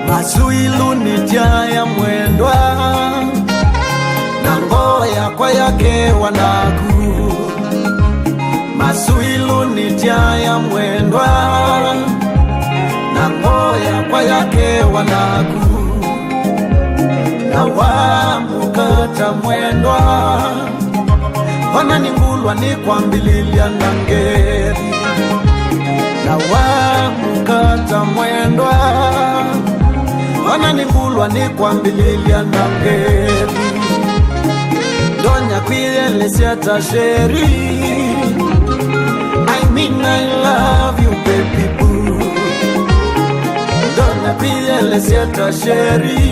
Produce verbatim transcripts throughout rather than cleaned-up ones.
Masu ilu nĩtyaĩa mwendwa, na ngoo yakwa yakewa naku. Masu ilu nĩtyaĩa mwendwa, na ngoo yakwa yakewa naku. Na wamũkata mwendwa, ona nĩngulwa nĩ kwambĩlĩlya na ngethi. Na wamũkata mwendwa, ona nĩngulwa nĩ kwambĩlĩlya na ngethi. Ndonya kwĩyelesya ta Sherry. I mean, I love you, baby boo. Ndonya kwĩyelesya ta Sherry.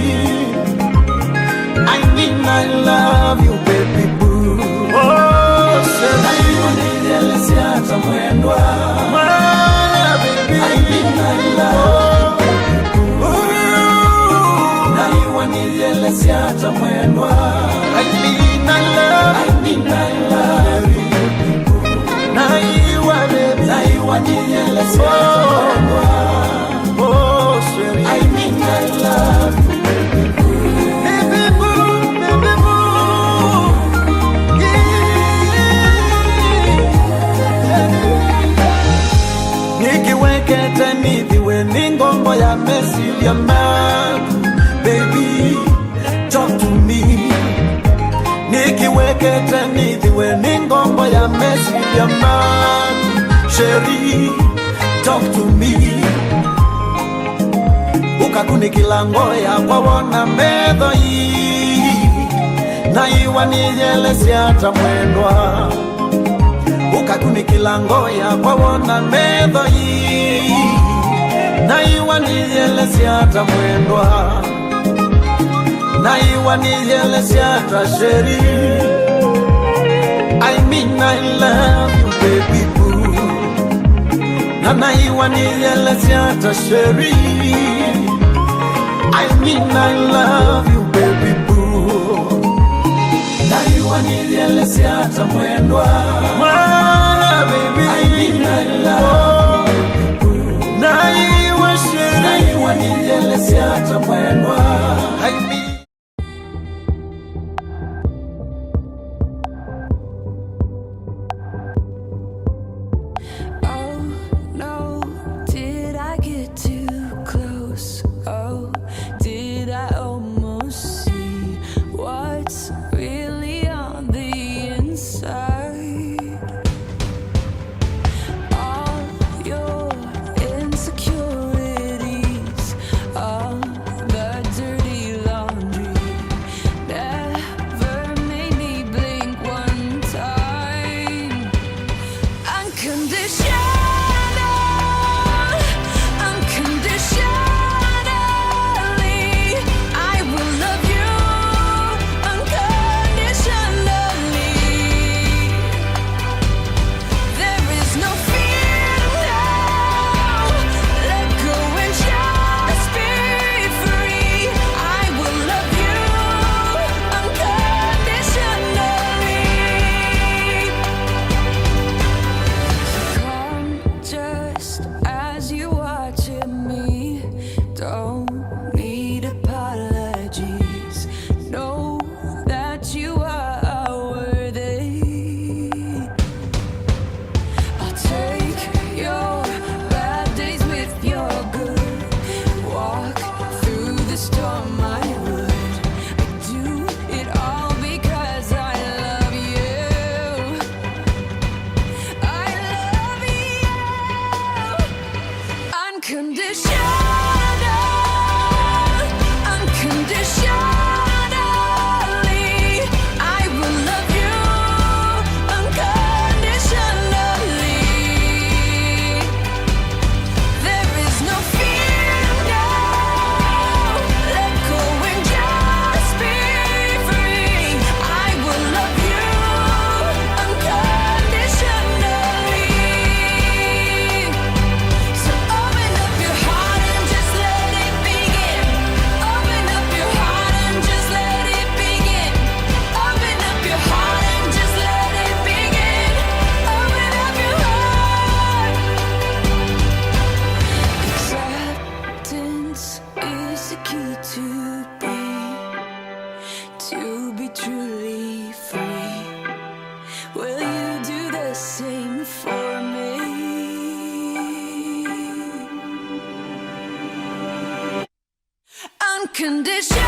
I mean, I love you, baby boo. Oh, Sherry. Na iwa nĩyelesya ta mwendwa. My baby. I mean, I love you, baby boo. Ooh. Na iwa nĩyelesya ta mwendwa. I mean, I love. I mean, I love you, baby boo. Na iwa, baby. Na iwa nĩyelesya ta mwendwa. Oh, Sherry. I mean, I love you, baby boo. Baby boo, baby boo. Yeah. Nĩkĩ wekete nĩthĩwe nĩ ngombo ya mesilya maku, baby? Talk to me. Nĩkĩ wekete nĩthĩwe nĩ ngombo ya mesilya maku, Sherry? Talk to me. Ũkakunĩkĩla ngoo yakwa wona metho ii, na iwa nĩyelesya ta mwendwa. Ũkakunĩkĩla ngoo yakwa wona metho ii, na iwa nĩyelesya ta mwendwa. Na iwa nĩyelesya ta Sherry. I mean, I love you, baby boo. Na na iwa nĩyelesya ta Sherry. I mean, I love you, baby boo. Na iwa nĩyelesya ta mwendwa. My baby. I mean, I love you, baby boo. Na iwa Sherry. Na iwa nĩyelesya ta mwendwa. I mean, Oh no, did I get too close? Oh, did I almost see what's really on the inside? All your insecurities, all the dirty laundry, never made me blink one time. Unconditional, unconditionally, I will love you unconditionally. There is no fear now. Let go and just be free. I will love you unconditionally. Come just as you are to me. Don't need apologies. Know that you are worthy. I'll take your bad days with your good. Walk through the storm, I would. I do it all because I love you. I love you. Unconditional, unconditionally, I will love you unconditionally. Unconditional,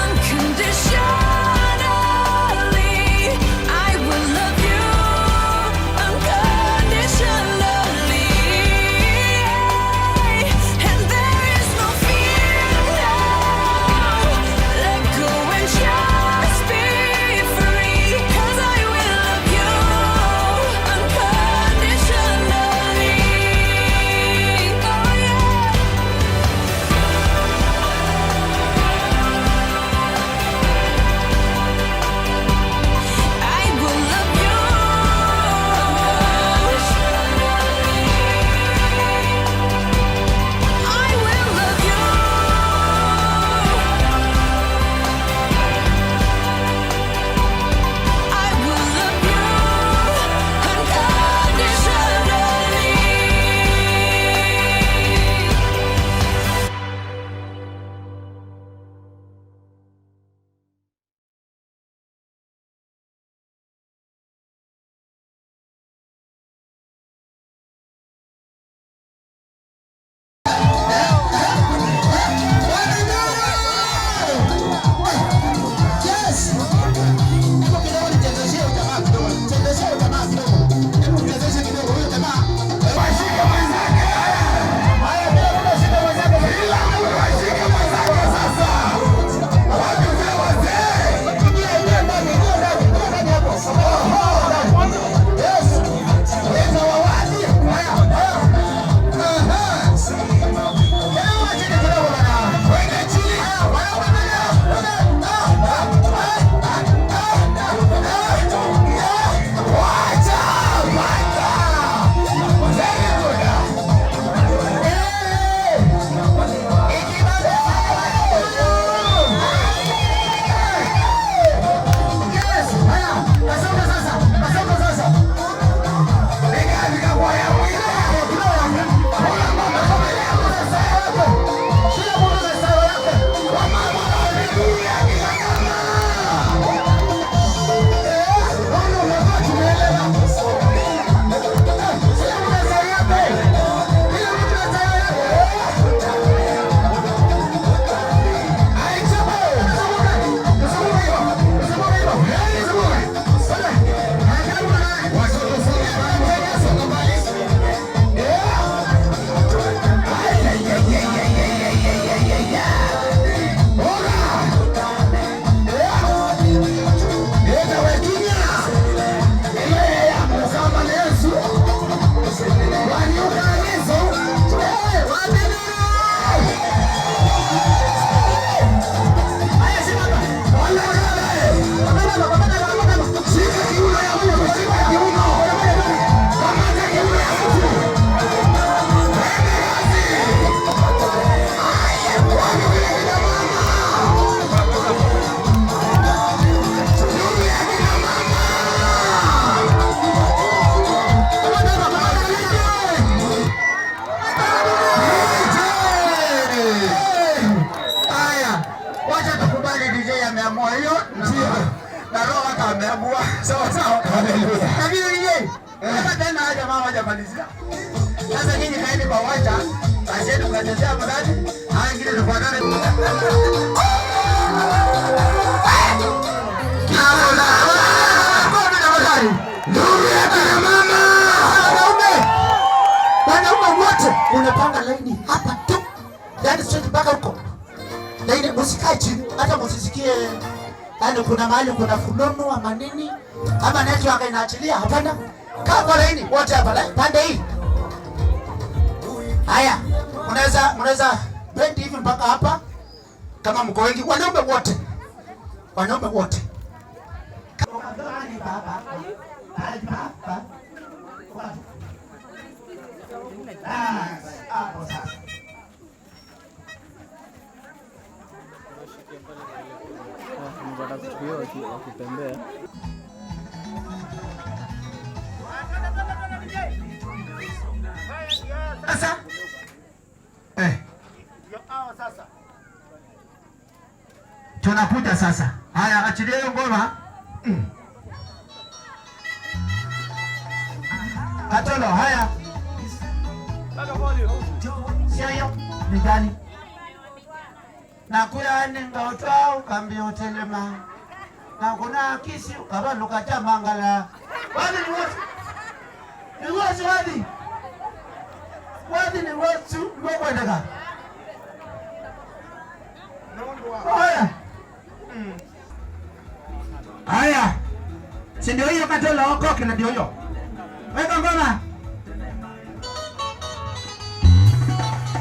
unconditionally, I will love you unconditionally. And there is no fear now. Let go and just be free, 'cause I will love you unconditionally. Oh, yeah. Aya, wacha tukubali D J ameamua hiyo, na, na Roho wake ameamua. Sawa sawa. Haleluya. Na vile vile, kama tena haja mama hajamalizia. Sasa nyinyi kaeni kwa wacha, basi yetu mnachezea mradi, haya ingine tufuatane. Ndugu ya kina mama. Wanaume, wanaume wote unapanga laini hapa tu. Yaani straight mpaka huko. Laini, msikae chini, hata msisikie, yaani kuna mahali kuna fununu ama nini, ama network inaachilia, hapana. Kaa kwa laini, wote hapa, la-, pande hii. Haya, unaweza, unaweza bend hivi mpaka hapa, kama mko wengi, wanaume wote. Wanaume wote. Basi, hapo sasa. Wanapata kuchukuliwa waki-, wakitembea. Sasa. Eh. Ndio hao sasa. Tunakuja sasa. Haya, achilia hiyo ngoma. Mm. Atolo, haya. Sio hiyo, ni gani? Na kwĩanenga ũtwaa ũkambĩa ũtelema. Na kũna kisi ũkavalũka kya mangala. Wathi nĩ wasi. Nĩ wasi wathi. Wathi nĩ wasi nĩw'o kwendeka. Oya. Mm. Aya. Si ndio hiyo, Katolo, okoke na ndio hiyo. Weka ngoma.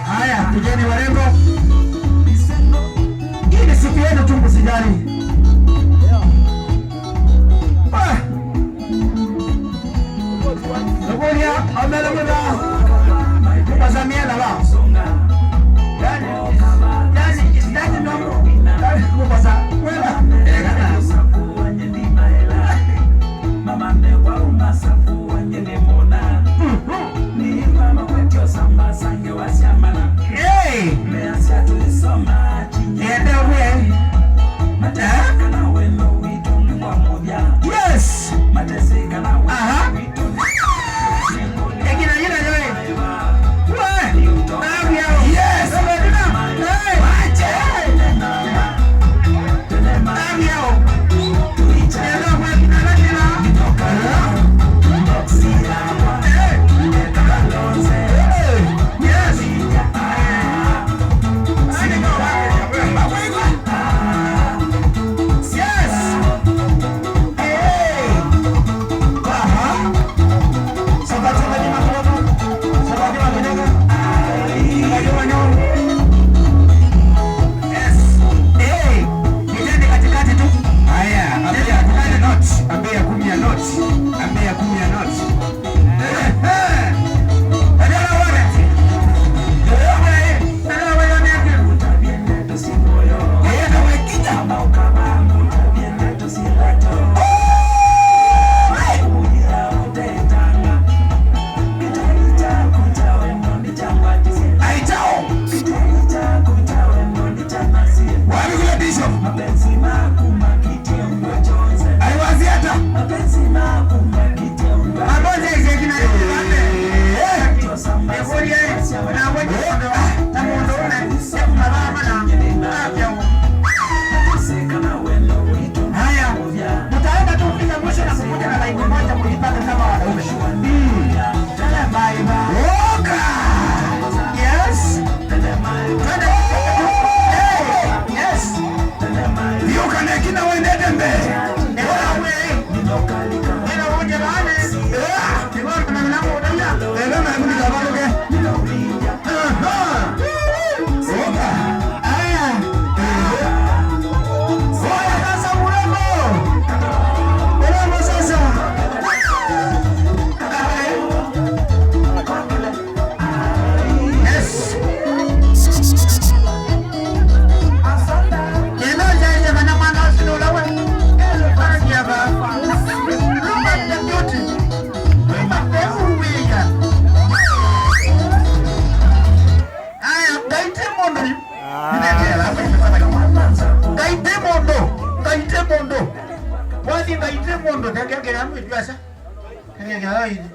Haya, kujeni warembo. Hii ni siku yenu tu, msijali. Ah. Nukulia, omela mula. Kupasa miela ba. Yani, yani, is that normal? Yani, kupasa, wela. Hey! Yenda we. Eh? Yes. Aha. Ekina yina yoe. We. Yes. Hey. Hey. Yes. Hey, piteni katikati tu. Haya, ambia kumi na not. Ambia kumi na not. Ambia kumi na not. Eh, eh. Endelea wewe. Endelea wewe. Endelea wewe. Yeye na wewe kita. Oh, hey. Aitao. Wapi kule Bishop? Aiwazi hata. Mabozi ya kina. Eh. Nikulia, na wewe, na mundu una. Haya, mtaenda tu kufika mwisho na kukuja na laini moja, mjipate kama wanaume. Mm. Oka! Yes. Twende. Hey, yes. Yuka na kina wendete mbele. Ndio wewe. Ndio unje bale. Yeah. Ndio na mlango unaona. Ndio na mlango unaona. Aha. Oka. Aya. Oya sasa urembo. Urembo sasa. Yes. Kĩla ũyaĩe kana mwana ũsu nĩ ũla we. Ĩlũkangia baba. Look at the beauty. Look at the who we are. Aya, Ngai ti mũndũ yu. Ngai ti mũndũ. Ngai ti mũndũ. Wathi Ngai ti mũndũ, tengekea mwĩtu asa. Tengekea oili.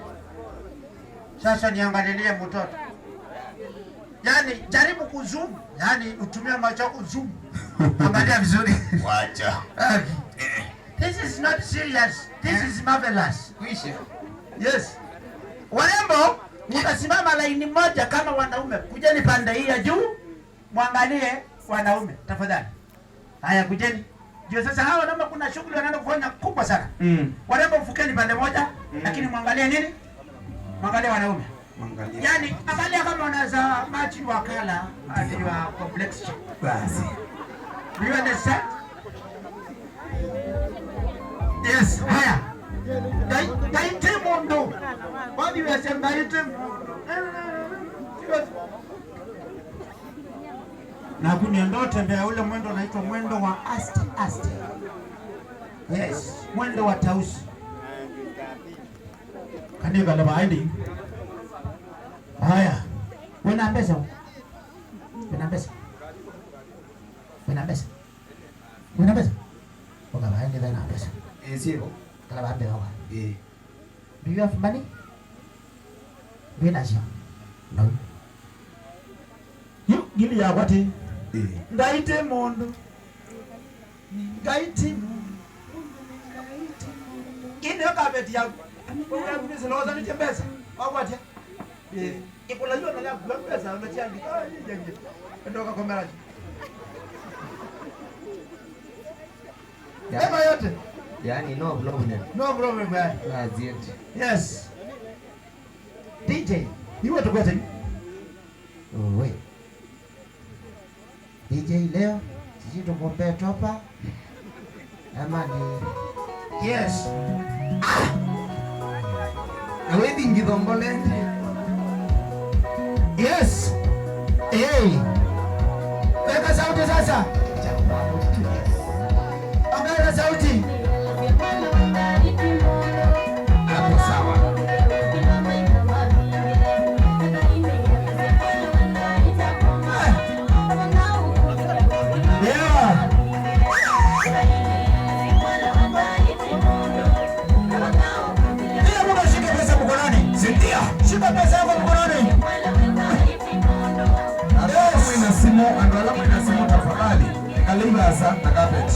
Sasa niangalilie mtoto. Yaani, jaribu kuzoom. Yaani, utumie macho kuzoom. Angalia vizuri. Wacha. Okay. This is not serious. This is marvelous. Kwisha. Yes. Warembo, mtasimama laini moja kama wanaume. Kujeni pande hii ya juu, mwangalie wanaume, tafadhali. Haya, kujeni. Ndio sasa hawa wanaume kuna shughuli wanaenda kufanya kubwa sana. Mm. Warembo, fukeni pande moja, mm, lakini mwangalie nini? Mwangalie wanaume. Mwangalie. Yaani, angalia kama unaweza match your color and your complexion. Basi. Do you understand? Yes, haya. Ngai, Ngai ti mũndũ. What do you say, Ngai ti mũndũ? Naku nenda ũtembea ule mwendo unaitwa mwendo wa aste aste. Yes, mwendo wa tausi. Kanĩkale vaĩndĩ. Haya. Wĩna mbesa? Wĩna mbesa? Wĩna mbesa? Wĩna mbesa? Ũka vaĩndĩ vena mbesa. Ĩĩ, syĩvo. Kala vambee oka. Ĩĩ. Do you have money? Ndwĩ nasyo? No. Yu ngili yakwa ti. Ĩĩ. Ngai ti mũndũ. Ngai ti mũndũ. Ĩĩ nĩyo kapeti yaku. Ũguo yaku nĩsĩlosanĩtye mbesa. Wakwatia. Ĩĩ. Ĩkũla yu ona yakua mbesa, ona chiandika. Ende ũkakomera. Ya- Ema yote. Yaani, no problem. No problem, man. That's it. Yes. D J, iwe tukwete yu. Owe. D J leo, sijui tukombe topa. Ama ni Yes. Ah! Na wĩthi ngithombolende. Yes. Hey. Weka sauti sasa. Ongeza sauti. Hapo sawa. Yeah. Kila mtu ashike pesa mkononi. Si ndio? Shika pesa yako mkononi. Andũ ala mwĩna simũ, andũ ala mwĩna simũ, tafadhali, ĩkalai vaasa na carpet.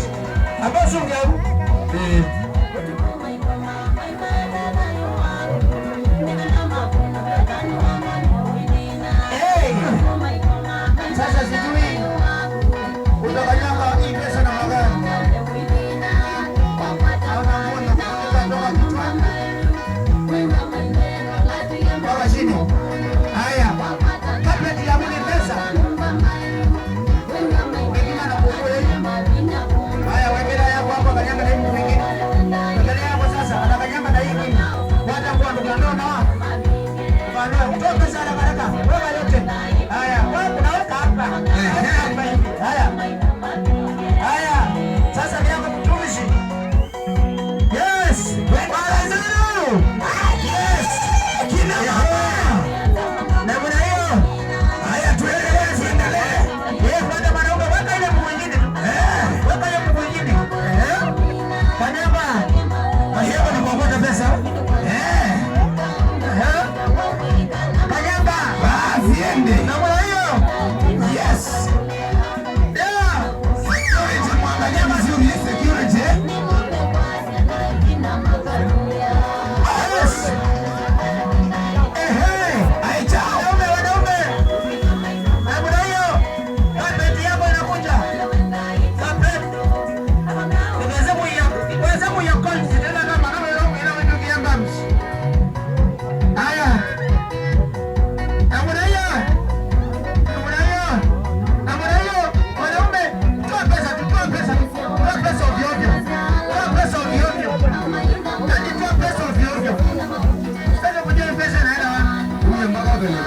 Amba ũsũngĩe au. Ĩĩ. Hey! Sasa sijui utakanyanga hii pesa namna gani. Naona nguo inakufunika kutoka kichwani mpaka chini. Haya, kabla ya mwenye pesa, wengine anakukuya hivi. Haya, wekera yako hapo, kanyanga na hii mtu mwingine. Wekera yako sasa, anakanyanga na hii ingine. Wacha kuwa ndugu ndio na Bwana, utoe pesa haraka haraka. Weka yote. Haya, wewe unaweka hapa. Ehe. Weka hapa hivi. Haya. Haya. Sasa ni yako mtumishi. Yes. Weka zero. Yes. Kina mama. Namna hiyo. Haya, tuendelee, tuendelee. Eh, kwanza mwanaume, weka ile mguu ingine. Eh. Weka ile mguu ingine. Eh. Kanyamba. Kanyamba ni kuokota pesa. Eh. Eh. Kanyamba. Basi, ende. Namna hiyo. Yes. Yeah. Security, mwangalie vizuri, security. Yes. Ehe. Aicha, wanaume, wanaume. Namna hiyo. Carpet yako inakuja. Carpet. Unaweza kuya-, unaweza kuya call tena kama, kama ile, ile, ile, ile, ile, Haya. Namna hiyo. Namna hiyo. Namna hiyo. Wanaume, toa pesa tu, toa pesa tu. Toa pesa ovyo ovyo. Toa pesa ovyo ovyo. Yaani, toa pesa ovyo ovyo. Sasa kujua pesa inaenda wapi? Huyo mpaka vile.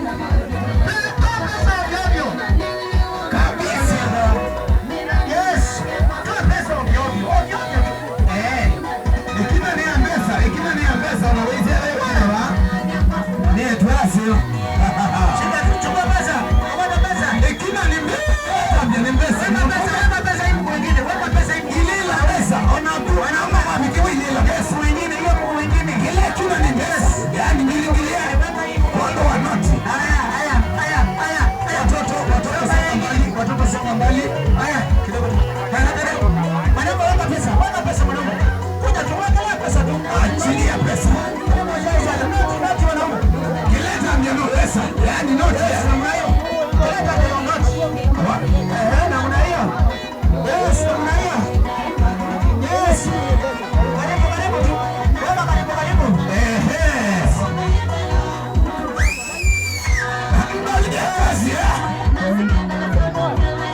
Toa pesa ovyo ovyo. Kabisa. Yes. Toa pesa ovyo ovyo. Ovyo ovyo. Eh. Ĩkina nĩ ya mbesa, ĩkina nĩ ya mbesa, na wĩsĩ ala ĩkina va. Nĩ twasyo. Shika tu, chukua pesa. Kamata pesa. Ĩkina nĩ mbesa. Tambia nĩ mbesa. Weka pesa, weka pesa hii mguu ingine. Weka pesa hii mguu ingine. Ilila pesa. Ona tu, ona mama amekiwa ilila pesa. Wengine, hiyo mguu ingine. Kila ĩkina nĩ mbesa. Yaani, ngilingilia. Weka hii. Kondo wa noti. Haya, haya, haya, haya, haya. Watoto, watoto, songa mbali. Watoto, songa mbali. Haya, kidogo tu. Haya, haya. Mwanaume, weka pesa, weka pesa, mwanaume. Kuja tu, wekelea pesa tu. Achilia pesa. Noti, noti, wanaume. Kileta ndio no pesa. Yaani noti ya namna hiyo. Kileta ndio noti. Wa- Eh, namna hiyo. Yes, namna hiyo. Yes. Karibu, karibu tu. Baba, karibu, karibu. Ehe. Mbali ya kazi, eh?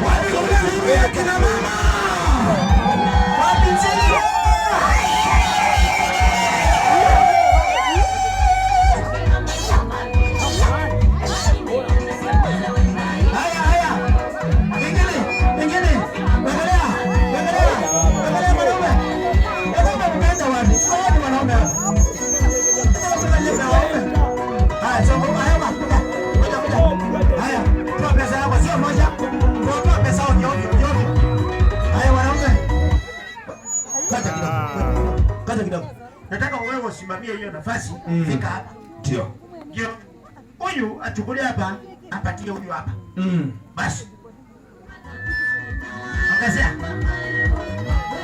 Wapi ule nuru ya kina mama? Wapi nchini? Haya, haya. Pengine, pengine. Wekelea, wekelea, wekelea mwanaume. Mwanaume mkaenda wapi? Hawa ni wanaume hapa. Haya, so, haya, kuja, kuja, kuja. Haya, toa pesa yako, sio moja. Toa, toa pesa ovyo, ovyo, ovyo. Haya, wanaume. Kata kidogo, kata kidogo. Nataka wewe usimamie hiyo nafasi. Mm. Fika hapa. Ndio. Ndio. Huyu achukulie hapa, apatie huyu hapa. Mm. Basi. Ongezea.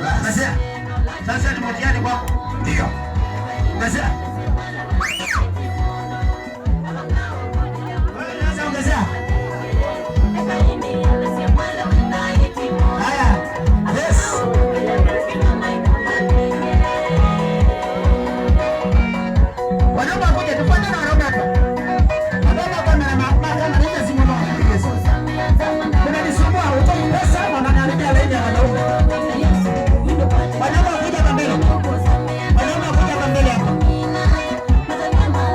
Basi. Ongezea. Sasa ni mtihani kwako. Ndio. Ongezea. Wewe sasa ongezea. Haya. Yes. Wanaume wakuje, tufuate na wanaume hapa. Wanaume hapa na ma-, ma-, kama ni lazima wa Yesu. Unanisumbua, utoi pesa, wananiharibia laini ya wanaume. Wanaume wakuje hapa mbele. Wanaume wakuje hapa mbele hapa.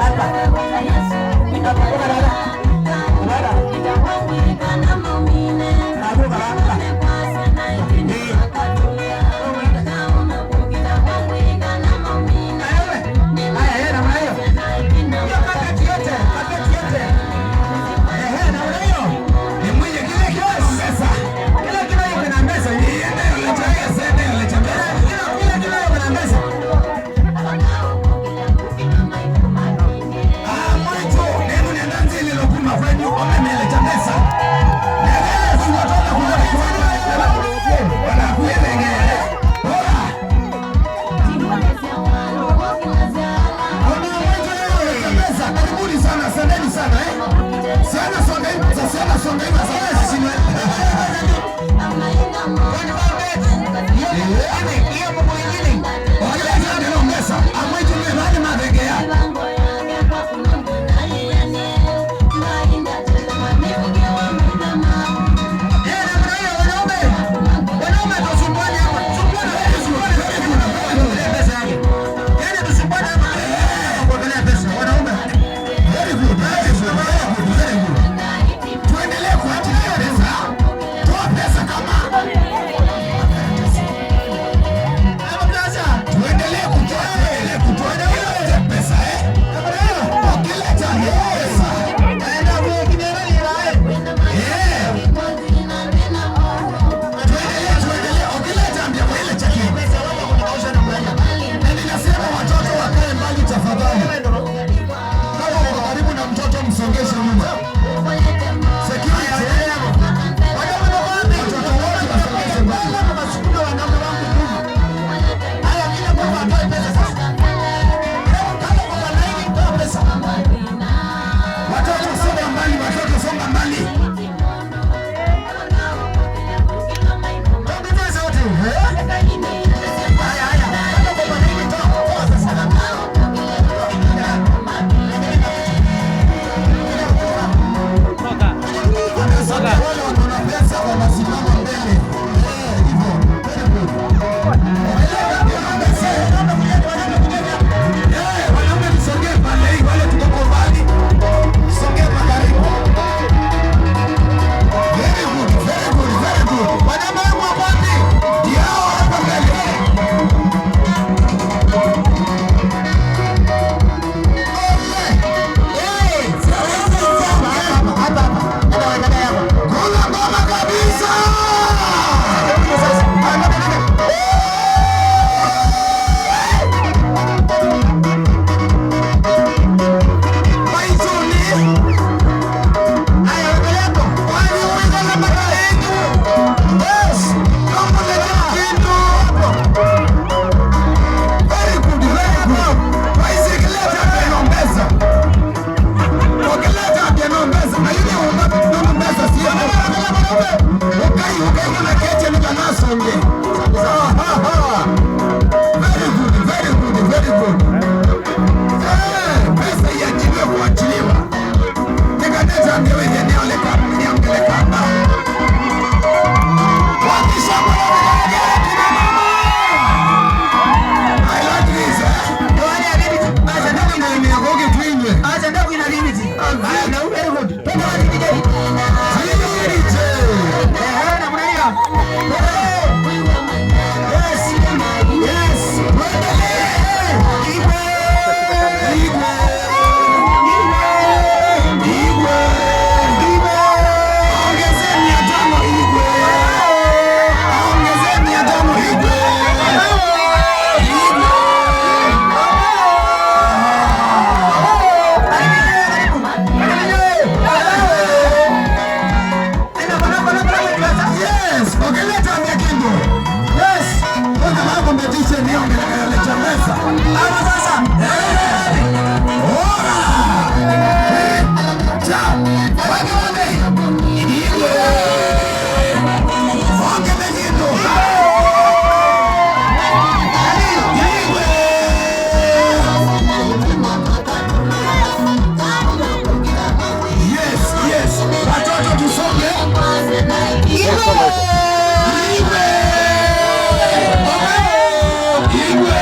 Hapa. Hapa, kuna dada. Kuna dada. Hapa. Eh. Haya, yeye namna hiyo. Hiyo carpet yote, carpet yote. Ehe, namna hiyo. Ni mwenye kile kilo na meza. Kila kilo iko na meza. Iende yolecha meza, iende yolecha meza. Kila, kila kilo iko na meza. Ah, mwaitũ, nĩmũnenda nzĩlĩlo kuma kwenyu, omemelekya mesa. Nĩkĩla singatonya kũleka kũleka, wanakuĩlengele. Ora. Ona mwaitũ nĩmũnenda mesa, karibuni sana, asanteni sana, eh. Sana, songa hivi, sana, songa hivi, sana, sana. Kwani baba, hiyo, hiyo Mungu mwingine? Ongeza ndio ongeza. Amwetu mwe bali mabegea. Eh, namna hiyo, wanaume. Wanaume tusumbuane hapa. Sumbuane, sumbuane, sumbuane. Pesa yake. Yaani tusumbuane hapa. Kuangalia pesa. Wanaume. Very good, very good, very good, very good. Tuendelee kuachilia pesa. Tembeza. Hapo sasa. Eh. Ora. Eh. Cha. Wake wote. Igwe. Ongeza kitu. Igwe. Yes, yes. Watoto tusonge. Igwe! Igwe! Igwe!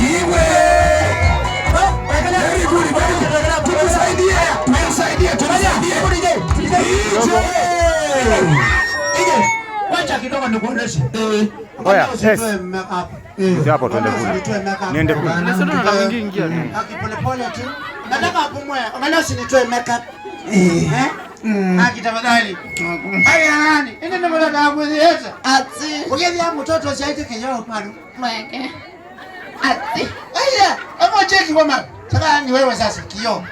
Igwe! Very good, very good. Tumsaidie, tumsaidie, tumsaidie. D J. Wacha kidogo nikuoneshe. Eh. Oya, yes. Usitoe makeup. Eh. Ndio hapo, twende kule. Usitoe makeup. Niende kule. Ndio sasa tunataka kuingia, ingia tu. Aki polepole tu. Nataka apumue. Angalia usinitoe makeup. Eh. Eh? Mm. Aki tafadhali. Haya nani? Ende na mwana kuzieta. Ati. Ukiambia mtoto asiache kioo pale. Mweke. Ati. Aya, hebu cheki kwa mama. Sasa ni wewe sasa kioo.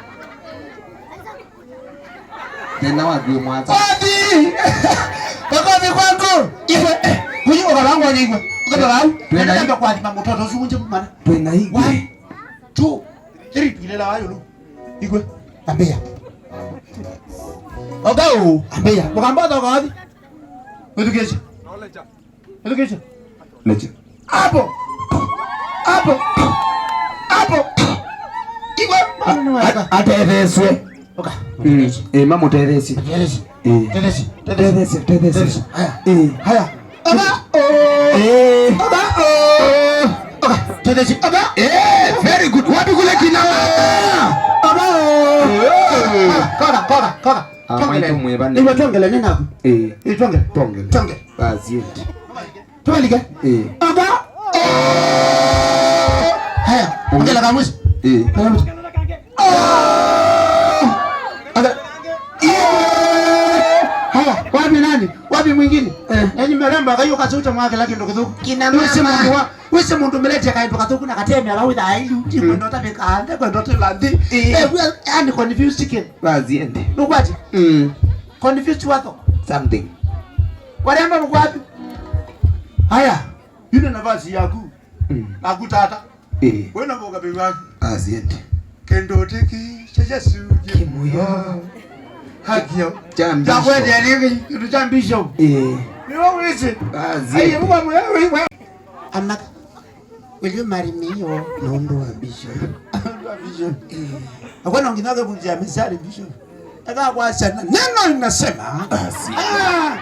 Thĩna waku wĩ mwasa. Wapi? Wakothi kwangu. Igwe. Huyu ukalangwa ni igwe. Ukabau. Twenda. Nenda kwa thima mtoto usunje mwana. Twĩna igwe. Why? Tu. Eri tuilela wayo lu. Igwe. Ambia. Ogau. Ambia. Mukamba toka wapi? Mtukesha. Ĩthukĩĩsye. Leche. Hapo. Hapo. Hapo. Igwe. A-, a-, atetheeswe. Oka. Mm. Eh, mamũtetheesye. Tetheesye. Eh. Tetheesye. Tetheesye. Tetheesye, tetheesye. Haya. Eh. Haya. Oka. Oh. Eh. Oka. Oh. Oka. Tetheesye. Oka. Eh, very good. Wapi kule kina mama? Oka. Oh. Koka, koka, koka. Ah, tongele. Mwaitũ mwĩva nĩ. Igwe tongele nĩ naku. Eh. Ĩ tongele. Tongele. Tongele. Basi ĩndĩ. Tumalike. Eh. Aba. Oh. Haya, ongela kamwisi. Eh. Kamwisi. Oh. Aba. Yeah. Haya, wapi nani? Wapi mwingine? Eh. Yaani meremba kayo kasuta mwa kila kindu kithuku. Kina mama. Wisi mundu wa, wisi mundu meletia kaindu kathuku na katemea la witha ailu. Mm. Kwenda utabika ande, kwenda utabika ande. Eh. Eh, we are, yani confused chicken. Basi ĩndĩ. Nukwati? Mm. Confused watho. Something. Waremba mkwapi? Haya, yuna nafasi yaku. Mm. Naku tata. Eh. Wena boka bibi waku. Asiende. Kendo tiki cha Yesu kimũyo. Hakio. Cha bishop. Takwete aliki kitu cha bishop. Eh. Ni wewe wisi. Asiende. Ayi, mwa mwe. Amaka. Will you marry me or? Nũndũ wa bishop. Nũndũ wa bishop. Eh. Akwona nginya kebunja misari bishop. Eka kwasya na neno linasema. Basi. Ah,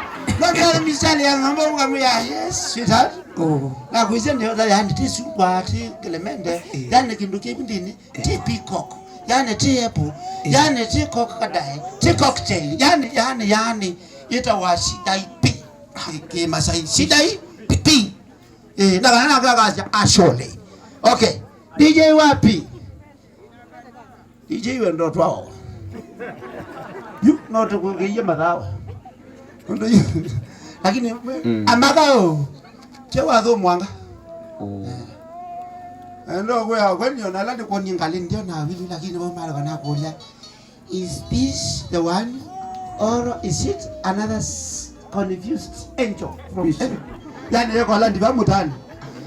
ndio misali ya ng'ombe ukamwambia, "Yes, sweetheart." Oh. Na kuisha ndio, yani ti sungwa, ti kelemende. Eh. Yani kindu kivi ndini, eh, ti peacock. Yani ti apple. Eh. Yani ti cock kadae. Ti cocktail. Yani, yani, yani. Ita wa shida ipi. Ki Masai. Shida ipi. Eh, na kana na kwa kwa ashole. Okay. D J wapi? D J wendo twao. Yu, no tũkũkĩie mathawa. Ũndũ yu. Lakini, mm, amaka ũ, che wathu mwanga. Oh. Eh. Endo kwĩa, kwani ona ala nĩ kwoni ngali ndio na wili, lakini wao mara kana kũlya. Is this the one, or is it another s-, confused angel from heaven? Yani, yeko ala ndiva mutani.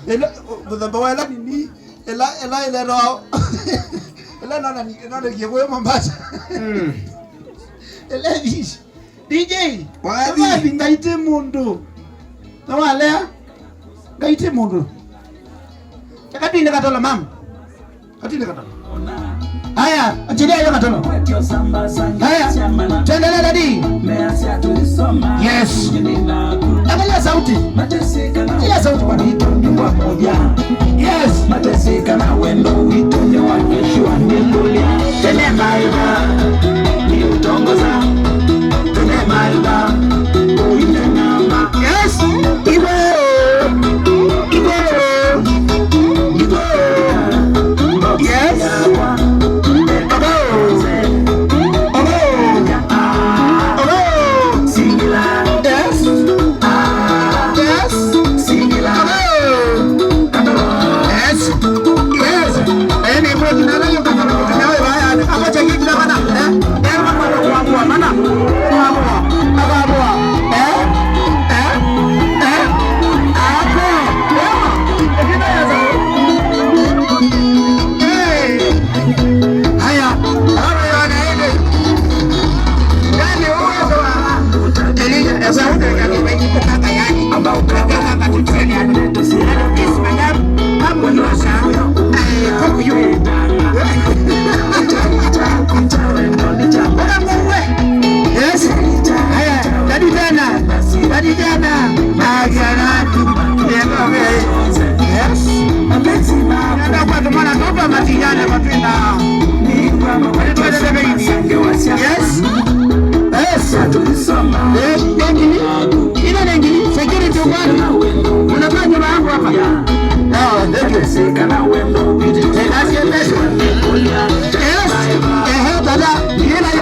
Ela, mũthemba wa ela nini? Ela, ela, ela ro. Ela nona ni, nona kiwe Mombasa. Mm. Ela this. D J. Wathi. Wathi ngaite mundu. Na walea. Ngaite mundu. Chakati ni katolo, mama. Katine katano. Haya, achilia hiyo katano. Haya, tuendelee, daddy. Yes. Angalia sauti. Angalia sauti, bwana. Yes. Mateseka na wendo witũ nĩ wa Yeshua nĩ lũlya. Tene maitha, nĩ ũtongoza. Tene maitha, ũine namba. Yes. Iwe. Iwe. Yes. Ogo. Ogo. Ogo. Yes. Yes. Ogo. Yes. Yes. Yes. Yes. Eh, nengili. Ino nengili. Security bwana. Unafanya mambo hapa. Oh, thank you. Eh, that's your best one. Yes. Eh, dada. Ila, eh,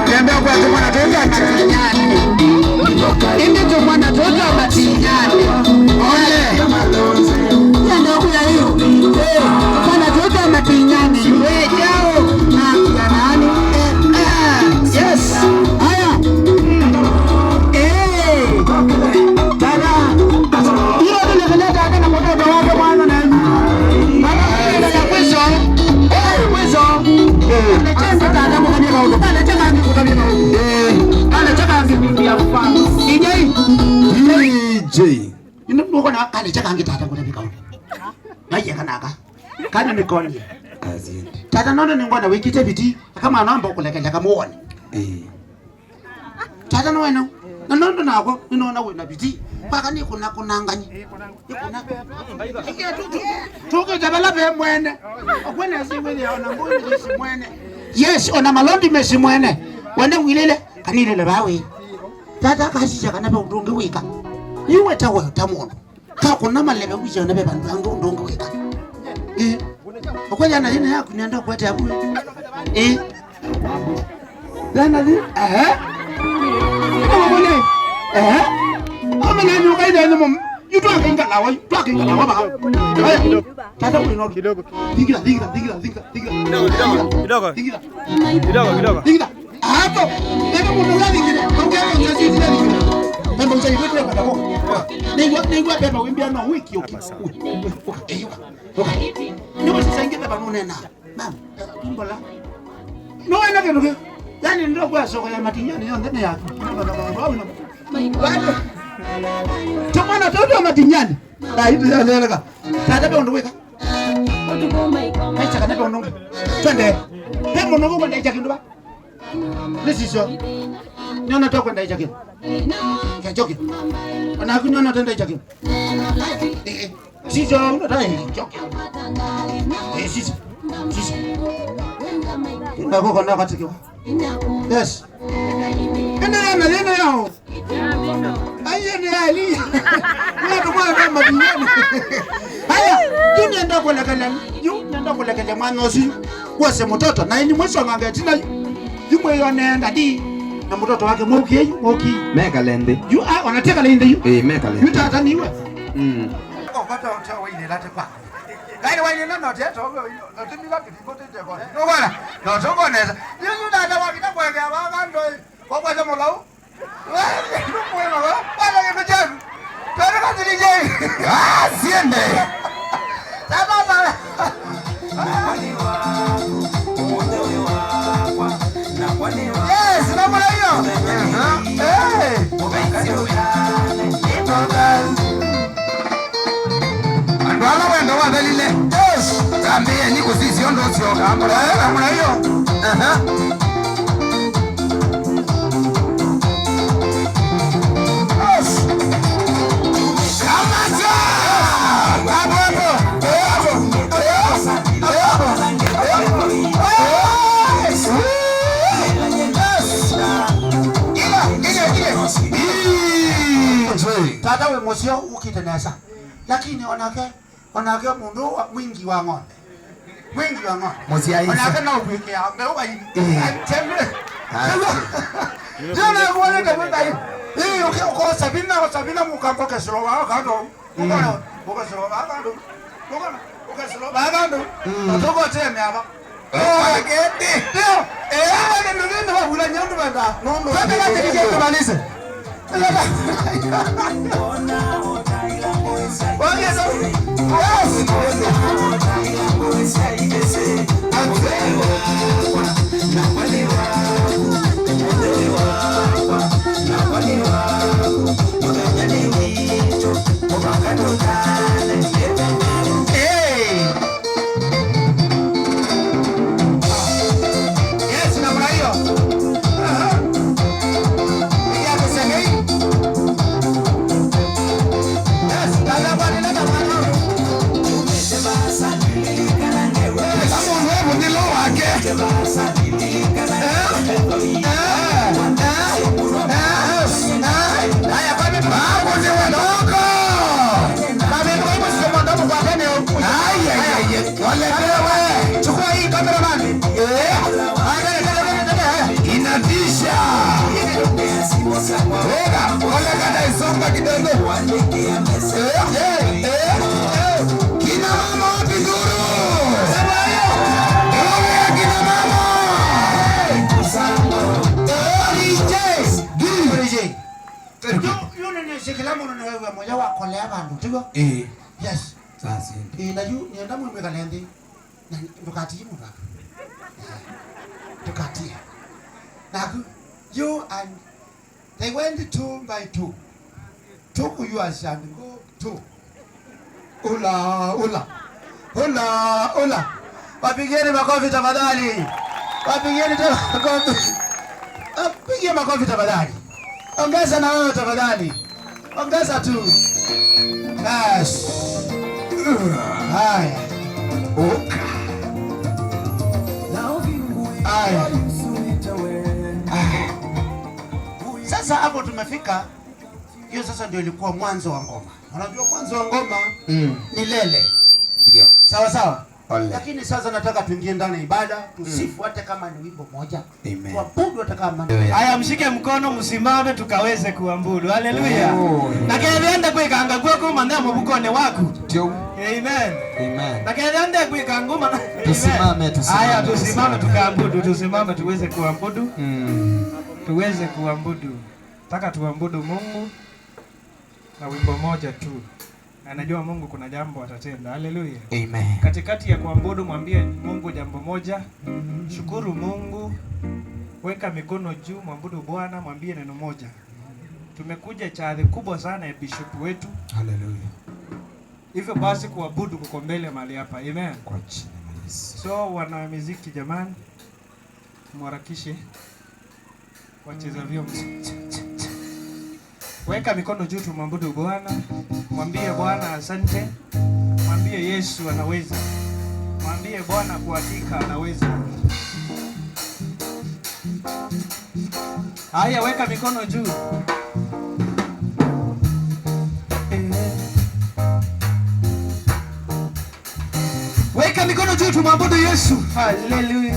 nĩambĩa kwa tũmwana tũtũ twa matinyani. Ĩndĩ tũmwana tũtũ twa matinyani. Ole. Nĩenda kũya yu. Eh, tũmwana tũtũ twa matinyani. Wĩ kyaũ? Na kĩanani. Eh, eh, yes. Aya. Eh. Tata. Ilo ndio ndio tata na mtoto wake mwana na. Baba, ndio ya kwizo. Eh, kwizo. Eh. Pale changa tata mukabia maundu. Pale changa mukabia maundu. Eh. Pale changa mukabia maundu. D J. D J. Ino nuko na kale changa tata mukabia maundu. Maye kanaka. Kana nikonie. Asante. Tata nondo ningona wĩkĩte bidii. Kama anaomba kulekeleka muone. Eh. Tata nĩ wene. Na nũndũ nakwa nĩnona wĩ na bidii. Mpaka nĩkũna kũnangany'a. Nĩkũna. Tũkĩte vala ve mwene. Ũkwene si wĩthĩa ona mbũi nĩsi mwene. Yes, ona malondi mesi mwene. Wene wilile, kanilile vawe. Tata akasisya kana ve ũndũ ũngĩ wĩka. Yu wetawe ta mũndũ. Kakũna maleve wĩsya na ve vandũ vandũ ũndũ ũngĩ wĩka. Ĩ. Ũkwethĩa na yĩna yaku nĩenda ũkwete avu. Ĩ. Thena thi. Ehe. Kama mone. Ehe. Kama na nyuka ile nyuma. Yu twake ingalawa, yu twake ingalawa ba. Aya. Tata wĩ no. Kidogo. Thingila, thingila, thingila, thingila, thingila. Kidogo, kidogo. Thingila. Kidogo, kidogo. Thingila. Ato, eka mũndũ ũla thingile, ũkeka ũsasitile thingile. Namba ũsai wetu ya katako. Nĩgwa, nĩgwa beba wĩmbĩa no wiki ũki. Ũka, ũka, ũka. Nĩgwa sasa ingĩ beba nũnena. Mama, eh, tumbola. No wena kĩndũ kĩ. Yani ndio kwa soko ya matinyani yonthe nĩ yaku. Tumwana tũtũ matinyani. Na hitu ya leleka. Tata be ũndũ wĩka. Maisha kana be ũndũ. Twende. Be mũndũ ũkwenda icha kĩndũ ba. Nĩ sisyo. Nĩona twakwenda icha kĩndũ. Kĩnjoke. Onaku nĩona twenda icha kĩndũ. Eh, eh. Sisyo, unataka kĩnjoke. Eh, sisyo. Sisyo. Nako kona katikiwa. Yes. Ene yana, ene yao. Aiye nĩ Eli. Nĩatũmwa ata matinyani. Aya, yu nenda kũlekelya, yu nenda kũlekelya mwana ũsu. Wose mũtoto, na ini mwisho nganga tina. Yu mwĩyonee ndadi. Na mũtoto wake mwaũkie yu, mwaũkie. Mekale nthĩ. Yu, ah, ona tekale nthĩ yu. Ĩĩ, mekale nthĩ. Yu tata niwe. Mm. Kwa kata hotel waile late kwa. Kaini waile na note to, note mila kiti bote te kwa. No wala, no to kwa nesa. Yu, yu tata wakita kwa ya wanga ndo. Kwa kwa molau. Siende. Yes, namna hiyo. Eh. Andũ ala wendo wathelile. Yes. Tambĩeni kũsisya ũndũ ũsyoka. Eh, namna hiyo. Aha. Kamata! Hapo, hapo. Hapo, hapo. Yes. Yes. Ila, ila, ila. Tata wĩ mũseo ũkĩte nesa. Lakini onake Onake mũndũ wa, mwingi wa ng'ombe. Mwingi wa ng'ombe. Mũsyaĩĩsya. Onake no ũkwĩkĩa mbeũ vai. Ĩĩ. Ateme. Ah. Ndio na kuoneka kwenda hivi. Hii uke-, ukosa vina, ukosa vina, mũkamba ũkesĩlwa vaa kando. Mm. Ũkona, ũkesĩlwa vaa kando. Ũkona, ũkesĩlwa vaa kando. Mm. Na tũkotemea va. Ndio. Eh, ndio ndio wavula nyondo banda. Nũndũ. Sasa kati kike tumalize. Hey! Yes, namna hiyo. Aha. Piga hapo sasa hii. Eh, inatisha. Oga, oga kata isonga kidogo. Eh, eh, eh, eh. Kina mama wapi nduru? Nduru ya kina mama. Eh, D J. D J. Yu, yu nĩnĩsĩ kĩla mũndũ nĩwĩw'a mũyo wakolea vandũ, tiguo? Ĩĩ. Yes. Sasa. Ĩĩ, na yu nĩenda mwĩmwĩkale nthĩ. Na ndũkatie mũndũ aka. Ndũkatie. Naku, you and they went two by two. Took yours and go two. Ula, ula. Ula, ula. Wapigieni makofi tafadhali. Wapigieni ta-, makofi. Wapigie makofi tafadhali. Ongeza na wewe tafadhali. Ongeza tu. Bas. Haya. Oka. Haya. Ah. Sasa hapo tumefika. Hiyo sasa ndio ilikuwa mwanzo wa ngoma. Unajua mwanzo wa ngoma Mm. ni lele. Ndio. Sawa sawa? Ole. Lakini sasa nataka tuingie ndani ya ibada, tusifu hata kama ni wimbo moja. Amen. Tuabudu hata kama ni Hallelujah. Haya, mshike mkono, msimame tukaweze kuabudu. Haleluya. Oh. Na kethĩa ndekwĩkanga kw'oko manthe mũvukonĩ waku. Ndio. Amen. Amen. Na kethĩa ndekwĩkanga uma. Tusimame, tusimame, Haya, tusimame tusimame. tukaabudu, tusimame tuweze kuabudu. Mm. Tuweze kuabudu. Taka tuabudu Mungu na wimbo moja tu. Na najua Mungu kuna jambo atatenda. Haleluya. Amen. Katikati ya kuabudu, mwambie Mungu jambo moja. Shukuru Mungu. Weka mikono juu, mwabudu Bwana, mwambie neno moja. Tumekuja chathi kubwa sana ya bishop wetu. Haleluya. Hivyo basi kuabudu kuko mbele mahali hapa. Amen. Kwa jina la Yesu. So, wana muziki jamani, mwarakishe. Wacheza vyombo. Weka mikono juu, tumwabudu Bwana. Mwambie Bwana asante. Mwambie Yesu anaweza. Mwambie Bwana kwa hakika anaweza. Haya, weka mikono juu. Weka mikono juu, tumwabudu Yesu. Haleluya.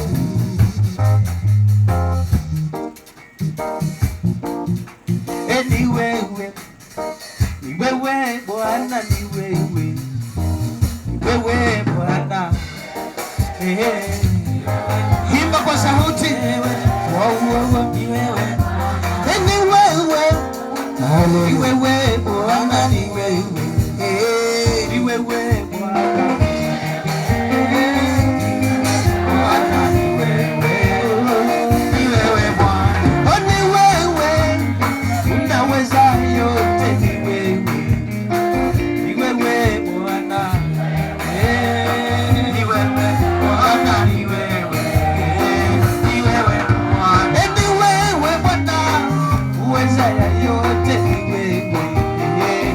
E, ni wewe, ni wewe Bwana, ni wewe, ni wewe Bwana. Eh, imba kwa sauti. Wewe, oh, oh, oh, ni wewe. E, ni wewe. Haleluya. Ni wewe Bwana, ni wewe. Eh, ni wewe Bwana. Bwana, ni wewe. Ni wewe Bwana. Oh, ni wewe. Unaweza yote, ni wewe. Ni wewe Bwana. Eh, ni wewe Bwana, ni wewe. Eh, ni wewe Bwana. Eh, ni wewe Bwana. Uweza ya yote ni wewe. Eh,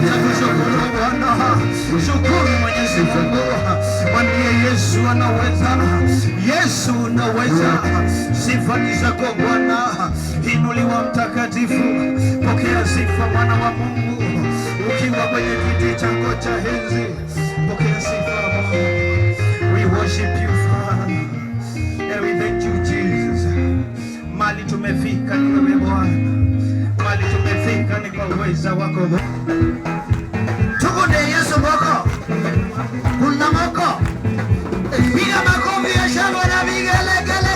Tunakushukuru Bwana. Shukuru Mwenyezi Mungu. Mwambie Yesu anaweza. Yesu unaweza. Sifa ni zako Bwana. Inuliwa Mtakatifu. Pokea sifa, Mwana wa Mungu. Ukiwa kwenye kiti chako cha enzi, pokea sifa, Mungu. We worship you, Father. And we thank you, Jesus. Mali tumefika ni wewe Bwana. Mali tumefika ni kwa uweza wako Bwana. Tukunde Yesu moko. Kuna moko. Piga makofi ya shangwe na vigelegele.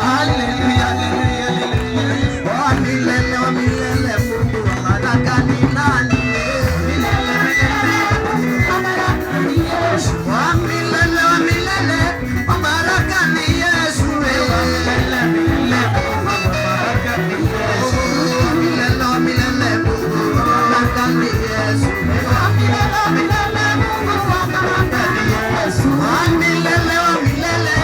Haleluya, haleluya, haleluya. Wa milele, wa milele, Mungu wa baraka ni nani? Wa milele, wa milele, wa baraka ni Yesu, eh. Wa milele, wa milele, Mungu wa baraka ni Yesu. Wa milele, wa milele, Mungu wa baraka ni Yesu. Wa milele, wa milele, Mungu wa baraka ni Yesu. Wa milele, wa milele,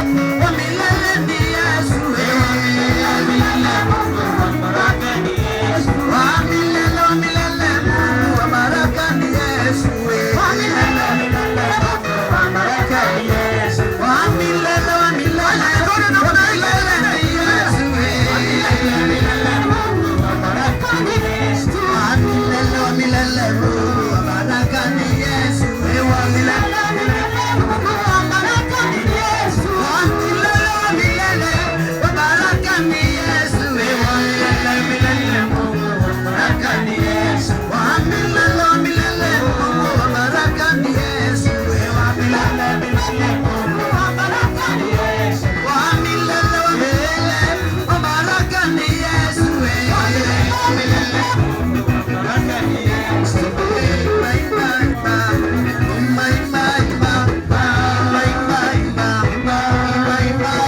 wa milele ni Yesu, eh. Wa milele, wa milele, Mungu wa baraka ni Yesu. Wa milele, wa milele, Mungu wa baraka ni Yesu, eh. Wa milele, wa milele, Mungu wa baraka ni Yesu. Wa milele, wa milele, wa milele ni Yesu, eh. Wa milele, wa milele, Mungu wa baraka ni Yesu. Wa milele, wa milele, Mungu wa baraka ni Yesu, eh. Wa milele, wa milele, Mungu wa baraka ni Yesu. Wa milele, wa milele, wa baraka ni Yesu, eh. Wa milele, wa milele, Mungu wa baraka ni Yesu. Wa milele, wa milele, Mungu wa baraka ni Yesu, eh. Wa milele, wa milele, Mungu wa baraka ni Yesu. Wa milele, wa milele, wa baraka ni Yesu, eh. Wa milele, wa milele, Mungu wa baraka ni Yesu. Imba, imba, imba. Imba, imba, imba.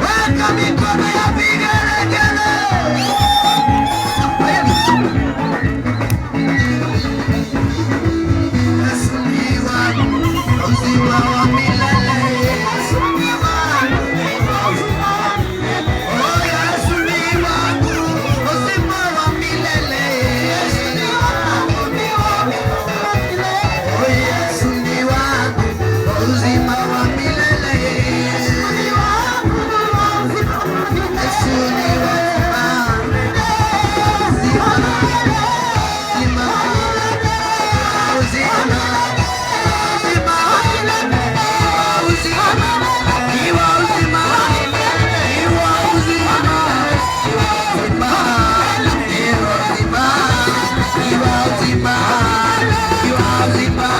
Weka mikono ya vigelegele. Yesu ni wangu, uzima wa milele. Yesu ni wangu, uzima wa milele. Oh, Yesu ni wangu, uzima wa milele. Yesu ni wangu, ni wangu. Oh, Yesu ni wangu, uzima wa milele. Yesu ni wangu, uzima wa milele. Yesu ni wangu, uzima, uzima, uzima, uzima, uzima,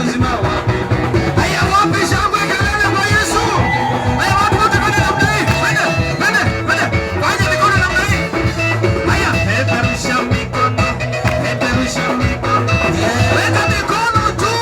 uzima. Aya, wapi shangwe kelele kwa Yesu? Aya, watu wote twende namna hii. Twende, twende, twende. Fanya mikono namna hii. Aya, peperusha mikono. Peperusha mikono. Weka mikono juu.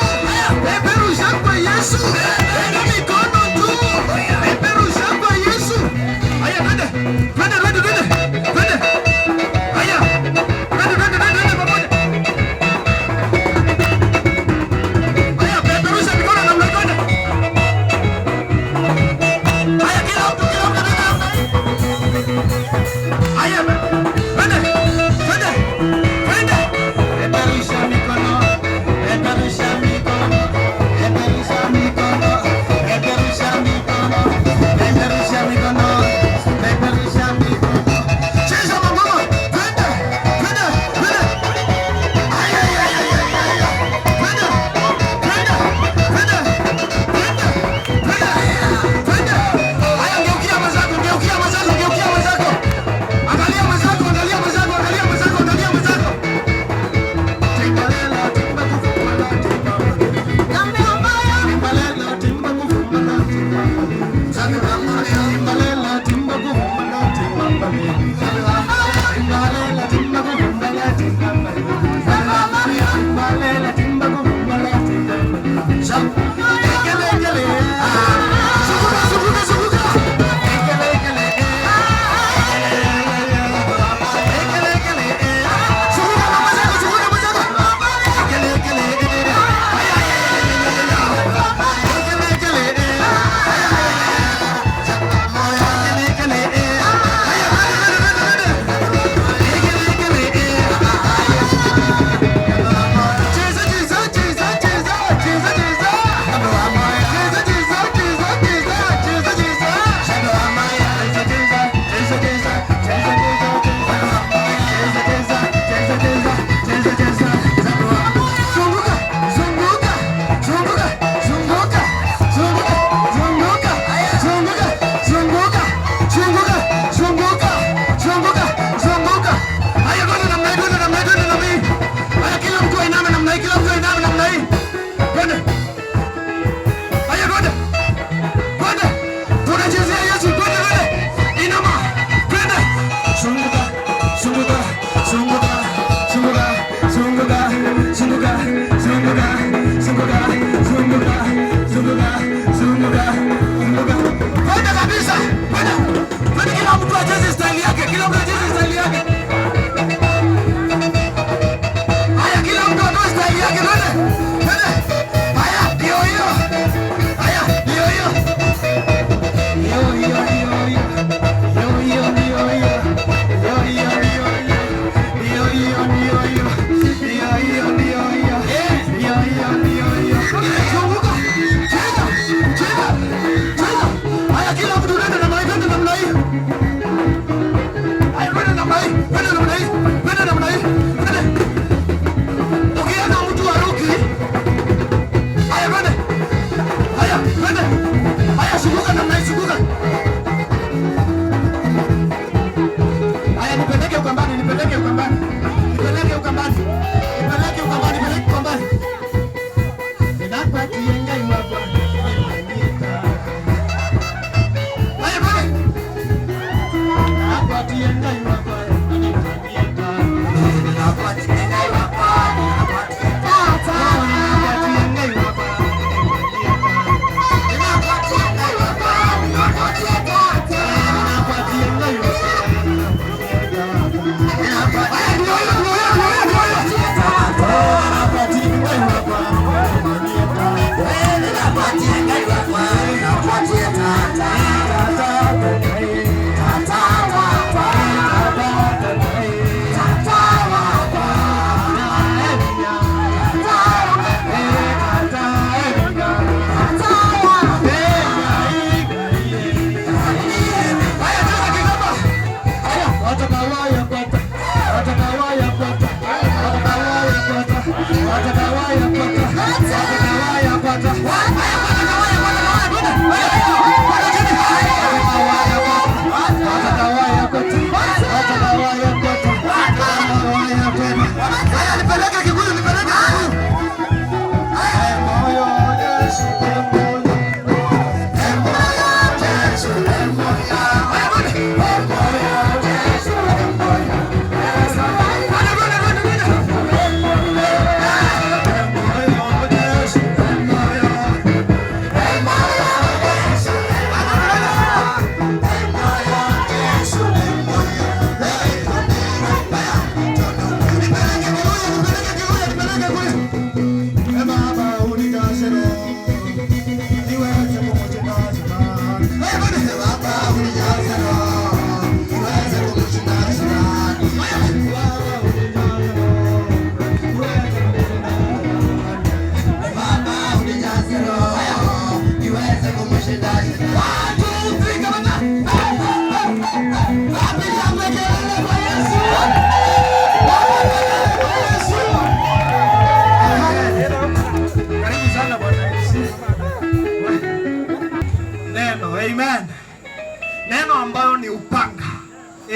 ambayo ni upanga.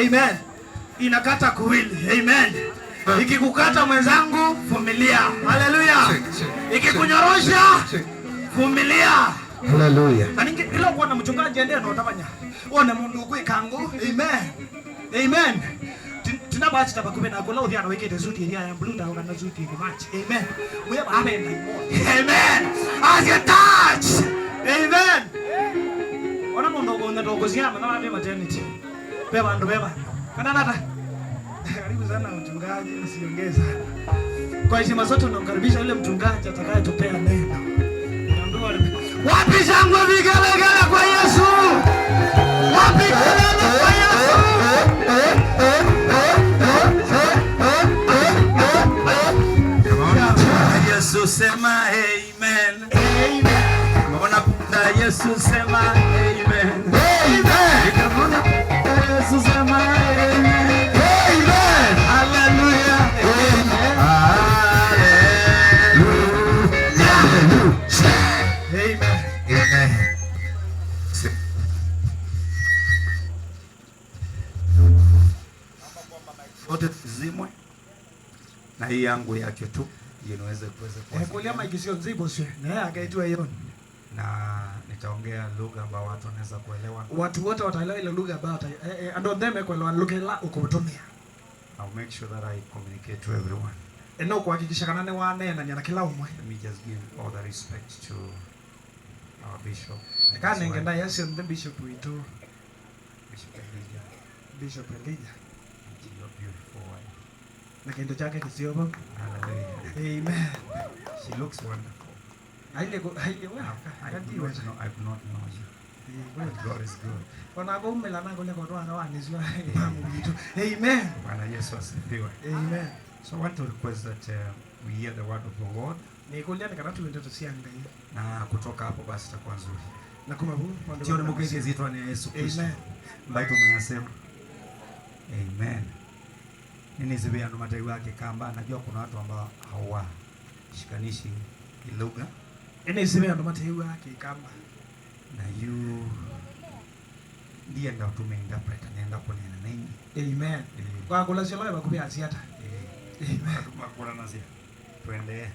Amen. Inakata kuwili. Amen. Ikikukata mwenzangu, vumilia. Haleluya. Ikikunyorosha, vumilia. Haleluya. Na ningi ila kuona mchungaji ende na utafanya. Wone mundu ukwika ngu. Amen. Amen. Ti-, tina bahati ta vakuvi na kula uthiana wikite suti iria ya blue nda kana suti ya match. Amen. Mwe ba abe ndaimo. Amen. As you touch. Amen. Ona mundu ukunza ndoko cia mana wa maternity. Pe vandu, pe vandu. Kana nata? Karibu sana mchungaji, usiongeza. Kwa heshima zote tunamkaribisha yule mchungaji atakayetupea neno. Wapi shangwe, vigelegele kwa Yesu? Wapi kelele kwa Yesu? Yesu sema, hey. Amen. Amen. Mbona penda Yesu sema amen. Amen. Mbona penda Yesu sema amen. Amen. Hallelujah. Amen. Hallelujah. Amen. Amen. Wote tuzimwe. Na hii yangu yake tu, ili niweze kuweza kuwafikia. Ekulia maiki sio nziboswe, na yake tu hiyo. Na nitaongea lugha ambayo watu wanaweza kuelewa. Watu wote wataelewa ile lugha ambayo wata-, eh, eh, andũ onthe mekuelewa lugha ĩla ũkũtũmĩa. I'll make sure that I communicate to everyone. Ĩno kuhakikisha kana nĩ waneenania na kila ũmwe. Let me just give all the respect to our bishop. Eka nenge ndaĩa syonthe bishop witũ. Bishop Elijah. Bishop Elijah. And your beautiful wife. Na kĩndũ kyake kĩseo vau. Hallelujah. Amen. She looks wonderful. Aile ku-, aile we. I, I could not know, I could not know you. But God is good. Ona kumela na kule kwa twa kawa niswa. Amen. Amen. Bwana Yesu asifiwe. Amen. So I want to request that, uh, we hear the word of the Lord. Nĩkũlya nĩ kana tũĩ ndeto sya Ngai. Na kutoka hapo basi itakuwa nzuri. Na kuma vu, maũndũ. Tio nĩ mũkĩtie ĩsyĩtwanĩ ya Yesu Kristo. Amen. Mbaitũ meyasema. Amen. Nĩnĩsĩ ve andũ matew'aa Kĩkamba, najua kuna watu ambao hawashikanishi hii lugha. Nĩnĩsĩ ve andũ matew'aa Kĩkamba. Na yu ndienda ũtũme interpreter, nenda kũneena na inyuĩ. Amen. Eh. Wakũlasya ala vakuvĩ asiata. Eh. Amen. Makũlanasya. Tũendee.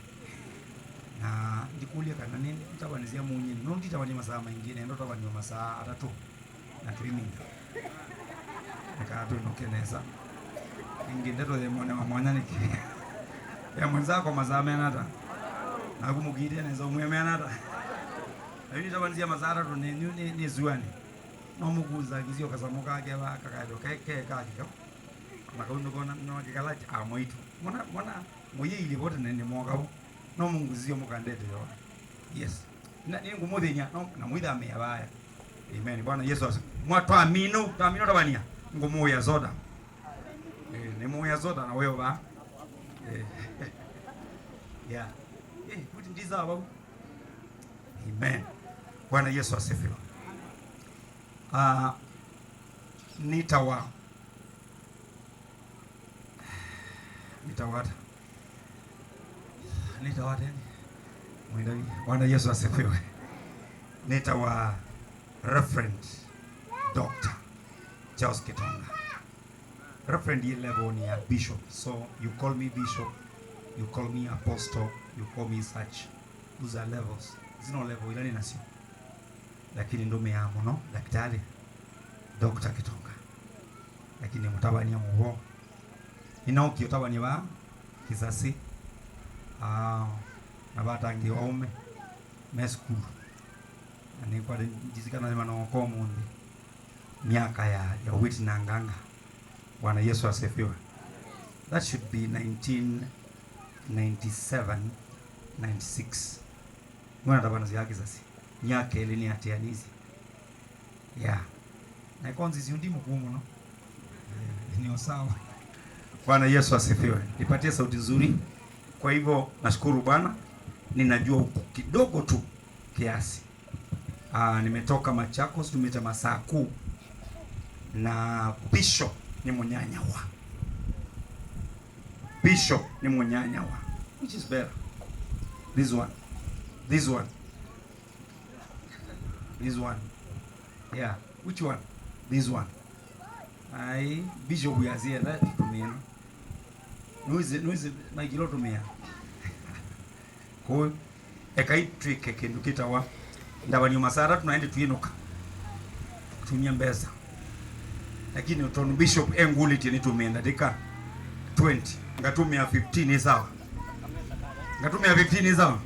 Na ndikũlya kana nĩ, nĩtavanĩsya mũnyinĩ. No nditavanĩe masaa maingĩ, nenda ũtavanĩwa masaa atatũ. Na tũiminda. Nĩkaa twĩnũke nesa. Ĩngĩ ndeto yĩ mwanya wa mwanya nĩkĩ? Ya mwenzako masaa mena ata? Naku mũkiitye nesa ũmwĩa mena ata? Na yu nĩtavanĩsya masaa atatũ nĩ, nĩ, nĩ, nĩ zuanĩ. No mũkunza kĩsio kasamũ kake va kakaĩtwa ke, ke kakika. Na kau nĩkona nĩwa kĩkala amwaitũ. Mona, mona, mũyĩilye vo tene nĩ moka vo. No mũnguzisye mũkandete yoa. Yes. Na nĩngũmũthĩny'a, no, na mwĩthamĩa vaya. Amen. Bwana Yesu asi. Mwa twamino, twamino tavania. Ngũmũya soda. Eh, nĩ mũya soda na wewe va. Eh. Yeah. Eh, kuti ndiza vau. Amen. Bwana Yesu asifiwe. Ah, nĩtawa, nĩtawa ata? Nĩtawa ata yani? Mwĩndani. Bwana Yesu asifiwe. Nĩtawa Reverend Doctor Charles Kitonga. Reverend yĩ level ni ya bishop. So you call me bishop, you call me apostle, you call me such. Those are levels. Isu no level ila nĩ nasyo. Lakini ndũmĩaa mũno Daktari Doctor Kitonga. Lakini mũtavany'a mũvoo. Nĩnaũkie ũtavany'a vaa Kisasi. Ah, na vatangĩĩwa aũme me sukulu. Na nĩkwatĩ ndisikana nĩmanooka ũmũnthĩ. Myaka ya, ya Whitney na Nganga. Bwana Yesu asifiwe. That should be nineteen ninety-seven, ninety-six. Mwana tabana cia Kisasi. Myaka ĩlĩ nĩ atianĩsye. Yeah. Na ikonzi isu ndi mũkuu mũno. Eh, ni sawa. Bwana Yesu asifiwe. Nipatie sauti nzuri. Kwa hivyo, nashukuru Bwana. Ninajua huku kidogo tu kiasi. Ah, nimetoka Machakos, tumĩte Masaku. Na Bishop nĩ Mũnyanyawa. Bishop nĩ Mũnyanyawa. Which is better? This one. This one. This one. Yeah. Which one? This one. Ai, Bishop yasyetha tũtũmĩe ĩno. Nũĩsĩ, nũĩsĩ maikilo tũmĩa. Kũu, ekai twĩke kĩndũ kĩtawa ndavanio masaa atatũ na ĩndĩ twĩnũka. Tumia mbesa. Lakini tondũ Bishop engũlĩtye nĩtũmĩe ndatĩka twenty. Ngatũmĩa fifteen ĩ sawa? Ngatũmĩa fifteen ĩ sawa?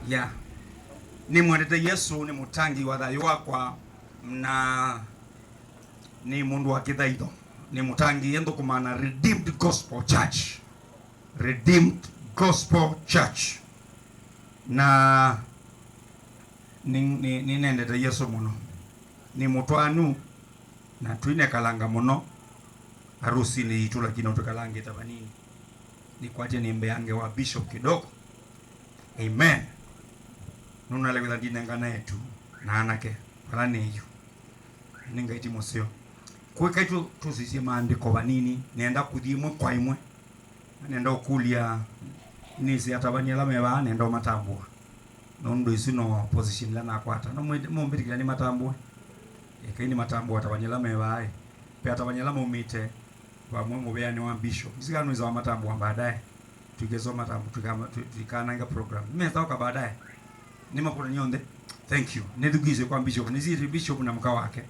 Yeah. Nĩmwendete Yesũ, nĩ mũtangi wa thayũ wakwa, na nĩ mũndũ wa kĩthaitho. Nĩ mũtangĩĩe nthũkũmaa na Redeemed Gospel Church. Redeemed Gospel Church. Na nĩ, nĩ, nĩnendete Yesũ mũno. Nĩ mũtwaanu na tũinekalanga mũno harusini yitũ, lakini no tũkalangĩte vanini. Nĩkwatya nĩ mbeange wa Bishop kidogo. Amen. Nũnalewĩtha ndinengana etu na anake vala nĩ yu. Nĩ Ngai ti mũseo. Kwĩkai tũ-, tũsisye maandĩko vanini, nenda kũthi ĩmwe kwa ĩmwe. Na nenda ũkũlya, nĩsĩ atavany'a ala me vaa, nenda ũmatambũa. Nũndũ isu no position ila nakwata. No mwĩ-, mũmbĩtĩkĩla nĩmatambũe? Ekai nĩmatambũa atavany'a ala me vaa, ĩ. Ve atavany'a ala maumĩte vamwe mũvĩanĩ wa Bishop. Nĩsĩ kana nĩwĩsa wamatambũa baadaye. Tũikesa ũmatambũa, tũikama-, tũ-, tũikananga program. Nĩmesa oka baadaye. Nĩmakũtany'a onthe. Thank you. Nĩthukĩĩsye kwa Bishop. Nĩsĩ Bishop na mũka wake.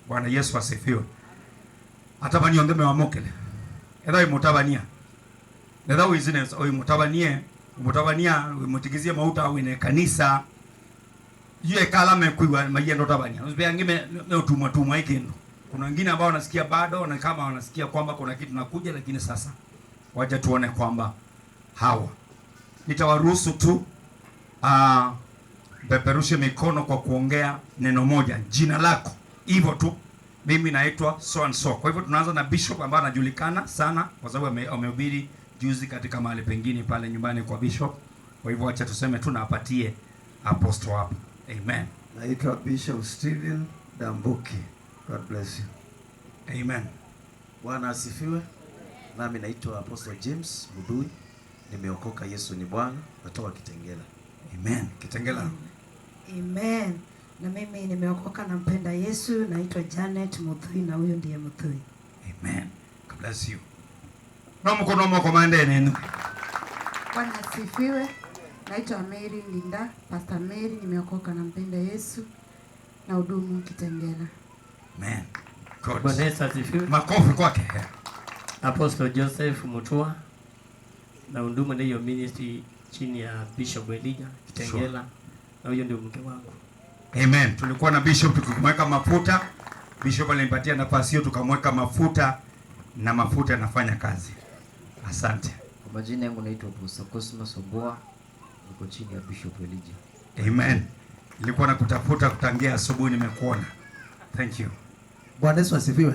Bwana Yesu asifiwe. Atavany'a onthe mewamũkĩle. Etha wĩ mũtavany'a. Etha wĩsĩ nesa, wĩ mũtavany'a, wĩ mũtavany'a, wĩ mũtĩkĩsye mauta, wĩ na kanisa. Yu eka ala mekwĩw'a maienda ũtavany'a. Nũsĩ ve angĩ me, me, meũtumwa tumwa ĩ kĩndũ. Kuna wengine ambao wanasikia bado, na kama wanasikia kwamba kuna kitu nakuja, lakini sasa wacha tuone kwamba hawa. Nitawaruhusu tu, ah, mpeperushe mikono kwa kuongea neno moja, jina lako. Hivyo tu. Mimi naitwa so and so. Kwa hivyo tunaanza na Bishop ambaye anajulikana sana kwa sababu ame-, amehubiri juzi katika mahali pengine pale nyumbani kwa Bishop. Kwa hivyo acha tuseme tu na apatie apostle hapa. Amen. Naitwa Bishop Stephen Dambuki. God bless you. Amen. Bwana asifiwe. Nami naitwa Apostle James Mudhui. Nimeokoka, Yesu ni Bwana. Natoka Kitengela. Amen. Kitengela. Amen. Na mimi nimeokoka, nampenda Yesu. Naitwa Janet Muthui na huyu ndiye Muthui. Amen. God bless you. No mũkũnwe moko maendee nenyu. Bwana asifiwe. Naitwa Mary Linda, Pastor Mary, nimeokoka, nampenda Yesu. Na hudumu Kitengela. Amen. Good. Bwana Yesu asifiwe. Makofi kwake. Apostle Joseph Mutua, na hudumu na hiyo ministry chini ya Bishop Elijah Kitengela. Sure. Na huyo ndio mke wangu. Amen. Tulikuwa na Bishop tukimweka mafuta. Bishop alinipatia nafasi hiyo, tukamweka mafuta na mafuta yanafanya kazi. Asante. Kwa majina yangu naitwa Apostle Cosmas Oboa. Niko chini ya Bishop Elijah. Amen. Nilikuwa nakutafuta kutangia asubuhi, nimekuona. Thank you. Bwana Yesu asifiwe.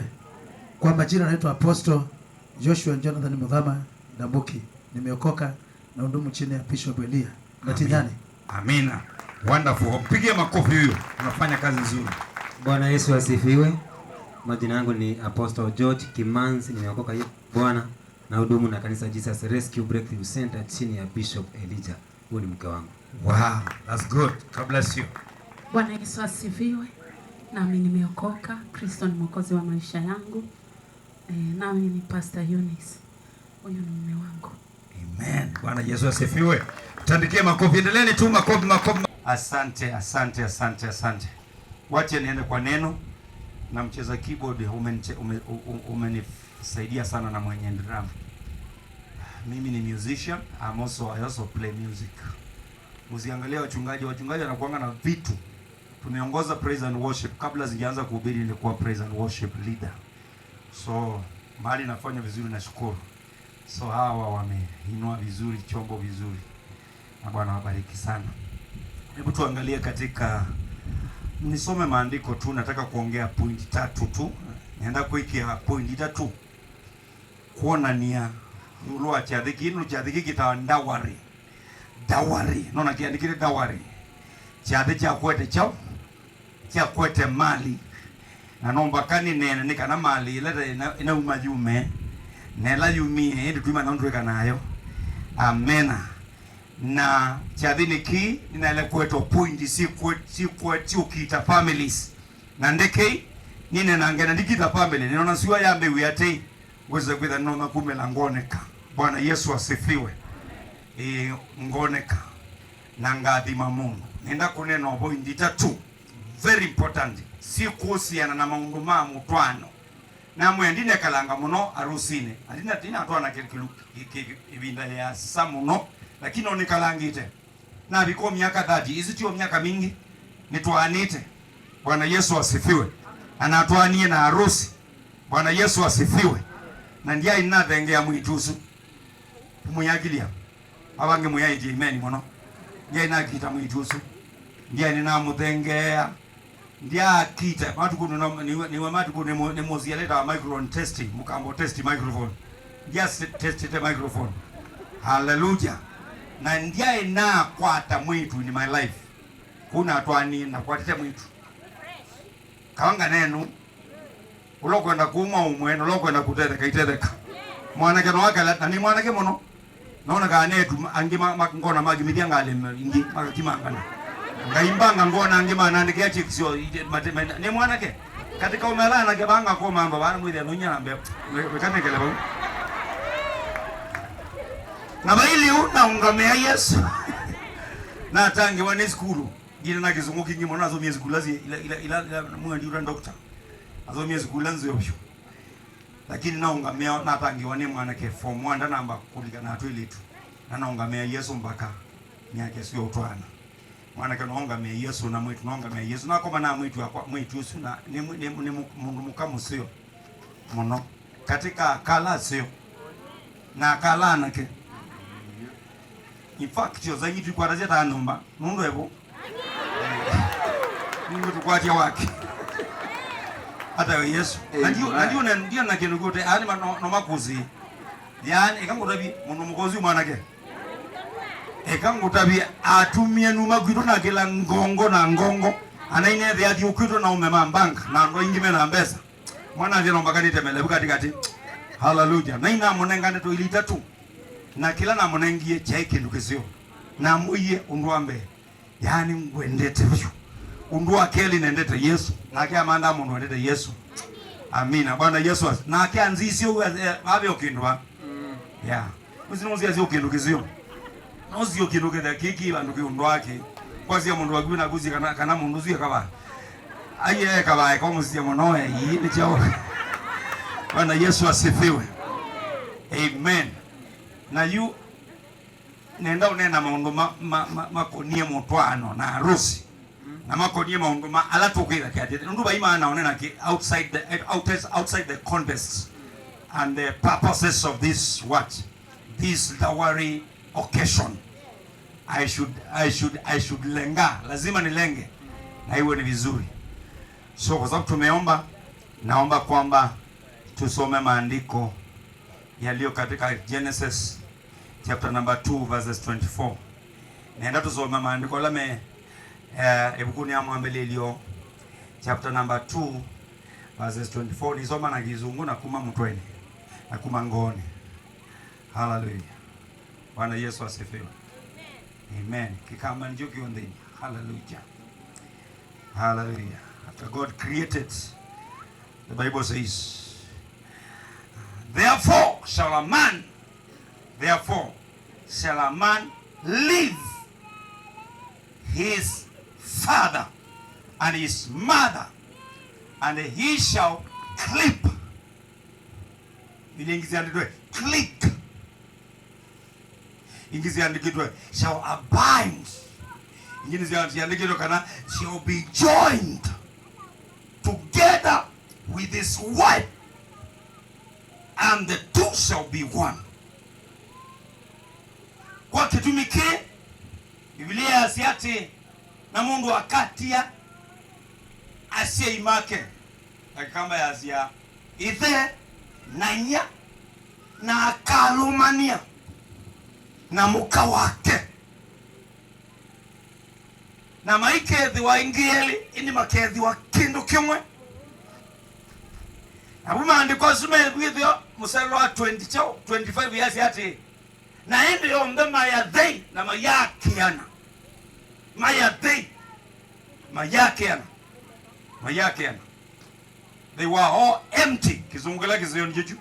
Kwa majina naitwa Apostle Joshua Jonathan Muthama Ndambuki. Nimeokoka na hudumu chini ya Bishop Elijah. Amen. Natinyani. Amina. Wonderful. Mpigie makofi huyo. Unafanya kazi nzuri. Bwana Yesu asifiwe. Majina yangu ni Apostle George Kimanzi, nimeokoka Bwana. Na hudumu na kanisa Jesus Rescue Breakthrough Center chini ya Bishop Elijah. Huyu ni mke wangu. Wow, that's good. God bless you. Bwana Yesu asifiwe. Nami nimeokoka. Kristo ni mwokozi wa maisha yangu. Eh, nami ni Pastor Eunice. Huyu ni mume wangu. Amen. Bwana Yesu asifiwe. Tandikie makofi. Endeleeni tu makofi, makofi. Asante, asante, asante, asante. Wache niende kwa neno. Na mcheza keyboard umeniche-, ume-, u-, u-, umenisaidia sana na mwenye drum. Mimi ni musician, I'm also, I also play music. Msiangalia wachungaji, wachungaji wanakuanga na vitu. Tumeongoza praise and worship. Kabla sijaanza kuhubiri nilikuwa praise and worship leader. So, mahali nafanya vizuri nashukuru. So hawa wameinua vizuri, chombo vizuri. Na Bwana wabariki sana. Hebu tuangalie katika, nisome maandiko tu, nataka kuongea point tatu tu. Nenda kuikia point tatu. Kuonania ĩũlũ wa kyathĩ kĩĩ, nũndũ kyathĩ kĩĩ kĩtawa dowry. Dowry, nona kĩandĩkĩte dowry. Kyathĩ kya kwete kyaũ? Kya kwete mali. Na no mbaka nĩneene nĩ kana mali ĩla ĩna-, ĩnauma yume, na ĩla yumie, ĩndĩ twĩmanya ũndũ twĩka nayo. Amena. Na kyathĩnĩ kĩĩ, nĩnaĩle kũetwa point syĩkwe-, syĩkwe-, syũkita families. Na ndekei, Ninenange na ndikita family, ninaona sua ya mbeu ya tei, ngwĩsĩte kwĩtha nĩnona kumĩla ngoneka. Bwana Yesu asifiwe. Ĩĩ, ngoneka na ngathima mũndũ. Nenda kũneena o point itatũ, very important, syĩkũsiana na maũndũ ma mũtwaano. Namwĩa ndinekalanga mũno arũsinĩ. Ndina-, ndinatwaana kĩ-, kĩlu-, kĩ-, kĩ-, ĩvinda yĩasa mũno, lakini no nĩkalangĩte. Navika o myaka thirty, ĩsu tyo myaka mingĩ, nĩtwaanĩte. Bwana Yesu asifiwe. Na natwaanie na arũsi. Bwana Yesu asifiwe. Na ndyaĩ nĩnathengea mwĩĩtu ũsu. Mwĩakilia. Avangĩ mwĩaĩtye amen mũno. Ndyaĩ nakita mwĩĩtu ũsu. Ndyaĩ nĩnamũthengeea. Ndyakita matukũ nĩwe, nĩwe matukũ nĩmũsialeta microphone test, mũkambo test microphone. Ndya testete microphone. Hallelujah. Na ndyaĩ nakwata mwĩĩtu in my life. Kũu natwaanie nakwatĩte mwĩĩtu. Kawanga nenu. Ũla ũkwenda kũuma ũmwe, na ũla ũkwenda kũtetheka itetheka. Mwanake no akala, na nĩ mwanake mũno. Nona kana netu angĩ ma-, ma-, ngona makimithya ngalĩ ingĩ, makakimangana. Ngaimbanga ngona angĩ manandĩkĩa chicks syo, ite-, mate-, mena-, nĩ mwanake. Katika umela anake banga kwa mambo bana mwĩthĩa nũnya na mbeo. Wekanekele bau. Na baili u naũngamĩa Yesu. Natangĩwa nĩ sukulu. Ndina na kĩsũngũ kingĩ mũno, nasomie sukulu asi ila, ila, ila, ila mwendi ũla doctor. Nasomie sukulu nzeo vyũ. Lakini naũngamĩa, natangĩwa nĩ mwanake form one, ndanamba kũlikana na twĩlĩtu. Na naũngamĩa Yesũ mbaka myaka ĩsu ya ũtwaana. Mwanake noũngamĩa Yesũ na mwĩĩtu noũngamĩa Yesũ. Nakoma na mwĩĩtu wakwa, mwĩĩtu ũsu na nĩ, nĩ, nĩ, nĩ mũ-, mũndũ mũka mũseo mũno. Katika akala aseo na akala anake. In fact, yo zaidi tuikwatasya ta nyũmba, nũndũ evo. Nũndũ tũkwatya wake. Hata yo Yesu. Na ndio, na ndio, na ndio na kĩndũ kyote, yani ma-, no, no makuzi. Yani, eka ngũtavye, mũndũ mũkozi mwanake. Eka ngũtavye, atumie numa kwitũ na kĩla ngongo na ngongo. Anainethe athi ũkwitũ na ume ma bank, na andũ aingĩ mena mbesa. Mwana athi no mbaka nĩtemele vu katikati. Hallelujah. Na inamũnengane tũili itatũ. Na kĩla namũnengie kyaĩ kĩndũ kĩseo. Namwĩie ũndũ wa mbee. Yaani ngwendete vyũ. Ũndũ wa kelĩ nendete Yesũ. Nake amantha mũndũ wendete Yesũ. Amina. Bwana Yesũ as-, nake anzisye ũu, eh, vave o kĩndũ va. Mm. Yeah. Ũsi nũsiasya o kĩndũ kĩseo. Nũsi o kĩndũ kĩthea kĩkĩ vandũ kĩ ũndũ wake. Kwasya mũndũ waku na kusi kana, kana mũndũ ũsu ekava. Aiye ekava eka mũsisya mũno, eh, ii nĩ chao. Bwana Yesũ asifiwe. Amen. Na yu nenda ũneena maũndũ ma, ma, ma, makonie mũtwaano na arusi. Na makonie maũndũ ma ala tũkwĩtha kĩatĩtĩ. Nũndũ vai maana ũneena kĩ outside the, outside, outside the context and the purposes of this what? This dowry occasion. I should, I should, I should lenga. Lazima nilenge. Na iwe ni vizuri. So kwa sababu tumeomba, naomba kwamba tusome maandiko yaliyo katika Genesis chapter number two, verses twenty-four. Nenda tusome maandiko ala me, eh, ĩvukunĩ ya Mwambĩlĩlyo, chapter number two, verses twenty-four. Nisoma na Kĩsũngũ na kuma mũtwenĩ, na kuma ngoonĩ. Hallelujah. Bwana Yesu asifiwe. Amen. Kĩkamba nĩkyo kĩũnthĩnĩ. Hallelujah. Hallelujah. After God created, the Bible says, "Therefore shall a man, therefore shall a man leave his father and his mother, and he shall cleave." Ila ingĩ syandĩkĩtwe, click. Ingĩ syandĩkĩtwe, shall abide. Ingĩ nĩ sya-, syandĩkĩtwe kana, shall be joined together with his wife, and the two shall be one. Kwa kĩtumi kĩĩ, Biblia yasya atĩ, na mũndũ akatia asyai make, na Kĩkamba yasya, ĩthe na inyia, na akalũmanĩa na mũka wake, na maikethĩwa ĩngĩ elĩ, ĩndĩ makethĩwa kĩndũ kĩmwe. Navu maandĩko asu methwĩthĩwa mũsalo wa twenty, twenty-five yasya atĩ, na ĩndĩ onthe mayathei na mayakĩana. Mayathei. Mayakĩana. Mayakĩana. They were all empty. Kĩsũngũ kĩla kĩseo nĩ kĩu.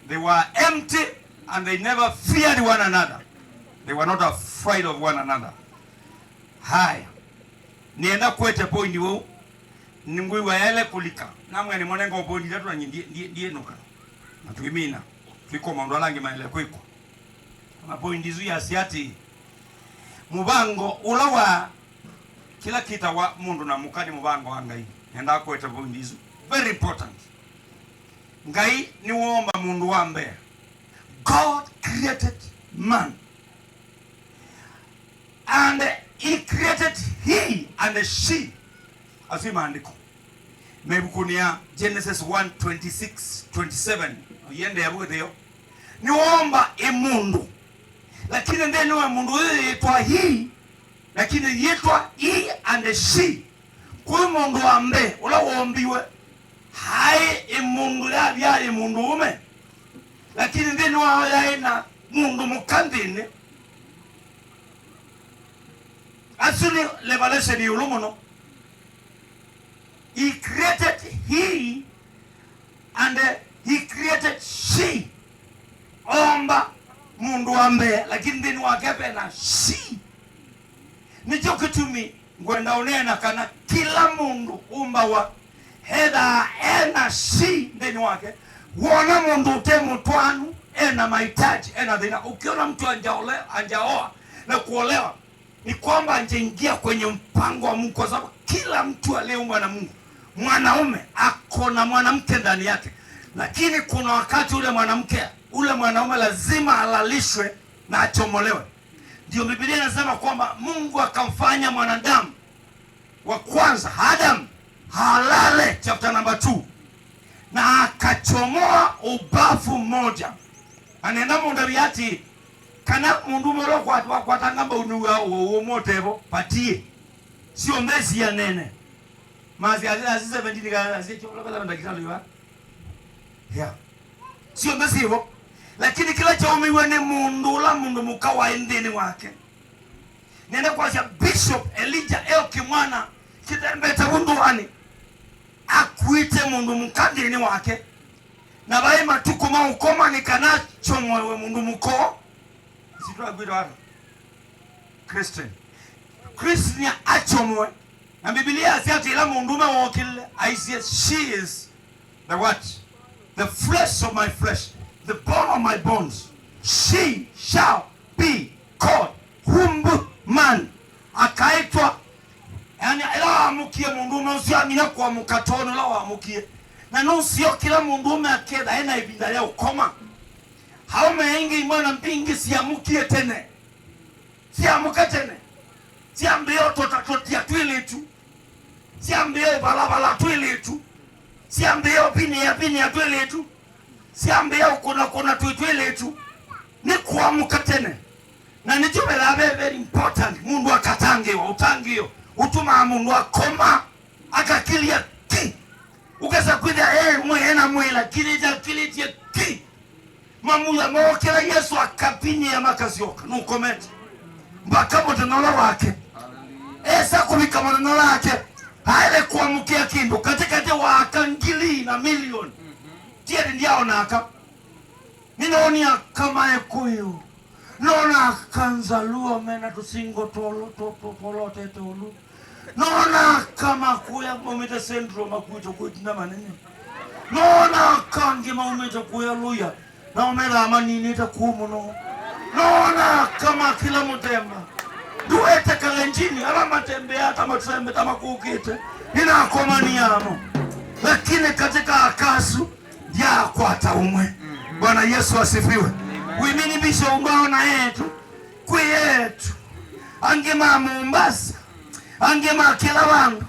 They were empty and they never feared one another. They were not afraid of one another. Haya. Nĩenda kwete point vau. Nĩngwĩw'a yaĩle kũlika. Namwĩa nĩmonenga point itatu na ndiĩ- ndiĩ- ndiĩnũka. Na twĩmina. Twĩkoma andũ ala angĩ maĩle kwĩkwa. Na point isu yasya atĩ, mũvango ũla wa kĩla kĩtawa mũndũ na mũka nĩ mũvango wa Ngai. Nĩendaa kwete point isu. Very important. Ngai nĩwoomba mũndũ wa mbee. God created man. And he created he and she. Asu nĩ maandĩko. Mĩvukunĩ ya Genesis one twenty-six, twenty-seven, ũiendeea vu ĩtheo. Nĩwoomba ĩ mũndũ. Lakini nthĩnĩ wa mũndũ ũyũ yĩtwa he, lakini yĩtwa he and she. Kwĩ mũndũ wa mbee ũla woombiwe, aĩ ĩ mũndũ yavya ĩ mũndũũme. Lakini nthĩnĩ wao yaĩ na mũndũ mũka nthĩnĩ. Asu nĩ revelation ĩũlũ mũno. He created he and he created she. Oomba mũndũ wa mbee, lakini nthĩnĩ wake vena she. Nĩkyo kĩtumi ngwenda ũneena kana kĩla mũndũ ũmbawa ethaa ena she nthĩnĩ wake. Wona mũndũ ũte mũtwaanu, ena mahitaji, ena thĩna. Ukiona mtu anjaole- anjaoa na kuolewa, ni kwamba anjaingia kwenye mpango wa Mungu, kwa sababu kila mtu aliyeumbwa na Mungu, mwanaume ako na mwanamke ndani yake, lakini kuna wakati ule mwanamke, ule mwanaume lazima alalishwe na achomolewe. Ndio Biblia inasema kwamba Mungu akamfanya mwanadamu wa kwanza, Adam, halale, chapter number two, na akachomoa ubavu mmoja. Anenda mũndũ atĩ, kana mũndũ ũmwe ũla ũkwat- wakwatanga mbau nĩw'a ũmwe ũtevo, patie. Syonthe sianene. Masi asi- asi seventeen ka- asi chola kala ndakitalo iwa. Yeah. Syonthe sivo. Lakini kĩla kyaũmiw'e nĩ mũndũ ũla mũndũ mũka waĩ nthĩnĩ wake. Nenda kwasya Bishop Elijah L. Kimwana kĩtembete vũndũanĩ, akuĩte mũndũ mũka nthĩnĩ wake. Na vaĩ matukũ ma ũkoma nĩ kana achomoewe mũndũ mũka ũũ. Sitwakwĩtwa ata? Christian. Christian achomoe. Na Biblia yasya atĩ ĩla mũndũũme wookĩlile, aisye, "She is the what? The flesh of my flesh, the bone of my bones. She shall be called womb man." Akaĩtwa, yani, ĩla wamũkie mũndũũme ũsu amina kũamũka tondũ ũla wamũkie. Na nũseo kĩla mũndũũme aketha ena ĩvinda ya ũkoma. Aũme aingĩ imwana mbingĩ siamũkie tene. Siamũka tene. Siambĩĩa ũtotatũtia twĩlĩtu. Siambĩĩa ũvalavala twĩlĩtu. Siambĩĩa ũvinĩa vinĩa twĩlĩtu. Siambĩĩa ũkũnakũna twĩ twĩlĩtu. Nĩ kũamũka tene. Na nĩkyo vethaa ve very important mũndũ akatangĩĩwa. Ũtangĩĩo ũtumaa mũndũ akoma, akakĩlya ki. Ũkesa kwĩthĩa e mwĩĩ ena mwĩĩ, lakini akĩlĩtye ki. Mamutha mookĩla, Yesũ akavinyĩa makasyoka. Nũkomete. Mpaka mũthenya ũla wake. Esa kũvika mũthenya ũla wake, aĩle kũamũkĩa kĩndũ katĩkatĩ wa aka ngili na milioni. Tiende ndyaona aka. Nĩnoonie aka ma Ĩkũyũ. Noona aka Nzaluo mena tũsingo tũlũ, tũ- tũ- tũlotete ũlu. Noona aka ma kũya maumĩte Central makuĩte kwĩ ĩtina manene. Noona aka angĩ maumĩte kũya Luhya, nao methaa maninĩte kũũ mũno. Noona aka ma kĩla mũthemba. Nduete Kalenjini, ala matembeaa ta matembe ta makũkĩte, nĩnakomanie namo. Lakini katika aka asu, ndyakwata ũmwe. Bwana Yesu asifiwe. Wĩmini mbisyo ũndũ aona etu, kwĩ etu. Angĩ ma Mombasa, angĩ ma kĩla vandũ.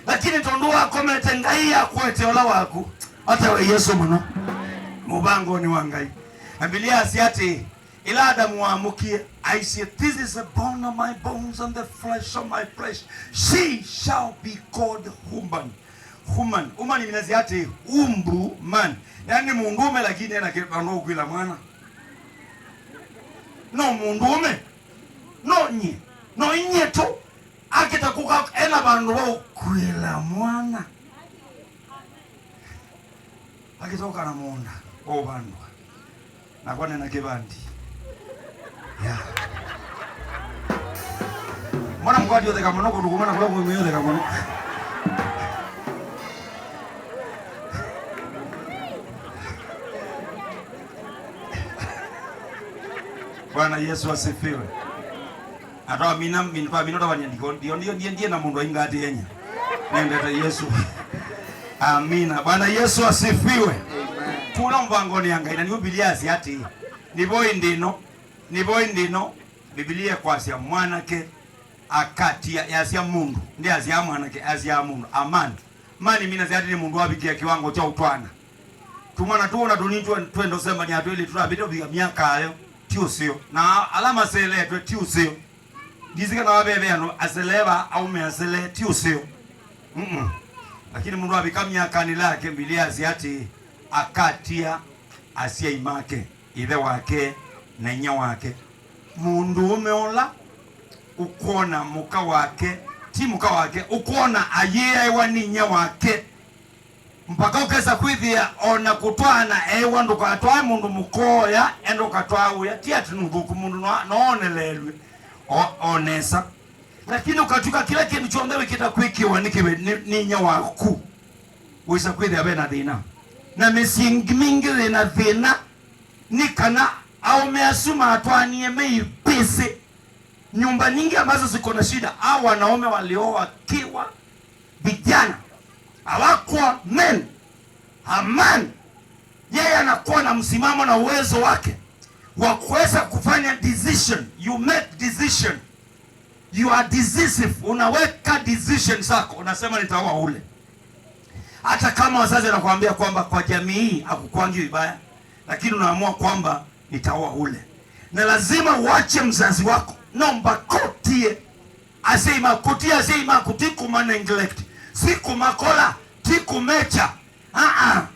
Lakini tondũ wakomete, Ngai akwete ũla waku. Ata we Yesũ mũno. Mũvangonĩ wa Ngai. Na Biblia yasya atĩ, ĩla Adamu wamũkie, aisye, "This is a bone of my bones and the flesh of my flesh. She shall be called woman." Woman. Woman iminasya atĩ, womb man. Yani nĩ mũndũũme lakini ena kĩ- vandũ ũkwĩla mwana. No mũndũũme. No nyie. No inyie tu. Akĩta kũka ena vandũ va ũkwĩla mwana. Akĩtoka na mũũnda ũvandwa. Nakwa nena kĩvandi. Ya. Mbona mũkwati ũtheka mũno kũndũ kũmwe na kũla kũmwe ũtheka mũno? Bwana Yesu asifiwe. Atwa mina, min-, kwa mina utawanya ndiko, ndio, ndio, ndio, ndiye na mũndũ aingatĩenya. Nendete Yesu. Amina. Bwana Yesu asifiwe. Amen. Kũla mvangoni ya Ngai, na nĩyo Biblia yasya atĩ, nĩvo ĩndĩ ĩno, nĩvo ĩndĩ ĩno, Biblia ĩkwasya mwanake akatia, yasya mũndũ, ndĩasya mwanake, asya mũndũ. Amani. Mani mina sya atĩ nĩ mũndũ wavikia kiwango kya ũtwana. Tũmwana tũũ na tũnini twe-, twenda ũsemania twĩlĩ tũtavĩte ũvika myaka ayo, ti ũseo. Na ala maseletwe, ti ũseo. Ndisi kana waveve andũ aselee va, aume aselee, ti ũseo. Mm-mm. Lakini mũndũ avika myakanĩ lake, Mbilia yasya atĩ, akatia asyai make, ĩthe wake na inyia wake. Mũndũũme ũla ũkwona mũka wake, ti mũka wake, ũkwona ayĩaĩwa nĩ inyia wake, mpaka ũkesa kwĩthĩa o na kũtwaana eĩwa ndũkatwae mũndũ mũkooya, enda ũkatwaa ũya. Ti atĩ nũthũku mũndũ no, no oneleelw'e o, o nesa. Lakini ũkatw'ĩka kĩla kĩndũ kyonthe wĩkĩta kwĩkĩwa nĩ kĩve-, nĩ, nĩ inyia waku, wĩsa kwĩthĩa ve na thĩna. Na mĩsyĩ ĩngĩ mingĩ yĩ na thĩna nĩ kana aũme asu matwaanie me ivĩsĩ. Nyumba nyingi ambazo ziko na shida, hao wanaume walioa wakiwa vijana, hawakuwa men. A man, yeye anakuwa na msimamo na uwezo wake wa kuweza kufanya decision. You make decision. You are decisive. Unaweka decision zako, unasema, "Nitaoa ule." Hata kama wazazi wanakuambia kwamba kwa jamii hii hakukwangi vibaya, lakini unaamua kwamba, "Nitaoa ule." Na lazima uache mzazi wako. Nomba kũtie asyai maku, kũtia asyai maku ti kũma neglect, si kũmakola, ti kũmekya. Aa,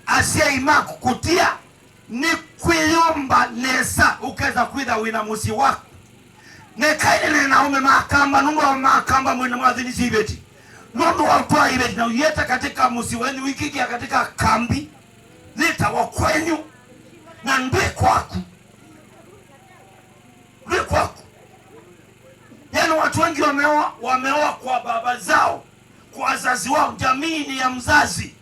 asyai maku kũtia nĩ kwĩyũmba nesa, ũkesa kwĩtha wĩna mũsyĩ waku. Nekaĩle nena aũme ma Akamba, nũndũ wa ma Akamba mwĩna mwathĩnisye iveti. Nũndũ wa ũtwaa iveti na ũieta katika mũsyĩ wenyu, ũikĩkĩa katika kambi, yĩtawa kwenyu, na ndwĩ kwaku. Ndwĩ kwaku. Yaani watu wengi wameoa, wameoa kwa baba zao, kwa wazazi wao. Jamii ni ya mzazi.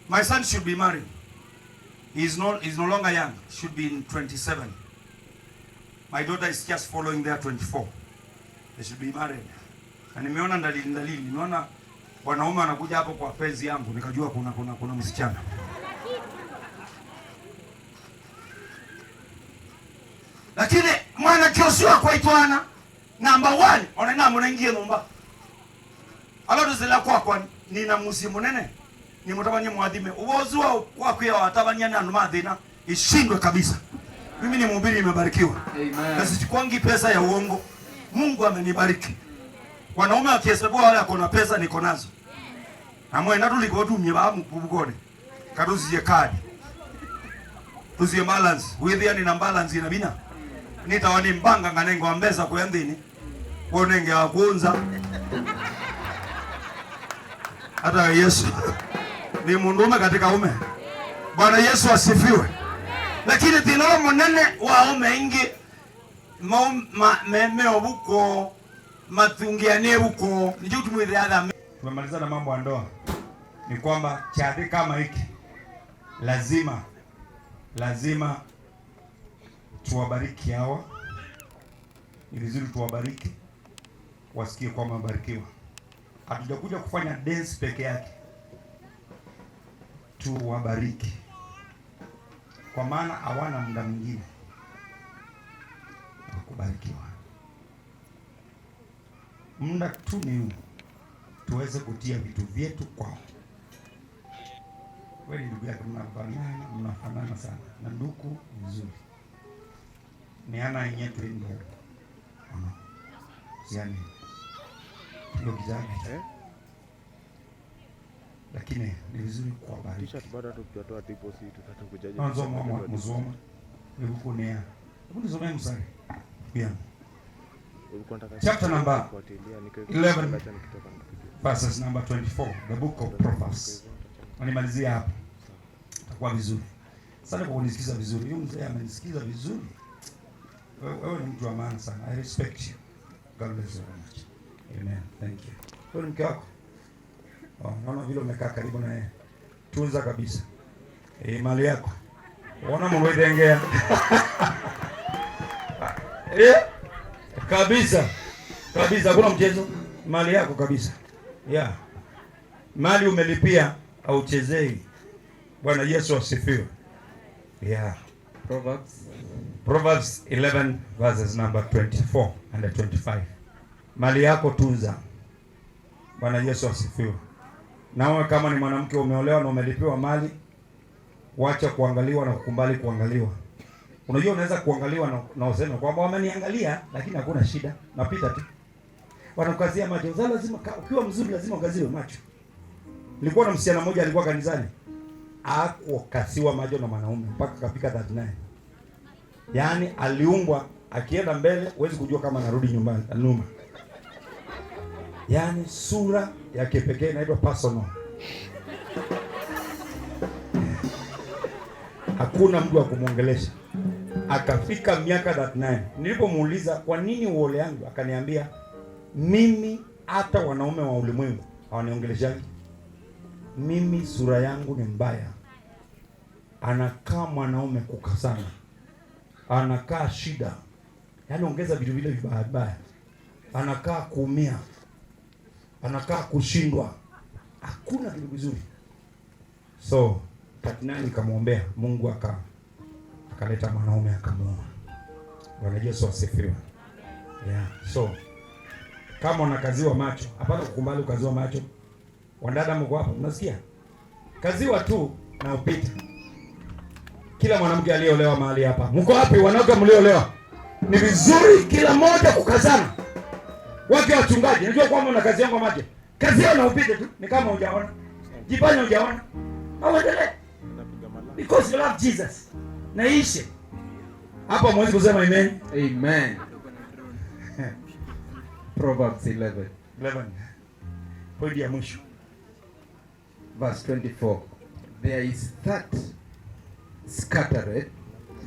My son should be married. He's no, he's no longer young. Should be in twenty-seven. My daughter is just following there, twenty-four. They should be married. Na nimeona dalili, dalili. Nimeona wanaume wanakuja hapo kwa fence yangu, nikajua kuna, kuna, kuna msichana. Lakini mwanake ũsu akwaitwana, number one, ona namũnengie nyũmba. Ala tũsila kwakwa, nina mũsyĩ mũnene, nĩmũtavany'e mwathime. Ũvoo ũsu wa, wa kwĩa watavany'a nĩ andũ ma thĩna, ishindwe kabisa. Mimi ni mhubiri, nimebarikiwa. Amen. Na sichukuangi pesa ya uongo. Mungu amenibariki. Wanaume wakihesabiwa wale wako na pesa, niko nazo. Na mwenda tũlike ũtumie vaa mũvukoni. Katũsie kadi. Tũsie balance. Wĩthĩa nĩ na balance ĩna vinya. Nĩtawa nĩ mbanga nganengwa mbesa kũya nthĩnĩ. Wonengewa kũnza. Hata Yesu. Nĩ mũndũũme katika ume. Bwana Yesu asifiwe. Lakini thĩna ũla mũnene wa aũme aingĩ mau-, ma-, me-, meovu kwoo, mathungĩanĩe vu kwoo. Nĩkyo tũmwĩthĩa athame. Tumemalizana mambo ya ndoa. Ni kwamba kyathĩ kama hiki, lazima, lazima tuwabariki hawa. Ni vizuri tuwabariki, wasikie kwamba wamebarikiwa. Hatujakuja kufanya dance peke yake. Tuwabariki. Kwa maana hawana muda mwingine wa kubarikiwa. Muda tu ni huu, tuweze kutia vitu vyetu kwao. Kweli ndugu yake, mnafanana, mnafanana sana. Na ndugu vizuri. Nĩ ana inyia twĩ ndugu. Ona. Siani. Ndio kijana. Eh? Lakini ni vizuri kuwabariki. Kisha bado hata ukitoa deposit, hata kujaje. Mwanzo mwa, mwa, mzoma. Hebu kunea. Hebu nisomee mstari. Pia. Ulikuwa unataka chapter number kufuatilia, nikiweka eleven. Acha nikitoka nikuje. Verses number twenty-four, the book of Proverbs. Wanimalizia hapo. Itakuwa vizuri. Asante kwa kunisikiza vizuri. Huyu mzee amenisikiza vizuri. Wewe, wewe ni mtu wa maana sana. I respect you. God bless you very much. Amen. Thank you. Huyu ni mke wako? Oh, naona vile umekaa karibu na yeye. Tunza kabisa. Eh, mali yako. Ona mwenye itengea. Eh? Kabisa. Kabisa, hakuna mchezo. Mali yako kabisa. Yeah. Mali umelipia, hauchezei. Bwana Yesu asifiwe. Yeah. Proverbs. Proverbs eleven verses number twenty-four and twenty-five. Mali yako tunza. Bwana Yesu asifiwe. Nawe kama ni mwanamke umeolewa na umelipiwa mali, wacha kuangaliwa na kukubali kuangaliwa. Unajua, unaweza kuangaliwa na, na useme kwamba wameniangalia, lakini hakuna shida, napita tu. Wanakukazia macho. Sasa lazima ka-, ukiwa mzuri lazima ukaziwe macho. Nilikuwa na msichana mmoja alikuwa kanisani. Hakukasiwa macho na mwanaume mpaka akafika thirty-nine. Yaani aliumbwa, akienda mbele huwezi kujua kama anarudi nyumbani, nyuma. Yaani sura ya kipekee inaitwa personal. Hakuna mtu wa kumwongelesha. Akafika miaka thirty-nine. Nilipomuuliza, "Kwa nini uoleangi?" Akaniambia, "Mimi hata wanaume wa ulimwengu hawaniongeleshangi. Mimi sura yangu ni mbaya." Anakaa mwanaume kukasana. Anakaa shida. Yaani ongeza vitu vile vibaya vibaya. Anakaa kuumia. Anakaa kushindwa. Hakuna kitu kizuri. So, thirty-nine nikamwombea, Mungu aka-, akaleta mwanaume akamuoa. Bwana Yesu asifiwe. Yeah. So, kama unakaziwa macho, hapana kukubali ukaziwa macho. Wadada mko hapa, mnasikia? Kaziwa tu na upite. Kila mwanamke aliyeolewa mahali hapa. Mko wapi wanawake mliolewa? Ni vizuri kila mmoja kukazana. Wake wachungaji, najua kwamba una kazi yangu macho. Kazi yao na upite tu, ni kama hujaona. Jifanye hujaona. Au endelee. Because you love Jesus. Na ishe. Hapa mwezi kusema amen. Amen. Proverbs eleven. Eleven. Point ya mwisho. Verse twenty-four. There is that scattereth,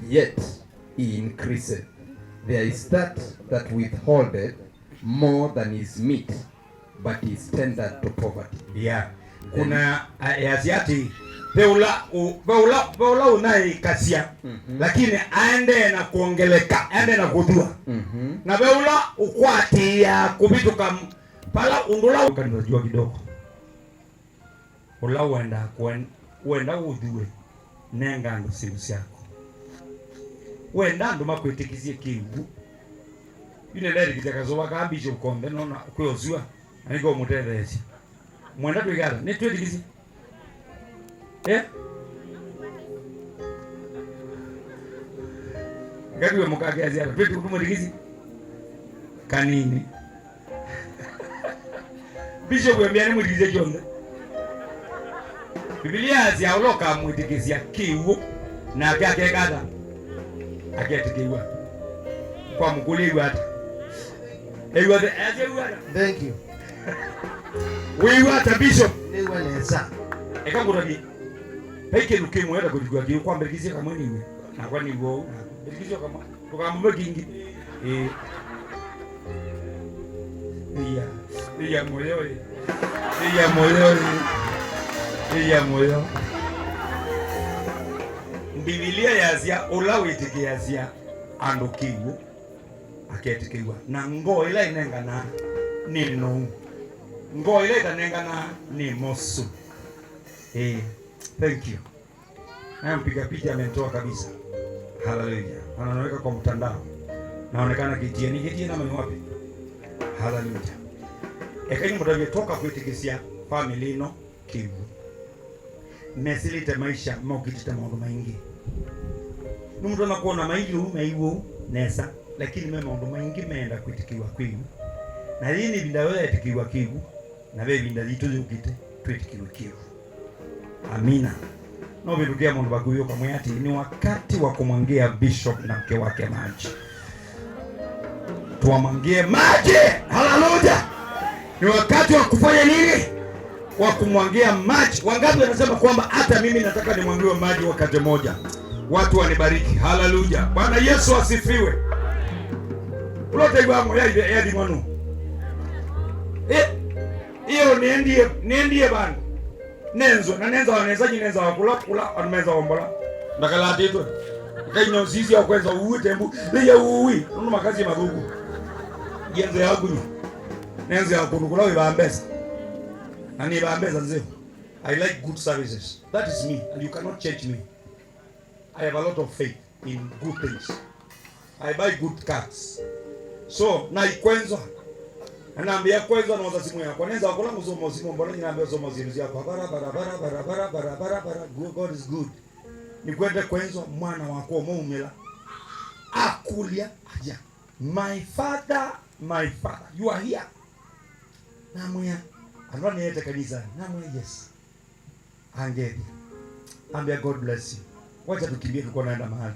yet he increaseth. There is that that withholdeth more than is meet, but is tendered to poverty. Yeah. Kuna, uh, yasi ati, ve ũla ũ-, ve ũla, ve ũla ũnaĩkasya, mhm, lakini aendee na kuongeleka, aendee na kũthua. Mhm. Na ve ũla ũkwatĩĩa kũvĩtũka m-, vala ũndũ ũla ũkanĩwa jua kidogo. Ũla wendaa kũen-, wenda ũthue, nenga andũ syĩndũ syaku. Wenda andũ makwĩtĩkĩsye kĩw'ũ. Yu nĩndeetĩkĩsya kasũva kaa Bishop konthe, nona kwĩ ũsua, na nĩko ũmũtetheesya. Mwenda twĩke ata? Nĩtwĩtĩkĩsye? Eh? Ngatue mũkakeasya ata? Twĩtĩkĩsye? Kanini. Bishop ambĩa nĩmwĩtĩkĩsye kyonthe. Biblia yasya ũla ũkamwĩtĩkĩsya kĩw'ũ, nake akeka ata? Aketĩkĩw'a. Kwa mũkũlya ĩw'a ata? Ĩw'a the, asya ĩw'a ata? Thank you. Wĩw'a ata, Bishop? Nĩw'a nesa. Eka ngũtavye. Vai kĩndũ kĩmwe ata kũtĩkĩw'a kĩw'ũ, kwa mbĩtĩkĩsye kamwe nĩw'e. Nakwa nĩw'o ũu, nakwa. Mbĩtĩkĩsye kamwe. Ndũkamũme kĩngĩ. Ĩĩ. Ĩia. Ĩia mũyo, ĩ. Ĩia mũyo, ĩ. Ĩia mũyo. Mbivilia yasya, ũla wĩtĩkĩasya andũ kĩw'ũ, aketĩkĩw'a. Na ngoo ĩla ĩnenganaa nĩ nou. Ngoo ĩla ĩtanenganaa nĩ mosu. Ĩĩ. Thank you. Haya, mpiga picha amenitoa kabisa. Haleluya. Anaweka kwa mtandao. Naonekana Kitieni. Kitieni ama ni wapi? Haleluya. Eka nimũtavye, toka kwĩtĩkĩsya family ĩno kĩw'ũ. Mesĩlĩte maisha maũkitĩte maũndũ maingĩ. Nĩmũtonya kwona maingĩ ũu maiw'ũ nesa, lakini me maũndũ maingĩ meenda kwĩtĩkĩw'a kĩw'ũ. Na yĩĩ nĩ ĩvinda yoo ya ĩtĩkĩw'a kĩw'ũ. Na ve ĩvinda yitũ yũkĩte, twĩtĩkĩw'e kĩw'ũ. Amina. No vĩndũkĩa mũndũ vakuvi ũkamwĩa atĩ, "Ni wakati wa kumwangia Bishop na mke wake maji." Tuwamwangie maji. Haleluya. Ni wakati wa kufanya nini? Wa kumwagia maji. Wangapi wanasema kwamba hata mimi nataka nimwagiwe maji wakati moja? Watu wanibariki. Haleluya. Bwana Yesu asifiwe. Ulote wangu ya ile ya dimonu. Eh, hiyo niendie, niendie bana. Nenzwa, na nenzawa nesa, nyi nenzawa kũla, kũla, andũ menzawa mbola. Ndakalatĩtwe. Ngai nĩũsisya ũkwenza ũu tembu. Lĩya ũi, nũndũ makasye mathũku. Yenze ya kũnywa. Nenze ya kũndũ kũla wĩvaa mbesa. Na nĩvaa mbesa nzeo. I like good services. That is me, and you cannot change me. I have a lot of faith in good things. I buy good cars. So, naikwenzwa. Na nambia kwenzwa noza simu yakwa. Nenza kũla ngũsoma simu, mbona nyinambia soma simu syakwa. Bara, bara, bara, bara, bara, bara, bara, bara, bara. Go-, God is good. Nikwende kwenzwa mwana wakwa ũmwe umĩla. Akũlya, aya, "My father, my father, you are here." Namwĩa, "Andũ aa nĩete kanisa." Namwĩa, "Yes." Angethya. Ambia, "God bless you. Wacha tukimbie, tulikuwa naenda mahali."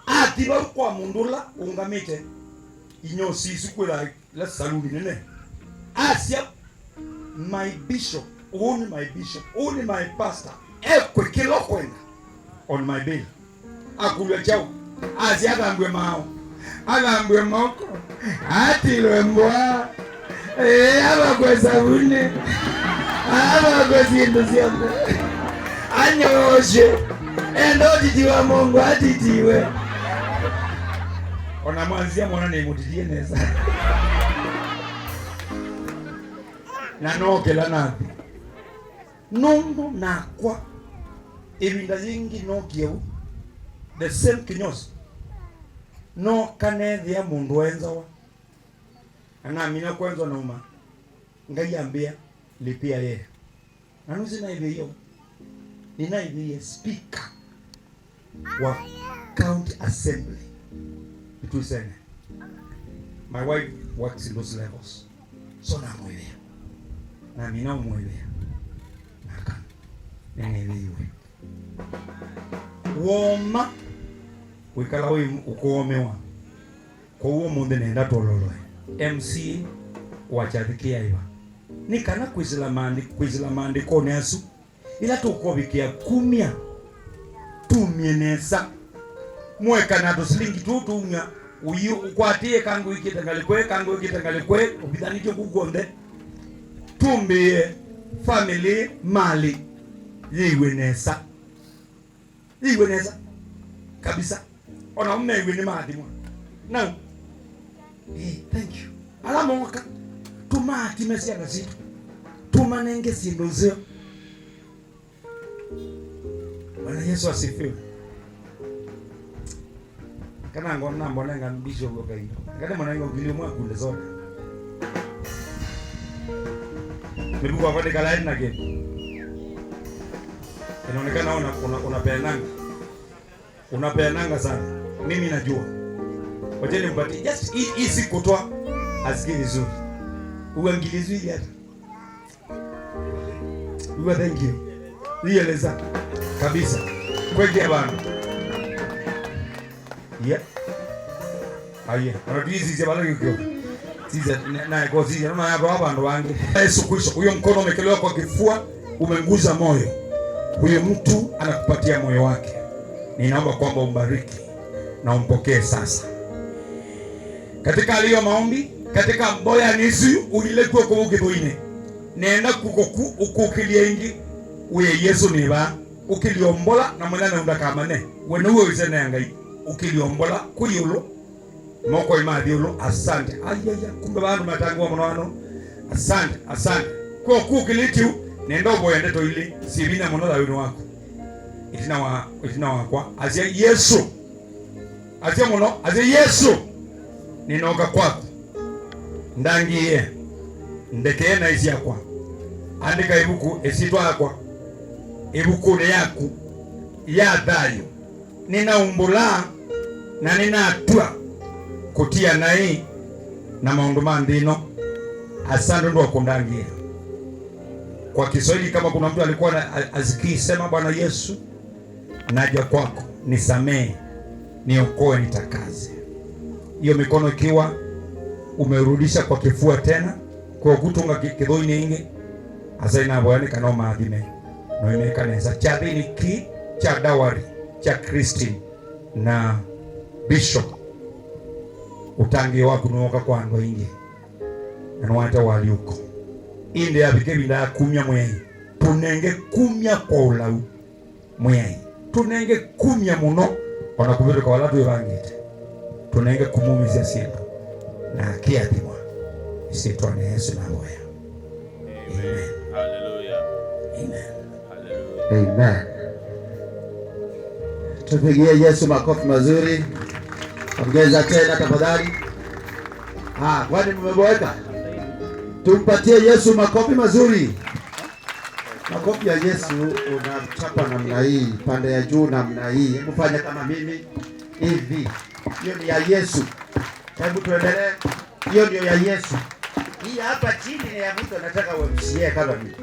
Athi vau kwa mũndũ ũla ũngamĩte inyũsi isu kwĩla ila saluni nene. Asya, "My bishop, ũũ nĩ my bishop, ũũ nĩ my pastor. Ekwe kĩla ũkwenda on my bill." Akũlw'a kyaũ? Asya athambw'e maaũ. Athambw'e moko. Atilwe mbwa. Ee, avakwe savunĩ. Avakwe syĩndũ syonthe. Anyoosye. Enda ũtitiwa mongo atitiwe. Ona mwanzia mwana nĩmũtitie nesa. Na nookĩla nathi. Nũndũ nakwa, ĩvinda yĩngĩ nookie vu, the same kĩnyosi, nooka neethĩa mũndũ waenzawa, na namina kwenzwa nauma, Ngai ambĩa, "Lipia yeye." Na nũsĩ naĩvĩie ũ? Nĩnaĩvĩie speaker wa County Assembly Ituisene. My wife works in those levels. So namwĩvĩa. Namina ũmwĩvĩa. Naka. Nĩnĩvĩiwe. Woma. Wĩkala wĩ ũkũũmĩwa. Kwoou ũmũnthĩ nenda tũloloe M C A wa kyathĩ kĩaiva. Nĩ kana kwĩsĩla maandĩ-, kwĩsĩla maandĩkonĩ asu. Ĩla tũkũvikĩa kumya, tumye nesa. Mũeka na tũsilingi tũũ tũumya, ũiũ ũkwatĩe kangũ ĩkĩte ngalĩko ĩ, kangũ ĩkĩte ngalĩko ĩ, ũvithanĩtye kũu kw'onthe. Tumbĩe family malĩ yĩiwe nesa. Yĩiwe nesa. Kabisa. Ona ũmew'e nĩ maathimwa. Now, eh, thank you. Ala mooka, tũmaatime syana sitũ. Tũmanenge syĩndũ nzeo. Bwana Yesu asifiwe. Kana ngona mbonenga bishop wa kainda. Kana mwanangu ngili mwa kunde zote. Mĩvuko yakwa ndĩkalae na kĩndũ. Inaonekana una, una, unapenanga. Unapenanga sana. Mimi najua. Wacha nimpatie just hii, hii siku toa asikie vizuri. Uangilizwe hata. Uwa, thank you. Nieleza kabisa. Kweke abantu. Yeah. Aye. Ona tuisisya vala kĩkyo. Sisya, na, na, kwa sisya, na, na, kwa abantu wangi. Yesu Kristo, huyo mkono umekelewa kwa kifua, umenguza moyo. Huyo mtu anakupatia moyo wake. Ninaomba kwamba umbariki na umpokee sasa. Katika aliyo maombi, katika mboya nisi uile kuo kũu kĩthũinĩ. Nenda kuko ku ũkũkĩlya ĩngĩ, wĩe Yesu nĩ vaa. Ũkĩlyo mbola na mwĩla na ũndakamane. We nĩwe wĩsenea Ngai. Ũkĩlyo mbola kũ ĩũlũ. Moko imathi ĩũlũ. Asante. Ayaya, kumbe vandũ matangĩwa mũno ano. Asante, asante. Kwa kũkĩlĩtye u, nenda ũvoya ndeto ilĩ syĩ vinya mũno thayũnĩ waku. Ĩtina wa, ĩtina wakwa. Asya Yesu. Asya mũno, asya, "Yesu, nĩnooka kwaku. Ndangĩĩe, ndekee naĩ syakwa. Andĩka ĩvuku ĩsyĩtwa yakwa ĩvukunĩ yaku ya thayũ. Nĩnaumbũla na nĩnatw'a kũtia naĩ na maũndũ ma nthĩ ĩno. Asante nũndũ wa kũndangĩĩa." Kwa Kiswahili, kama kuna mtu alikuwa na, a-, asikii, sema, "Bwana Yesu, naja kwako, nisamehe, niokoe, nitakase." Hiyo mikono ikiwa umerudisha kwa kifua tena, Kwoou tũnga kĩ-, kĩthũinĩ ĩngĩ, Nyasaye navoya nĩ kana ũmaathime, na ũineka nesa kyathĩnĩ kĩĩ kya dowry kya Christine na Bishop. Ũtangĩĩo waku nĩwooka kwa andũ aingĩ, na nĩwaete ũalyũko. Ĩndĩ yavika ĩvinda ya kumya Mwĩai, tũnenge kumya kwa ũlau. Mwĩai, tũnenge kumya mũno, o na kũvĩtũka vala twĩvangĩte. Tũnenge kũmumĩsya syĩndũ, na akĩathimwa. Ĩsyĩtwanĩ ya Yesũ navoya. Amen. Hallelujah. Amen. Hallelujah. Amen. Tupigie Yesu makofi mazuri. Ongeza tena tafadhali. Ah, kwani mmeboeka? Tumpatie Yesu makofi mazuri. Makofi ya Yesu unachapa namna hii, pande ya juu namna hii. Hebu fanya kama mimi hivi. Hiyo ni ya Yesu. Hebu tuendelee. Hiyo ndio ya Yesu. Hii ya hapa chini ni ya mtu anataka wa M C A kama mimi.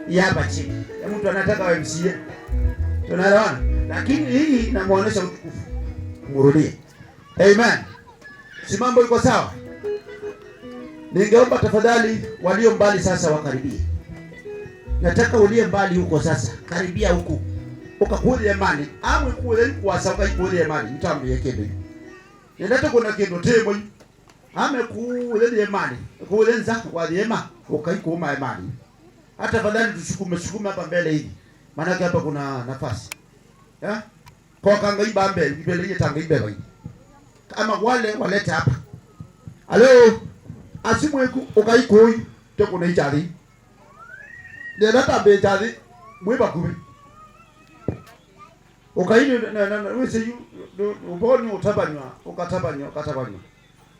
Hii ya hapa chini ya mtu anataka wa M C A. Tunaelewana? Lakini hii inamuonesha utukufu. Murudie. Amen. Si mambo iko sawa? Ningeomba tafadhali walio mbali sasa wakaribie. Nataka uliye mbali huko sasa, karibia huku. Ũkakũlĩe mali, amwe kũlĩe kwasa, ũkaikũlĩe mali, nĩtambĩe kĩndũ. Nendete kuna kĩndũ tĩmwe. Ame kũlĩe mali, kũlĩe nza, wathĩema, ũkaikũmae mali. Hata tafadhali tusukume, sukume hapa mbele hivi. Maanake hapa kuna nafasi. Eh? Koka ngai mbambe, mbele ye tanga imbeba hivi. Kama wale walete hapa. Alo, asimweku, ũkaikũi, te kuna ichathi. Nenda tambe ichathi, mwĩ vakuvĩ. Ũkaini, na, na, na, wĩsĩ yu, ndũ-, ũvoo nĩ ũtavanywa, ũkatavanywa, ũkatavanywa.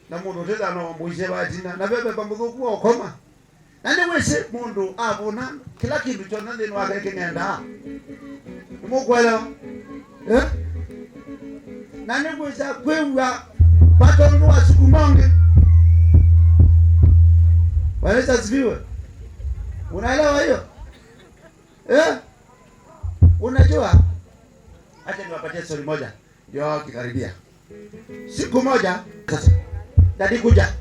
Na mũndũ ũtethana wa mũisye vatina, na veve pamũthũku wa ũkoma. Na nĩwĩsĩ mũndũ avũna, kĩla kĩndũ kyonthe nthĩnĩ wake kĩng'endaa. Nĩmũkwelewa? Eh? Na nĩkwĩsa kwĩw'a vata ũndũ wa sukuma ũngĩ. Bwana Yesu asifiwe. Unaelewa hiyo? Eh? Unajua? Acha niwapatie story moja. Ndio hao wakikaribia. Siku moja, sasa, dadi kuja.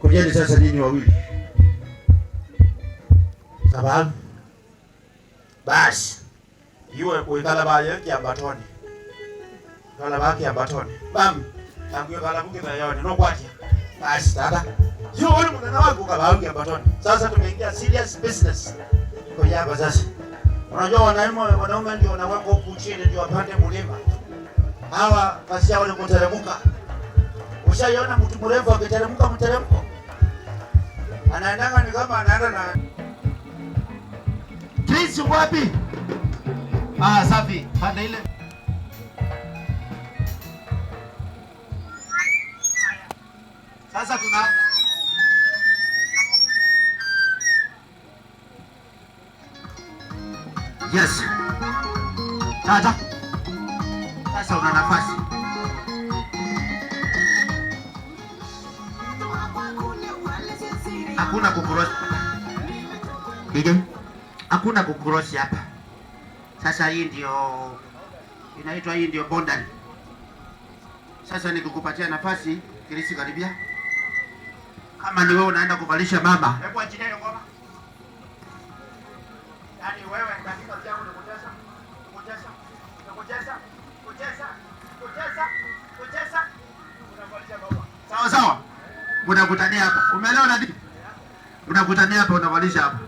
Kujeni sasa nyinyi wawili. Sababu. Basi. Iwe kuikala vaye kiambatoni. Kala va kiambatoni. Bam. Nakwikala ku kĩtheeonĩ. Nũkwatya. Basi, tata. Yu ũyũ nĩ mũthenya waku ũkavaa kiambatoni. Sasa tumeingia serious business. Kwa hapa sasa. Unajua wanaume, wanaume ndio wanaweka huku chini ndio wapande mlima. Hawa kazi yao ni kuteremka. Ushaiona mtu mrefu akiteremka mteremko? Anaendanga ni kama anaenda na Chris, uko wapi? Ah, safi. Pande ile. Sasa tuna Yes. Tata. Sasa una nafasi. Hakuna kucross. D J. Hakuna kucross hapa. Sasa hii ndio inaitwa, hii ndio boundary. Sasa nikikupatia nafasi, Chris, karibia. Kama ni wewe unaenda kuvalisha mama. Hebu achilia hiyo ngoma. Yaani wewe katika jambo ni kucheza, kucheza, kucheza, kucheza, kucheza, kucheza, kucheza. Unavalisha mama. Sawa sawa. Mnakutania hapa. Umeelewa nani? Mnakutania hapa, unavalisha hapa.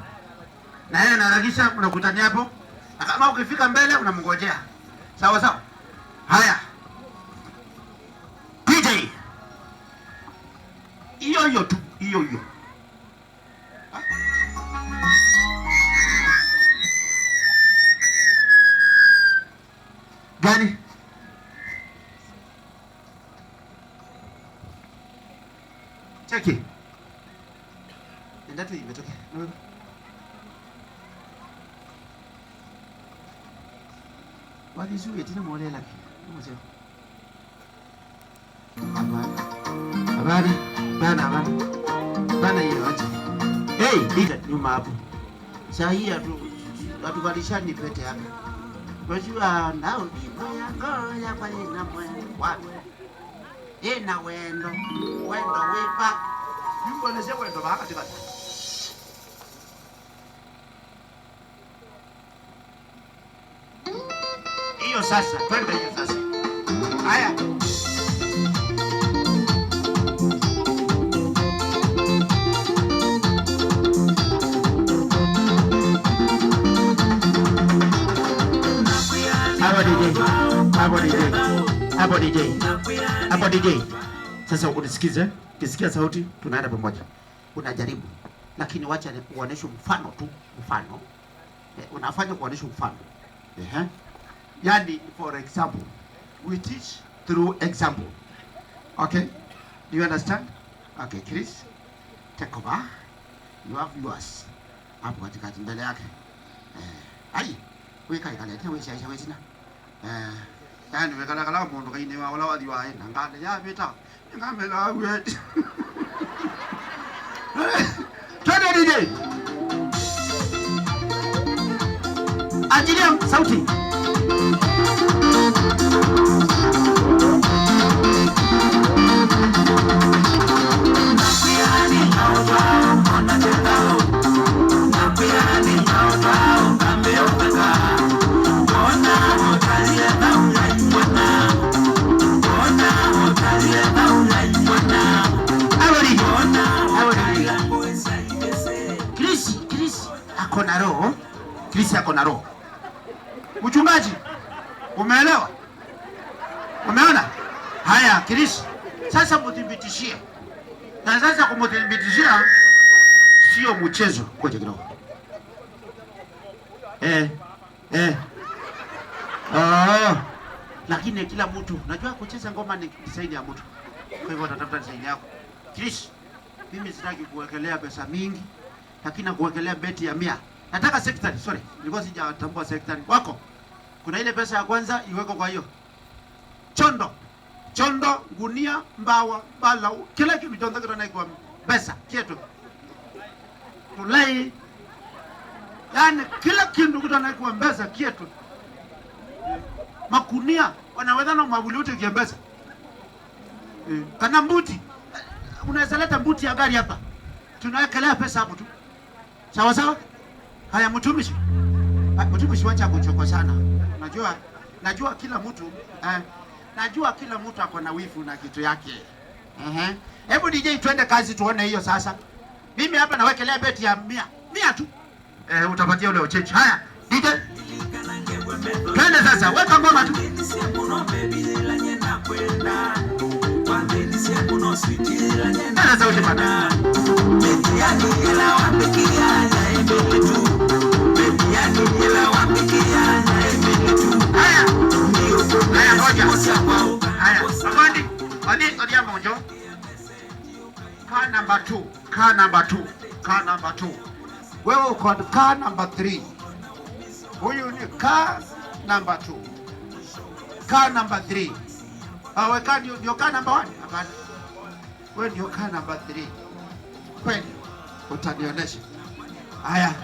Na yeye anaharakisha, mnakutania hapo. Na kama ukifika mbele, unamngojea. Sawa sawa? Haya. D J. Hiyo hiyo tu, hiyo hiyo. Gani? Cheki. Enda tu imetoke. Wathi isu ĩtina mwolela ki. Nĩ mũseo. Hapana. Hapana. Hapana, hapana. Hapana, hiyo acha. Hey, D J, nyuma hapo. Saa hii hatu-, hatuvalishani pete hapa. Unajua, nao ni moya ngoya kwa ina mwendo. Wapi? Ĩna wendo, wendo wĩva? Nikuoneshe wendo vaa katikati. Hiyo sasa, twende hiyo sasa. Haya. Hapo D J. Hapo D J. Hapo D J. Hapo D J. Sasa unisikize. Ukisikia sauti, tunaenda pamoja. Unajaribu. Lakini wacha ni-, uoneshe mfano tu, mfano. Eh, unafanya kuonesha mfano. Ehe. Yani, for example, we teach through example. Okay? Do you understand? Okay, Chris, take over. You have yours. Hapo katikati mbele yake. Eh, ai, wĩkaĩkalete, wĩsyaĩsya wĩsina. Eh, yani, wĩkalakala mũndũ kainĩ wa ũla wathi waĩ na ngalĩ yavĩta. Ngamela wet. Twende D J. Achilia sauti. Abodi. Abodi. Chris, Chris ako na roho. Chris ako na roho. Mchungaji, umeelewa? Umeona? Haya, Chris. Sasa mthibitishie. Na sasa kumthibitishia sio mchezo. Ngoja kidogo. Eh. Eh. Oh. Lakini kila mtu, najua kucheza ngoma ni design ya mtu. Kwa hivyo utatafuta design yako. Chris, mimi sitaki kuwekelea pesa mingi, lakini nakuwekelea beti ya mia. Nataka secretary, sorry. Nilikuwa sijatambua secretary. Wako. Kuna ile pesa ya kwanza iweko kwa hiyo. Chondo. Chondo, ngunia, mbawa, mbalau, kĩla kĩndũ kyonthe kĩtonaĩkwa mbesa kyetu. Tũlei. Yaani, kĩla kĩndũ kĩtonaĩkwa mbesa kyetu. Makunia, wanaweza na mwavuli ũtĩkie mbesa. Eh, kana mbuti. Unaweza leta mbuti ya gari hapa. Tunawekelea pesa hapo tu. Sawa sawa? Haya, mtumishi. Ah, mtumishi, wacha kuchoka sana. Najua, najua kila mtu, eh, najua kila mtu ako na wivu na kitu yake. Ehe. Hebu D J, twende kazi tuone hiyo sasa. Mimi hapa nawekelea beti ya mia. Mia tu. Eh, utapatia ule uchechi. Haya, D J. Twende sasa, weka ngoma tu. Twende sauti bana. Haya. Haya, ngoja. Haya, Akondi, Akondi, Akondi ya Monjo. Car number two, car number two, car number two. Wewe uko car number three. Huyu ni car number two. Car number three. Ah, wewe car ndio, ndio car number one? Hapana. Wewe ndio car number three. Kweli? Utanionyesha. Haya.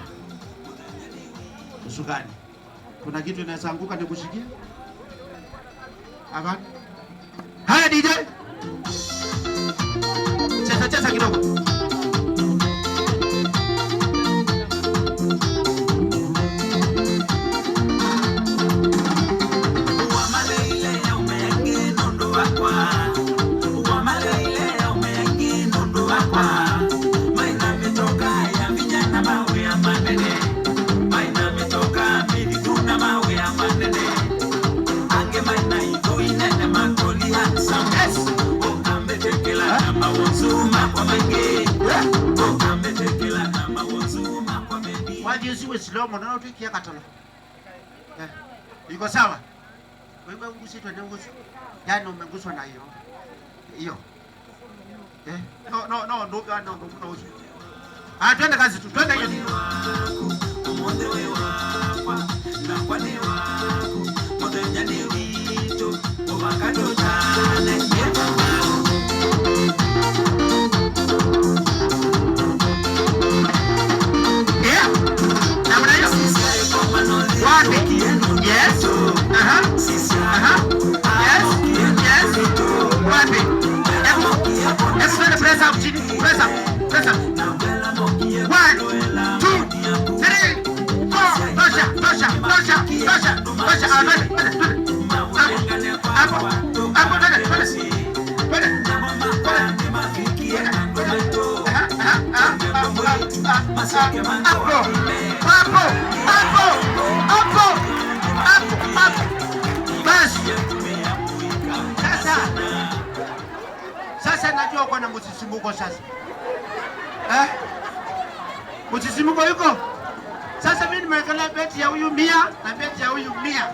Usukani. Kuna kitu inaweza anguka nikushikie? Hapana. Haya, D J. Cheza, cheza kidogo. Maina mĩtoka ya vinya na mawĩa manene. Maina mĩtoka mĩthithu na mawĩa manene. Angĩ maina ithũ inene makoli handsome. Yes. Ũkambĩtĩkĩla na mawonzu makwa maingĩ. Yeah. Ũkambĩtĩkĩla na mawonzu makwa mengi. Wathi ũsu wĩ slow mũno, no twĩkie katolo. Eh, iko sawa? Kwa hivyo ngusitwe nĩ ngusu. Yaani umeguswa na hiyo. Hiyo. Eh, no, no, no, ndo, ah, no, ndo, no, usu. Ah, twende kazi tu, twende hiyo. Yeah. Namna hiyo. Wapi? Yes. Aha. Aha. Yes. Yes. Wapi? Hebu. Hebu twende press up chini. Press up. Press up. One, two, three, four. Tosha, tosha, tosha, tosha, tosha. Ah, twende, twende, twende. Hapo, hapo, twende, twende. Twende, twende. Aha, aha, aha, aha, aha, aha. Hapo, hapo, hapo, hapo, hapo, hapo. Basi. Sasa. Sasa najua uko na msisimuko sasa. Eh? Msisimuko yuko? Sasa mimi nimewekelea beti ya huyu mia na beti ya huyu mia.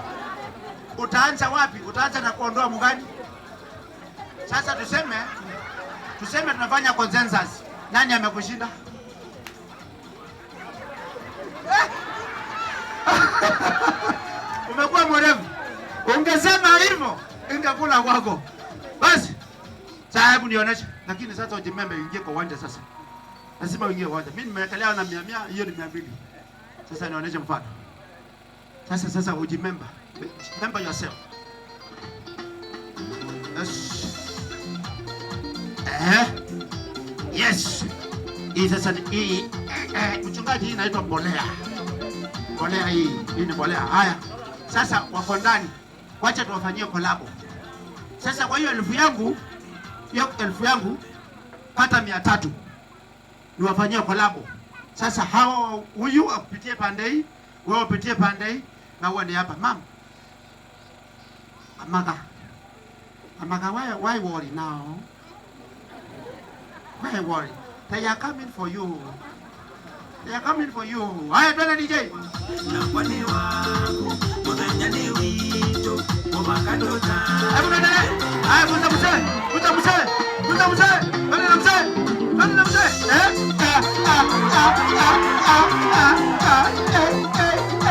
Utaanza wapi? Utaanza na kuondoa mgani? Sasa tuseme, tuseme tunafanya consensus. Nani amekushinda? Umekuwa mwerevu. Ungesema hivyo, ingekula kwako. Basi, sasa hebu nionyeshe. Lakini sasa ujimembe, uingie kwa uwanja sasa. Lazima uingie uwanja. Mimi nimewekelea na mia mia, hiyo ni mia mbili. Sasa nionyeshe mfano. Sasa, sasa ujimemba. Remember yourself. Yes. Eh? Yes. Hii sasa ni hii, eh, eh, mchungaji, hii inaitwa mbolea. Mbolea hii, hii ni mbolea. Haya. Sasa wako ndani. Wacha tuwafanyie kolabo. Sasa kwa hiyo elfu yangu, hiyo elfu yangu, pata mia tatu. Niwafanyie kolabo. Sasa hao, huyu apitie pande hii, wewe upitie pande hii, na uwe ni hapa. Mam. Amaka. Amaka, why, why worry now? Why worry? They are coming for you. They are coming for you. Haya, twende D J. Hebu tuendelee. Haya, vuta mzee. Vuta mzee. Vuta mzee. Twende na mzee. Twende na mzee. Eh? Ah, ah, ah, eh, eh, eh.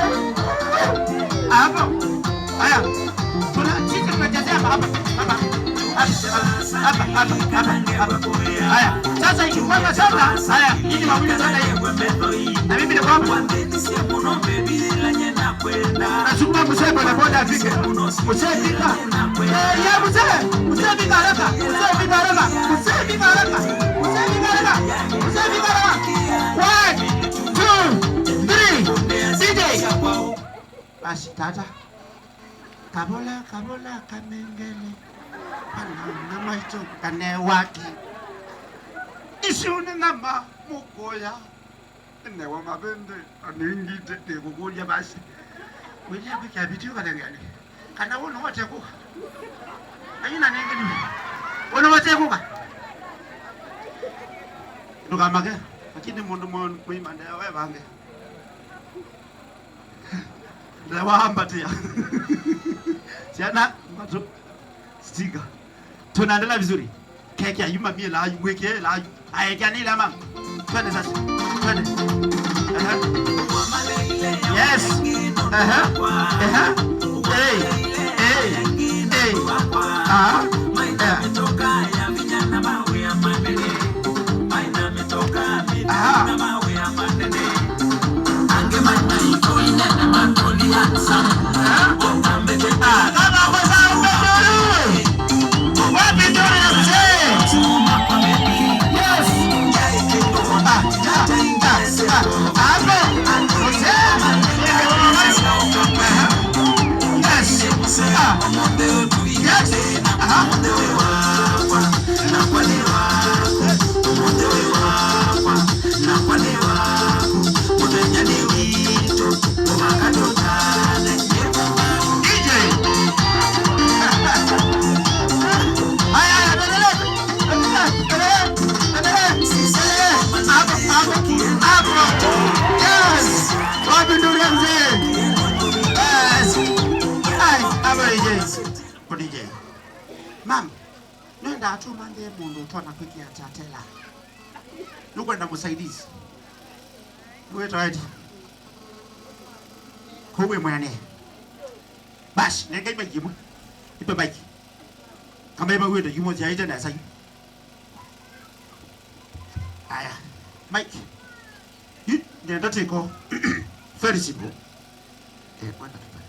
Hapo. Haya. Tuna, sisi tunachezea hapa, hapa, hapa. Hapa, hapa, hapa, hapa, hapa. Haya. Sasa ikipanga sana, haya, ili wawili sana hiyo. Na mimi niko hapa. Nasukuma mzee bodaboda afike. Mzee fika. Eh, ya mzee. Mzee fika haraka. Mzee fika haraka. Mzee fika haraka. Mzee fika haraka. Mzee fika haraka. One, two, three. D J. Basi, tata. Kavola, kavola, kamengele. Kana na maito, kanewaki. Isu nĩ nyama mũkũya. Newa mavende, aningite, ndĩkũkũlya basi. Wĩlya kwĩkĩa vitio katengele. Kana wona watekũka. Aina ningĩ nĩ. Wona watekũka. Ndũkamake. Lakini mũndũ mwe-, mwĩma ndewe vange. Ndewa ambatia. Siana, matu. Stiga. Tunaendelea vizuri. Keke ayuma mie la ayu, mweke la ayu. Aye, kia nila mama. Twende sasa. Twende. Aha. Yes. Aha. Aha. Hey. Hey. Hey. Ah. Yeah. Aha. Ah, kama kwa sababu ndio. Wapi ndio ya mzee? Yes. Ah, ah, ah, ah. Hapo. Mzee. Yes. Ah. Yes. Aha. D J. Haya, haya, endelea. Endelea, endelea, endelea. Hapo, hapo, hapo. Yes. Wapi nduru ya mzee? Yes. Ai, hapo D J. Kwa D J. Mam, nenda atuma nde mũndũ ũtonya kwĩkĩa tatela. Nũkwenda mũsaidizi. Nũwĩtawa Edi. Kũu wĩ mwene. Basi, nengai maiki ĩmwe. Ipe maiki. Kama ĩva wĩta yumo syaĩte nesa yu. Aya. Maiki. Yu, nenda tiko. Very simple. Eh, kwenda tu pale.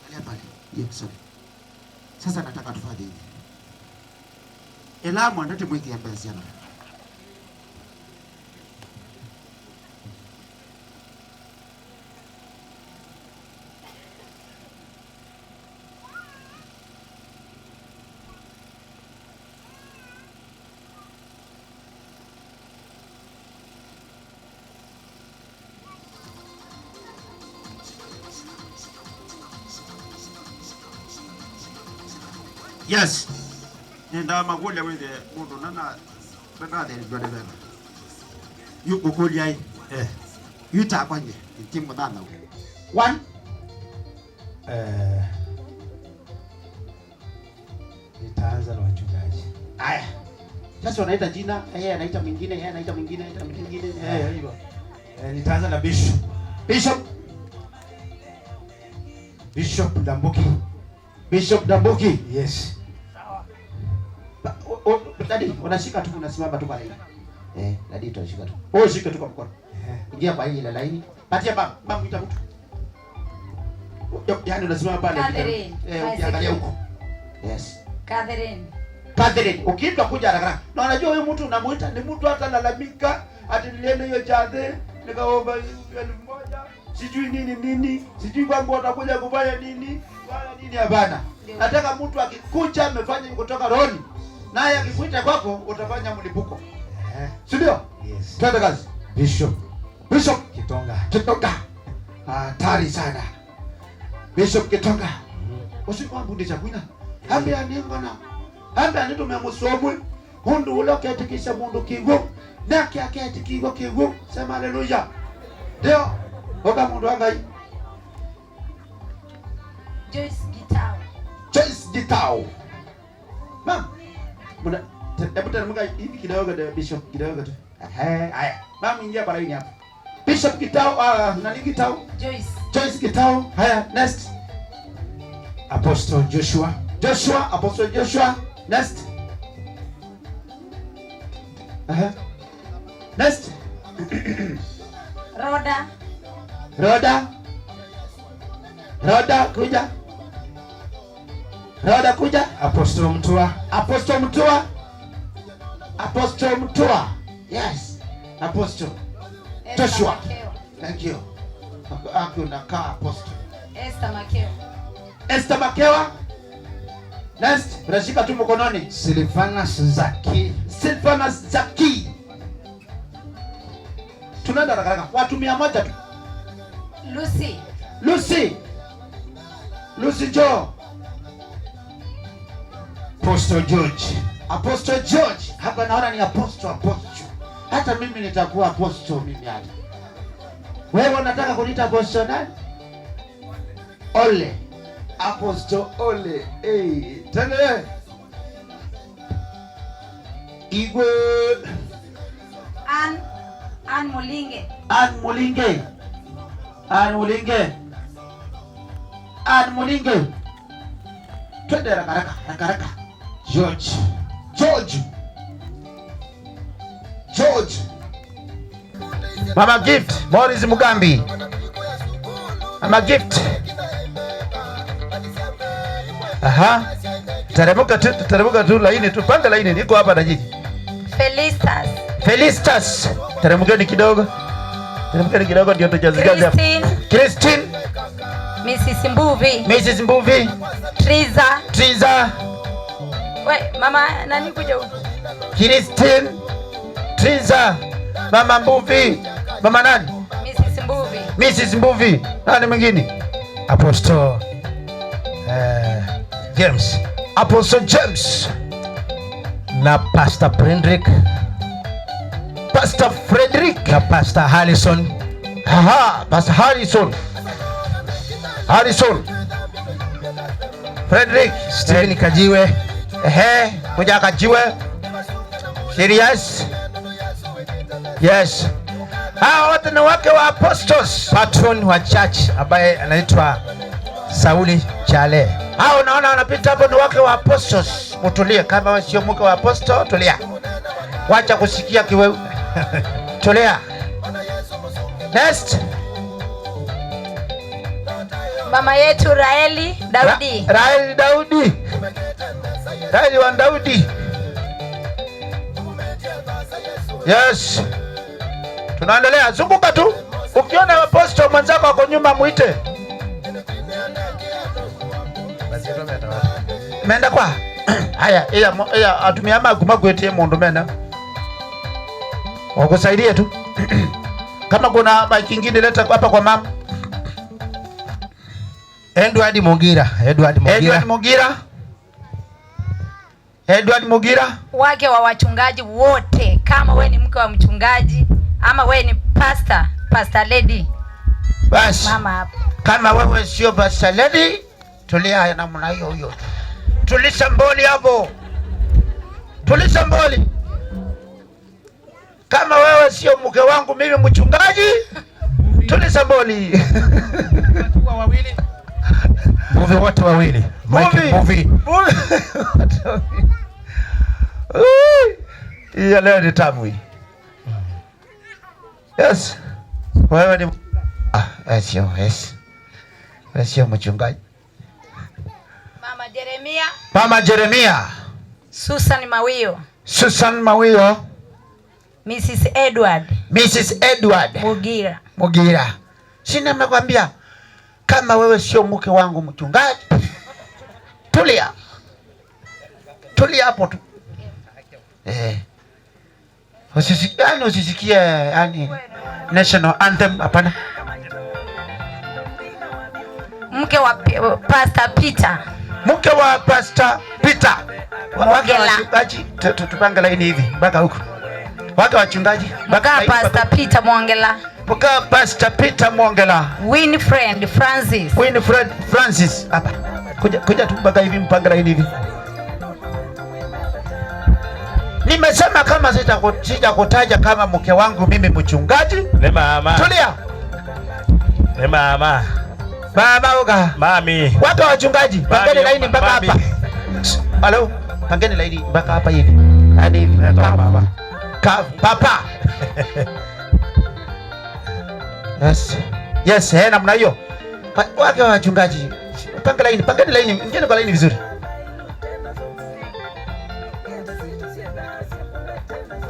Angalia pale. Yeah, sorry. Sasa nataka tufanye hivi. Ĩla mwendete mwĩkĩe mbee syana. Yes. Nĩendaa makũlya wĩthĩe mũndũ nana ndakathĩnĩkw'a nĩ veva. Yu ngũkũlya ĩ. Eh. Yu takwa nye, nti mũthana. One. Eh. Nitaanza na wachungaji. Aya. Sasa wanaita jina, yeye anaita mwingine, yeye anaita mwingine, anaita mwingine, eh, hivyo. Eh, nitaanza na Bishop. Bishop. Bishop Ndambuki. Bishop Ndambuki. Yes. Ba-, o-, o-, daddy, unashika tu, unasimama tu kwa laini. Eh, daddy, tunashika tu. Wewe ushike tu kwa mkono. Eh. Ingia kwa hii ile laini. Patia mama, mama, ita mtu. Yo, yani unasimama pale. Catherine, eh, ukiangalia huko. Yes. Catherine. Catherine, ukiitwa kuja haraka haraka. Na unajua huyu mtu unamuita ni mtu hata lalamika, ati nilienda hiyo chadhe, nikaomba elfu moja, sijui nini nini, sijui kwangu watakuja kufanya nini, kufanya nini, hapana. Ndio. Nataka mtu akikuja amefanya kutoka rohoni. Naye akikuita kwako utafanya mlipuko. Eh. Si ndio? Yes. Twende kazi. Bishop. Bishop Kitonga. Kitonga. Hatari sana. Bishop Kitonga. Mhm. Usiku wa mbundi cha kwina. Ambĩa nĩ ngona. Ambĩa nĩ tũmemũsomwe. Ũndũ ũla ũketĩkĩsya mũndũ kĩw'ũ, nake aketĩkĩw'a kĩw'ũ. Sema haleluya. Ndio. Oka mũndũ wa Ngai. Joyce Gitau. Joyce Gitau. Ma'am, muna-, te-, hebu teremka hivi kidogo, the bishop, kidogo tu. Ehe, haya. Ma'am, ingia kwa laini hapo. Bishop Gitau, ah, nani Gitau? Joyce. Joyce Gitau. Haya, next. Apostle Joshua. Joshua, Apostle Joshua. Next. Aha. Next. Rhoda. Rhoda. Rhoda, kuja. Rhoda, kuja. Apostle Mtua. Apostle Mtua. Apostle Mtua. Yes. Apostle. Esther Joshua. Makeo. Thank you. Aku-, aku unakaa apostle. Esther Makeo. Esther Makewa. Next, unashika tu mkononi. Silvanus Zaki. Silvanus Zaki. Tunaenda haraka haraka. Watu mia moja tu. Lucy. Lucy. Lucy, njoo. Apostle George. Apostle George. Hapa naona ni apostle, apostle. Hata mimi nitakuwa apostle mimi hata. Wewe unataka kuniita apostle nani? Ole. Apostle Ole. Hey, tende. Igwe. Ann, Ann Mulinge. Ann Mulinge. Ann Mulinge. Ann Mulinge. Twende haraka haraka, haraka haraka. George. George. George. Mama Gift, Morris Mugambi. Mama Gift. Aha. Teremuka tu, teremuka tu laini tu, panga laini, niko hapa na nyinyi. Felistas. Felistas. Teremukeni kidogo. Teremukeni kidogo ndio tujazikaza. Christine. Christine. Missus Mbuvi. Missus Mbuvi. Triza. Triza. We, mama nani kuja huku? Christine. Triza. Mama Mbuvi. Mama nani? Missus Mbuvi. Missus Mbuvi. Nani mwingine? Apostle, eh, James. Apostle James. Na Pastor Frederick. Pastor Frederick. Na Pastor Harrison. Aha, Pastor Harrison. Harrison. Frederick. Steven Kajiwe. Ehe, kuja Kajiwe. Serious. Yes. Hawa wote ni wake wa apostles. Patron wa church ambaye anaitwa Sauli Chale. Hao unaona wanapita hapo ni wake wa apostles. Utulie, kama wewe sio mke wa apostle, tulia. Wacha kusikia kiwewe. Tulia. Next. Mama yetu Raeli Daudi. Ra-, Raeli Daudi. Raeli wa Daudi. Yes. Tunaendelea. Zunguka tu. Ukiona apostle mwenzako ako nyuma, mwite. Menda kwa. Haya, iya mo-, iya atumia maku makwetie mundu mena. Wakusaidie tu. Kama kuna mic ingine, leta hapa kwa mama. Edward Mugira, Edward Mugira. Edward Mugira. Edward Mugira. Wake wa wachungaji wote, kama we ni mke wa mchungaji, ama we ni pastor, pastor lady. Basi. Mama hapo. Kama wewe sio pastor lady, tulia namna hiyo hiyo. Tuliza mboli hapo. Tuliza mboli. Kama wewe sio mke wangu mimi mchungaji, tuliza mboli. Mbuvi wote wawili. Mike Mbuvi. Mbuvi. Mbuvi. Ui. Hii ya leo ni tamu hii. Yes. Wewe ni, ah, yes, yo, yes. Wewe sio mchungaji. Mama Jeremia. Mama Jeremia. Susan Mawio. Susan Mawio. Missus Edward. Missus Edward. Mugira. Mugira. Si nimekwambia, kama wewe sio mke wangu mchungaji, tulia. Tulia hapo tu. Eh. Usisi-, yani usisikie, yani, national anthem, hapana. Mke wa P-, Pastor Peter. Mke wa Pastor Peter. Wa-, wake Mwongela. Wachungaji, tu-, tu-, tupange laini hivi, mpaka huko. Wake wachungaji, mpaka Mka laini, Pastor mpaka Peter Mwongela. Mka Pastor Peter Mwongela. Winfred Francis. Winfred Francis, hapa. Kuja, kuja tu mpaka hivi, mpange laini hivi. Nimesema kama sitaku-, sitakutaja kama mke wangu mimi mchungaji. Ni mama. Tulia. Ni mama. Mama uka. Mami. Wake wachungaji, pangeni laini mpaka hapa. Halo, pangeni laini mpaka hapa hivi. Yaani hivi. Ka-, papa. Yes. Yes, eh, namna hiyo. Pa-, wake wachungaji, pange laini, pangeni laini, ingieni kwa laini vizuri.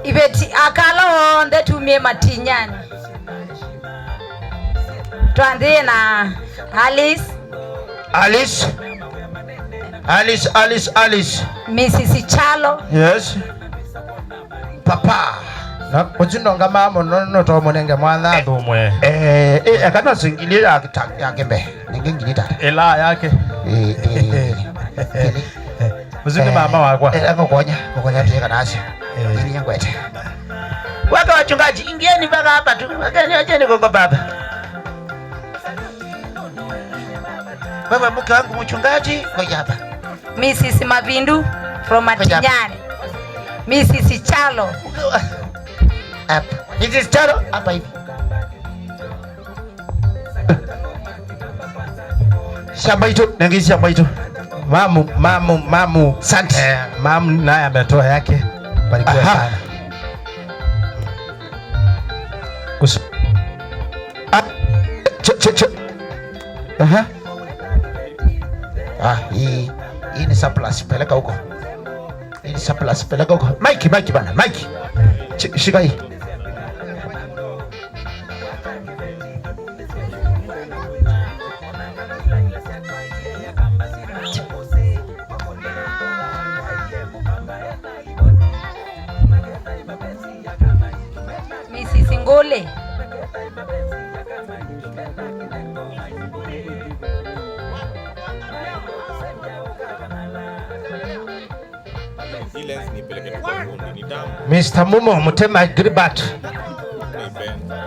Iveti akala onthe tumie Matinyani. Twanthie na Alice. Alice. Alice, Alice, Alice. Missus Chalo. Yes. Papa. Na ũsu ndongamaa mũno, nũtoa mũnenge mwana athũmũe. Eh, eh, eka no singili ya kita-, ya kĩmbe. Nenge ngili tata. Ĩla yake. Eh, eh, eh. Ũsu nĩ mama wakwa. Eh, eh, ngokonya, ngokonya tuye kanasio. Eh. Ili ngwete. Wake wachungaji, ingieni mpaka hapa tu. Wageni, wacheni kuko baba. Wewe mke wangu mchungaji, ngoja hapa. Missus Mavindu from Matinyani. Missus Chalo. Hapa. Missus Chalo, hapa hivi. Shamba itu, nengi shamba itu. Mamu, mamu, mamu. Asante. Eh, mamu naye ametoa yake. Barikiwa sana. Kus- Ah, che, che, che. Aha. Ah, hii, hii ni surplus, peleka huko. Hii ni surplus, peleka huko. Mike, Mike bana, Mike. Shi-, shika hii. Missus Ngule. Hii lens nipeleke tu kwa fundi, ni tamu. Mister Mumo, Mutema Gilbert. Naipenda.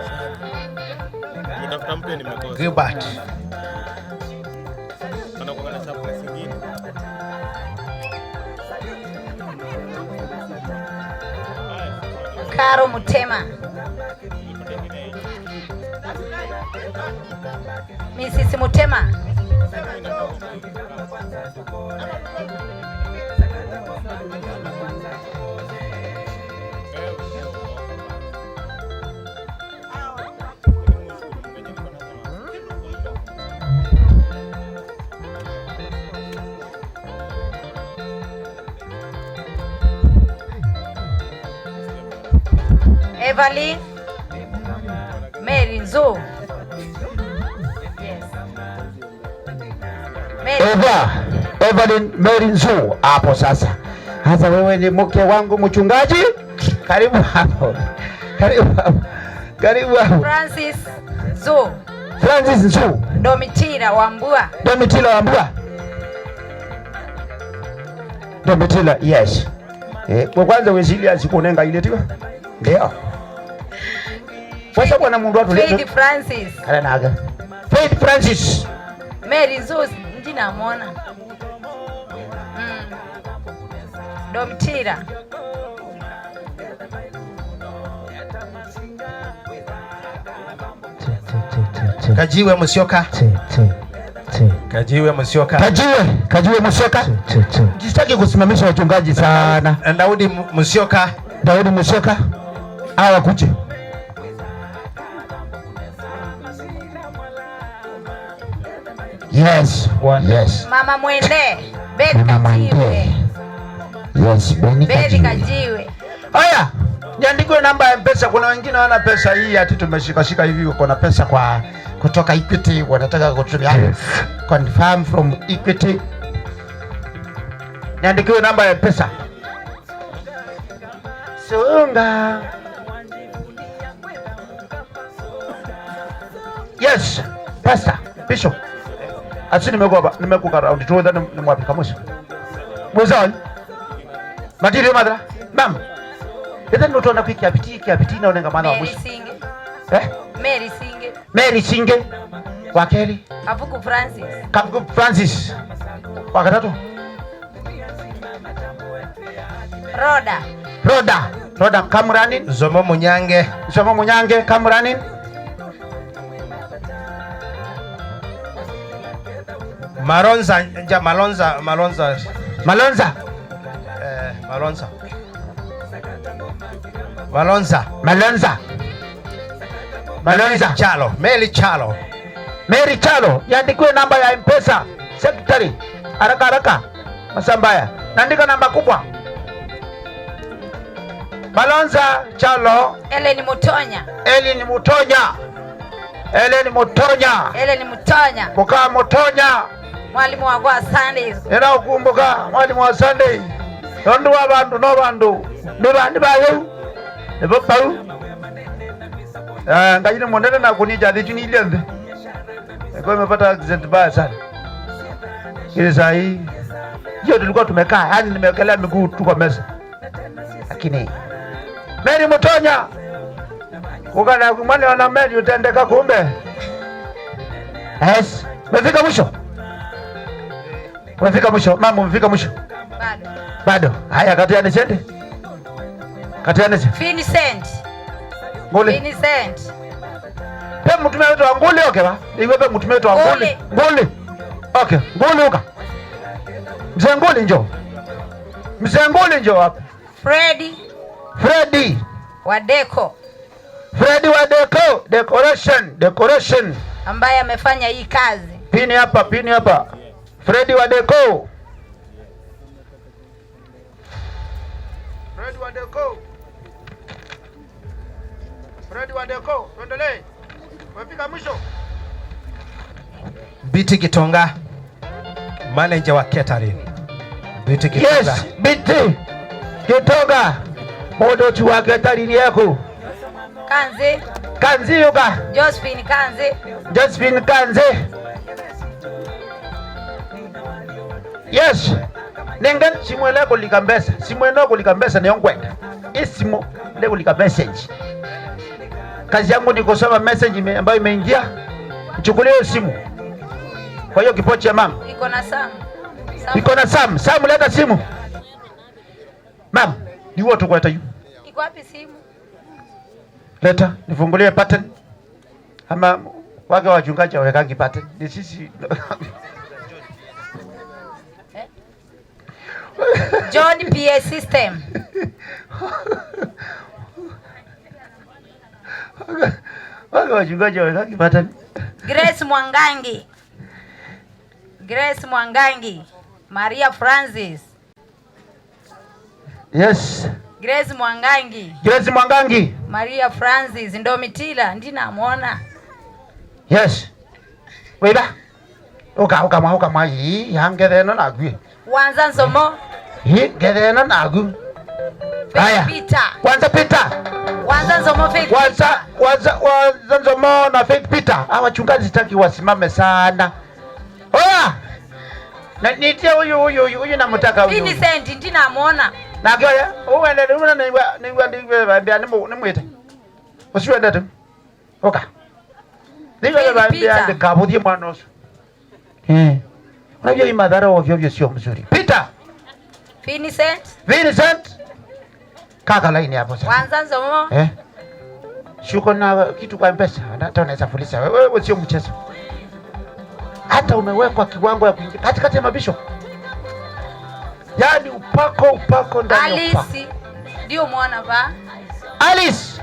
Nimetafuta mpya, nimekosa. Gilbert. Anakuwa na surprise nyingine. Karo Mutema. Missus Mutema. Evelyn Mary Nzuu. Yes. Mary. Eva, Evelyn Mary Nzuu. Hapo sasa. Sasa wewe ni mke wangu mchungaji. Karibu hapo. Karibu hapo. Karibu hapo. Francis Nzuu. Francis Nzuu. Domitila Wambua. Domitila Wambua. Domitila, yes. Eh, kwa kwanza wesilia siku nenga ile tiwa. Ndio. Wesa kuona mũndũ atũlĩte. Faith Francis. Kale nake. Faith Francis. Mary Nzuu ndinamwona. Mm. Domitila. Kajiwe Musyoka. Kajiwe Musyoka. Kajiwe, Kajiwe Musyoka. Sitaki kusimamisha wachungaji sana. Daudi Mu-, Musyoka. Daudi Musyoka. Awa kuche. Yes. Yes. Mama Mwende. Betty Kajiwe. Mwende. Yes, Betty Kajiwe. Haya, niandikiwe namba ya Mpesa. Kuna wengine wana pesa hii ati tumeshikashika hivi, uko na pesa kwa kutoka Equity, wanataka kutumia. Yes. Confirm from Equity. Niandikiwe namba ya Mpesa. Songa. Yes, Pastor, Bishop. Asi nimekuwa nimekuka round two, then nimwapika mwisho. Mwezani. Matirio madra. Mam. Ete nutona kwikia bidii, kia bidii na unenga mwana wa mwisho. Mary Singe. Eh? Mary Singe. Mary Singe. Wa kelĩ. Kavuku Francis. Kavuku Francis. Wa katatũ. Rhoda. Rhoda. Rhoda Kamurani. Nzomo Munyange. Nzomo Munyange Kamurani. Malonza, nja, Malonza, Malonza. Malonza. Eh, Malonza. Malonza. Malonza. Malonza. Chalo, Mary Chalo. Mary Chalo, yandikiwe namba ya Mpesa, secretary. Haraka haraka. Masambaya. Naandika namba kubwa. Malonza Chalo. Ellen Mutonya. Ellen Mutonya. Ellen Mutonya. Ellen Mutonya. Muka Mutonya. Mwalimu wakwa wa Sunday. Nĩnaũkumbuka mwalimu wa Sunday. Nũndũ wa vandũ no vandũ. Nĩ va, nĩ vayũ. Nĩvo pau. Ah, Ngai nĩ mũnene na kũnĩkya thĩ ĩsu nĩ ilye nthĩ. Nilikuwa nimepata accident mbaya sana. Ile saa hii. Hiyo tulikuwa tumekaa, yani nimewekelea miguu tu kwa meza. Lakini Mary Mutonya. Kukana kumwone ona Mary utendeka kumbe. Yes. Umefika mwisho? Umefika mwisho? Mama, umefika mwisho? Bado. Bado. Haya, katiane chende. Katiane chende. Vincent. Nguli. Vincent. Pe mtume wetu wa Nguli, okay ba? Iwe pe mtume wetu wa Nguli. Nguli. Nguli. Okay. Nguli uka. Mzee Nguli njoo. Mzee Nguli njoo hapa. Freddy. Freddy. Wadeko. Freddy Wadeko, decoration, decoration. Ambaye amefanya hii kazi. Pini hapa, pini hapa. Freddy Wadeko. Freddy Wadeko. Freddy Wadeko, tuendelee. Umefika mwisho. Biti Kitonga, manager wa catering. Biti Kitonga. Yes, Biti Kitonga. Mũndũ ũcio wa catering yeku. Kanzi. Kanzi yuka. Josephine Kanzi. Josephine Kanzi. Yes. Nenge simu ile kulika mbesa. Simu ino kulika mbesa nĩyo ngwenda. Hii simu ile kulika message. Kazi yangu ni kusoma message ime-, ambayo imeingia. Nichukulie hiyo simu. Kwa hiyo kipochi ya mama. Iko na Sam. Sam. Iko na Sam. Sam, leta simu. Ma'am, ni wewe tukweta yu. Iko wapi simu? Leta, nifungulie pattern. Ama wake wachungaji hawawekangi pattern. Ni sisi. Eh? John P A system. Wake wachungaji hawawekangi pattern. Grace Mwangangi. Grace Mwangangi. Maria Francis. Yes. Grace Mwangangi. Grace Mwangangi. Maria Francis Ndomitila, ndinamwona. Yes. Wĩva? Ũka, ũka mwa, ũka mwa, ii, ya ngetha ĩno naku. Wanza Nzomo. Ii, ngetha ĩno naku. Faith Aya. Peter. Wanza Peter. Wanza Nzomo Faith Wanza, Peter. Wanza, Wanza Nzomo na Faith Peter. Hawa wachungaji sitaki wasimame sana. Oya! Na nitie huyu, huyu, huyu, huyu namtaka huyu. Vincent, ndinamwona. Na kioya, uende, uende, nĩw'a, nĩw'a, nĩw'a, nĩmwĩte. Usiende tu. Ũka. Nĩw'a, Faith nĩw'a, Peter. Ndikavũthie mwana ũcio. Eh. Unajua hii madhara ovyo ovyo sio mzuri. Peter. Vincent. Vincent. Kaka laini hapo sasa. Wanza Nzomo. Eh. Si uko na kitu kwa M-Pesa? Hata unaweza fuliza. Wewe, wewe sio mchezo. Hata umewekwa kiwango ya kuingia katikati ya mabisho. Yaani upako, upako ndani ya upako. Alice. Ndio mwana va. Alice.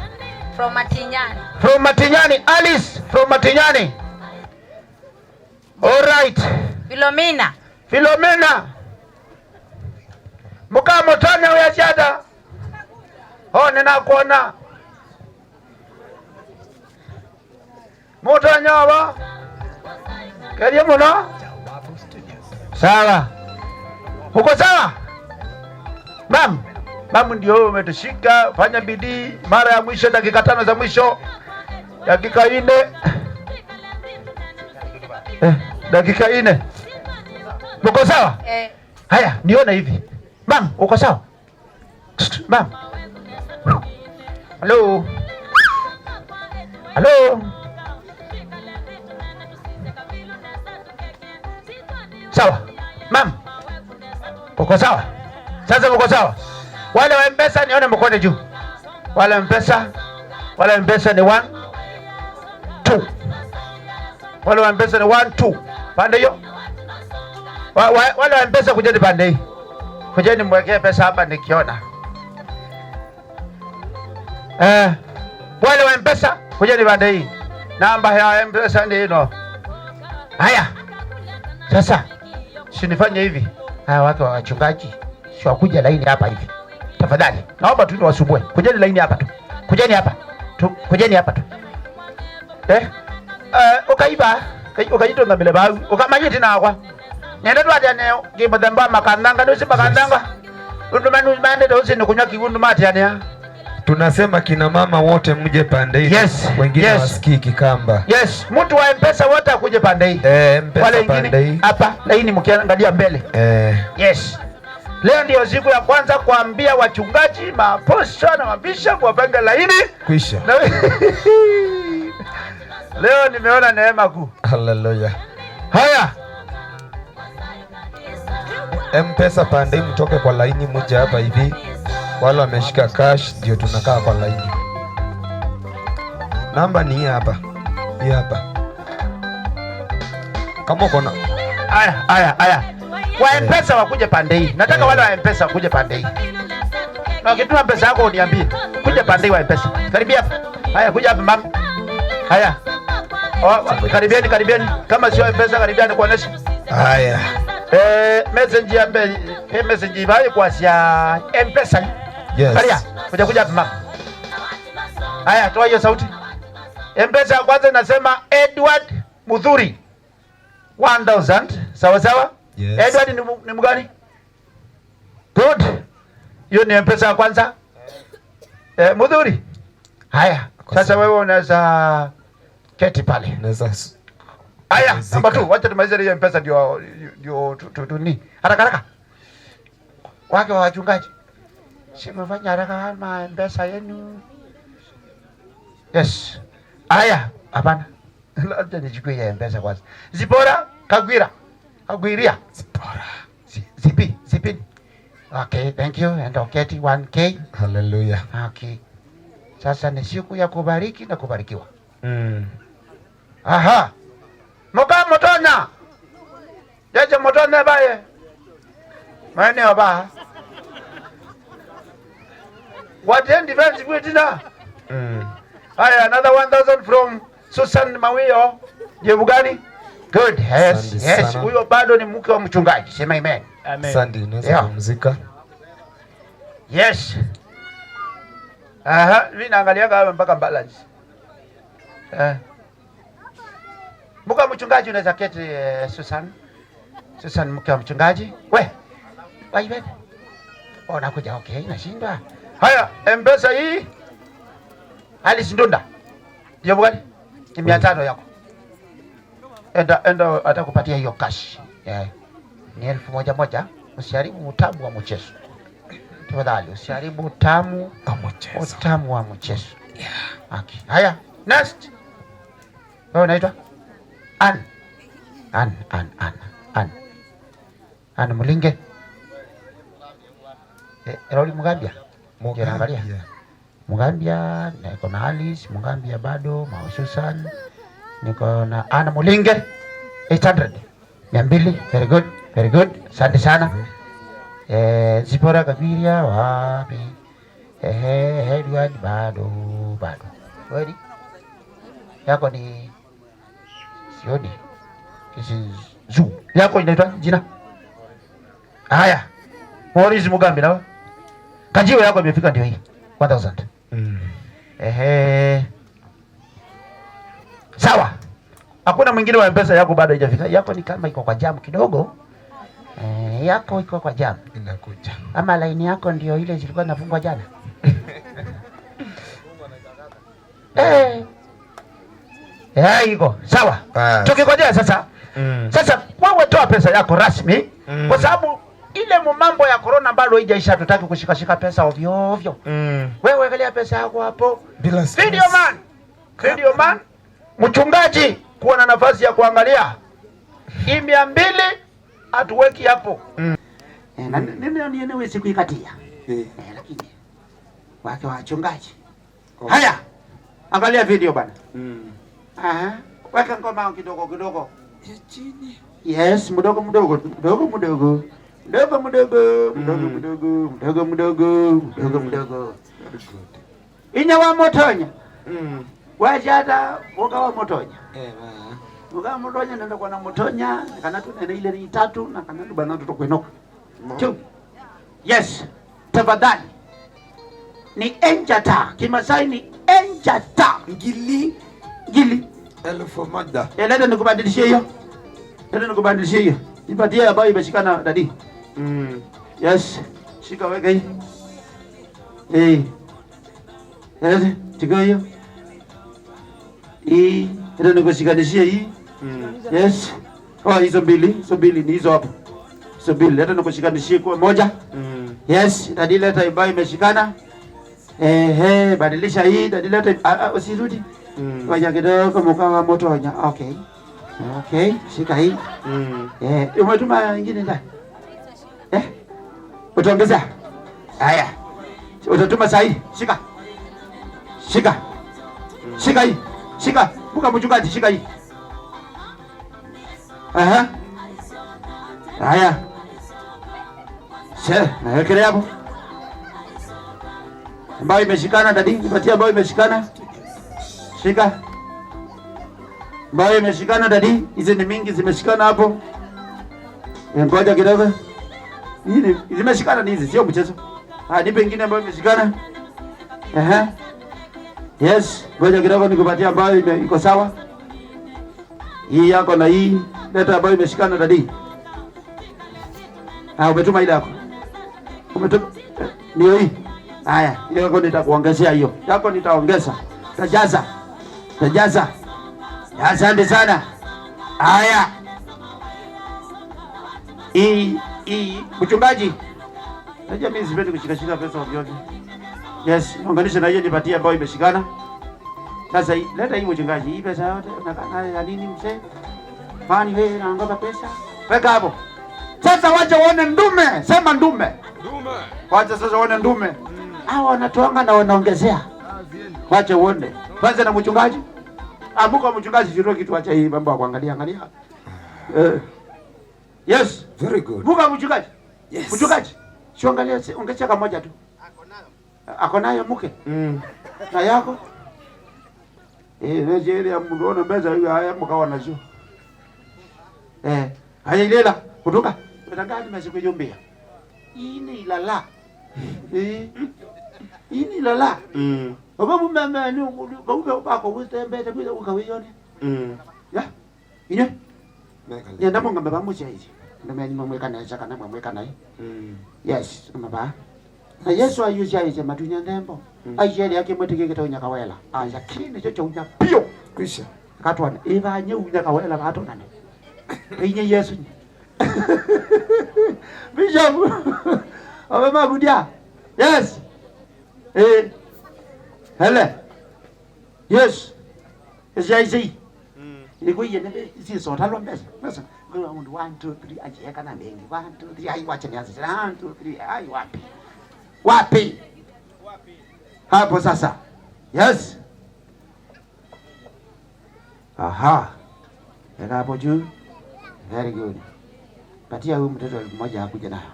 From Matinyani. From Matinyani. Alice from Matinyani. All right. Philomena. Philomena. Mũka mũtonya wĩa syata. Oh, nĩnakwona. Mũtonya ova. Kelie mũno. Sawa. Uko sawa? Mam, mam ndio wewe umetushika, fanya bidii. Mara ya mwisho, dakika tano za mwisho. Dakika nne. Eh, dakika nne. Mko sawa? Eh. Haya, nione hivi. Mam, uko sawa? Mam. Hello. Hello. Sawa. Mam. Uko sawa? Sasa uko sawa? Wale wa M-Pesa nione mkono juu. Wale wa M-Pesa. Wale wa M-Pesa ni one, two. Wale wa M-Pesa ni one, two. Pande hiyo. Wa, wa, wale wa M-Pesa kujeni pande hii. Kujeni mwekee pesa hapa nikiona. Eh, wale wa M-Pesa, kujeni pande hii. Namba ya M-Pesa ndio ino. Haya. Sasa, si nifanye hivi. Haya, wake wa wachungaji, si wakuje laini hapa hivi. Tafadhali, naomba tu niwasumbue. Kujeni laini hapa tu. Kujeni hapa. Tu, kujeni hapa tu. Eh? Eh, ukaiba, ukai-, ukaitonga mile bau. Ukamanyiti nakwa. Nenda twatane kimũthemba wa makanthanga, nũsi makanthanga. Ũndũ manu maendete ũsi nĩ kũnywa kĩw'ũ, ũndũ matianĩa. Tunasema kina mama wote mje pande hii. Yes, wengine yes. Wasikii Kikamba. Yes, mtu wa M-Pesa wote akuje pande hii. Eh, M-Pesa wale wengine pande hii. Hapa, laini mkiangalia mbele. Eh. Yes. Leo ndio siku ya kwanza kuambia wachungaji, maapostle na mabishop wapange laini. Kwisha. Na leo nimeona neema kuu. Hallelujah. Haya. M-Pesa pande, mtoke kwa laini, muje hapa hivi. Wale wameshika cash ndio tunakaa kwa laini. Namba ni hii hapa. Hii hapa. Kama uko na Aya, aya, aya. Wa M-Pesa wakuje pande hii. Nataka wale wa M-Pesa wakuje pande hii. Na ukituma pesa yako uniambie. Kuja pande hii wa M-Pesa. Karibia hapa. Haya, kuja hapa mama. Haya. Oh, karibieni, karibieni. Kama sio M-Pesa, karibia nikuoneshe. Haya. Eh, message ya mbe, eh, message ibaye kwa sia M-Pesa. Yes. Karia, kuja, kuja hapa mama. Haya, toa hiyo sauti. M-Pesa ya kwanza inasema Edward Muthuri. One thousand, sawa sawa? Yes. Edward ni mu-, ni mgani? Good. Hiyo ni M-Pesa ya kwanza. Eh, Muthuri. Haya. Sasa wewe unaweza keti pale. Naweza s-, Haya, pumzika. Namba two, wacha tumalize hiyo M-Pesa ndio, ndio tu, tu, tu ni. Haraka, haraka. Wake wa wachungaji. Si mfanye haraka kama M-Pesa yenu. Yes. Haya, hapana. Labda nichukue ya M-Pesa kwanza. Zipora, Kagwira. Kagwiria. Zipora. Zi-, Zipi, Zipini. Okay, thank you. And uketi one K. Hallelujah. Okay. Sasa ni siku ya kubariki na kubarikiwa. Mm. Aha. Mũka mũtonya. Yeje mũtonya baye. Maeneo ba. What end events we did na? Mm. Haya, another one thousand from Susan Mawio. Jebu gani? Good. Yes, asante yes. Sana. Huyo bado ni mke wa mchungaji. Sema amen. Amen. Asante, unaweza Yeah. kupumzika. Yes. Aha, mimi naangalia kama mpaka balance. Eh. Mke wa mchungaji unaweza keti, eh, Susan. Susan, mke wa mchungaji. We. Why, baby? Oh, nakuja, okay, nashindwa. Haya, M-Pesa hii. Alice Ndunda. Ndio bwana. Ni mia tano yako. Enda, enda atakupatia hiyo cash. Yeah. Ni elfu moja moja. Usiharibu utamu wa mchezo. Tafadhali, usiharibu utamu, wa mchezo. Utamu wa mchezo. Yeah. Okay. Haya, next. Wewe unaitwa? Ann. Ann, Ann, Ann, Ann. Ann Mulinge. Eh, Rauli Mugambia? Mugambia. Ndio naangalia. Mugambia, niko na Alice, Mugambia bado, Mao Susan. Niko na Ann Mulinge. Eight hundred. Mia mbili. Very good, very good. Asante sana. Eh, Zipora Kabiria, wapi? Ehe, ehe, Edward, bado, bado. Kweli? Yako ni Sioni. This is Zoo. Yako inaitwa jina? Haya. Maurice Mugambi, nawe? Kajiwe yako imefika ndio hii. One thousand. Mm. Ehe. Sawa. Hakuna mwingine wa M-Pesa yako bado haijafika. Yako ni kama iko kwa jam kidogo. Eh, yako iko kwa jam. Inakuja. Ama line yako ndio ile zilikuwa zinafungwa jana? Eh. Eh, iko. Sawa. Bas. Tukikojea sasa. Mm. Sasa wewe toa pesa yako rasmi, mm, kwa sababu ile mu-, mambo ya corona bado haijaisha, tutaki kushikashika pesa ovyo ovyo. Mm. Wewe wekelea pesa yako hapo. Bila stress. Video man. Video man. Mchungaji, kuwa na nafasi ya kuangalia. Hii mia mbili hatuweki hapo. Mm. Eh, na ni-, nimeona yeye wewe sikuikatia. Eh. Eh, lakini wake wachungaji. Oh. Haya. Angalia video bana. Mm. Aha. Weka ngoma kidogo kidogo. Ya chini. Yes, mdogo mdogo, mdogo mdogo. Mdogo mdogo, mdogo, mm, mdogo, mdogo mdogo, mdogo, mm, mdogo. Very good. Inya wa Motonya. Mm. Wachata, muka wa Motonya. Eh, ba. Muka wa Motonya, nenda kwa na Motonya, kana tu nene ile ni tatu, na kana tu bana tu kwenoka. Mo. Two. Yes. Tafadhali. Ni enjata. Kimasai ni enjata. Ngili. Ngili. Elfu moja. Eh, leta nikubadilishie hiyo. Leta nikubadilishie hiyo. Nipatie ambayo imeshikana, daddy. Mm. Yes. Shika, weka hii. Eh. Yes. Chukua hiyo. Hii, hata nikushikanishie hii. Mm. Yes. Oh, hizo mbili, hizo mbili ni hizo hapo. Hizo mbili, hata nikushikanishie kwa moja. Mm. Yes, daddy, leta ambayo imeshikana. Ehe, badilisha hii, daddy, leta, ah, ah, usirudi. Mm. Ngoja kidogo, muka wa Motonya. Okay. Okay, shika hii. Mm. Eh, umetuma ingine ndani? Eh? Utaongezea? Haya. Utatuma sahi. Shika. Shika. Shika hii. Shika. Buka mchungaji, shika hii. Aha. Haya. She, nawekelea hapo. Ambayo imeshikana, daddy, nipatie ambayo imeshikana. Shika. Ambayo imeshikana, daddy. Hizi ni mingi zimeshikana hapo. Eh, ngoja kidogo. Hii ni, zimeshikana ni hizi, sio mchezo. Ah, nipe ingine ambayo imeshikana. Ehe. Yes, ngoja kidogo nikupatie ambayo ime-, iko sawa. Hii yako na hii, leta ambayo imeshikana, daddy. Ah, umetuma ile yako. Umetuma. Ndio hii. Haya, hiyo yako nitakuongezea hiyo. Yako nitaongeza. Tajaza. Tajaza. Asante sana. Haya. Hii, hii, mchungaji. Najua mimi sipendi kushikashika pesa ovyo ovyo. Yes, unganisha na hiyo nipatie ambayo imeshikana. Sasa hii, leta hii mchungaji, hii pesa yote unakaa nayo ya nini mzee? Kwani wewe unaongoza pesa? Weka hapo. Sasa wacha uone ndume, sema ndume. Ndume. Wacha sasa uone ndume. Mm. Hawa wanatoanga na wanaongezea. Ah, ziendi. Wacha uone. Kwanza na mchungaji. Amuka mchungaji, sio kitu, acha hii mambo ya kuangalia, angalia. Eh. Yes. Very good. Buka mchungaji. Yes. Mchungaji. Siangalia, si-, ongezea kamoja tu. Ako nayo mke. Mm. Na yako? Eh, ndio ile ya mtu ona pesa hiyo, haya mkawa nacio. Eh, haya ilela, kutoka. Nataka nimesiku yumbia. Hii ni ilala. Eh. Ini lola. Mm. Oba mumeme ni vau ve bako witembete kwitha ukawiyone. Mm. Ya. Inye. Mekale. Nyenda mungambe ba musyaithi. Ndamenyi mamwika nesa kana mwamwika nai. Mm. Yes, maba. Na Yesu ayusyaisye matunya nthembo. Mm. Aisye ĩla kĩmwe tĩkĩkĩte unya kawela. Aya kĩĩ nĩkyo kyaunya piũ. Kwisha. Katwana ĩvanye unya kawela vatonane. Inye Yesu. Bishop. Obe mabudia. Yes. Eh. Hele. Yes. Ĩsyaisei. Mm. Nĩkwĩie nĩ syĩsotalwa mbesa. Mbesa. Ngwĩwa mũndũ one, two, three, ajieka na mengi. One, two, three, ai wacha nianze tena. One, two, three, ai wapi? Wapi? Hapo sasa. Yes. Aha. Eka hapo juu. Very good. Patia huyu mtoto elfu moja akuje nayo.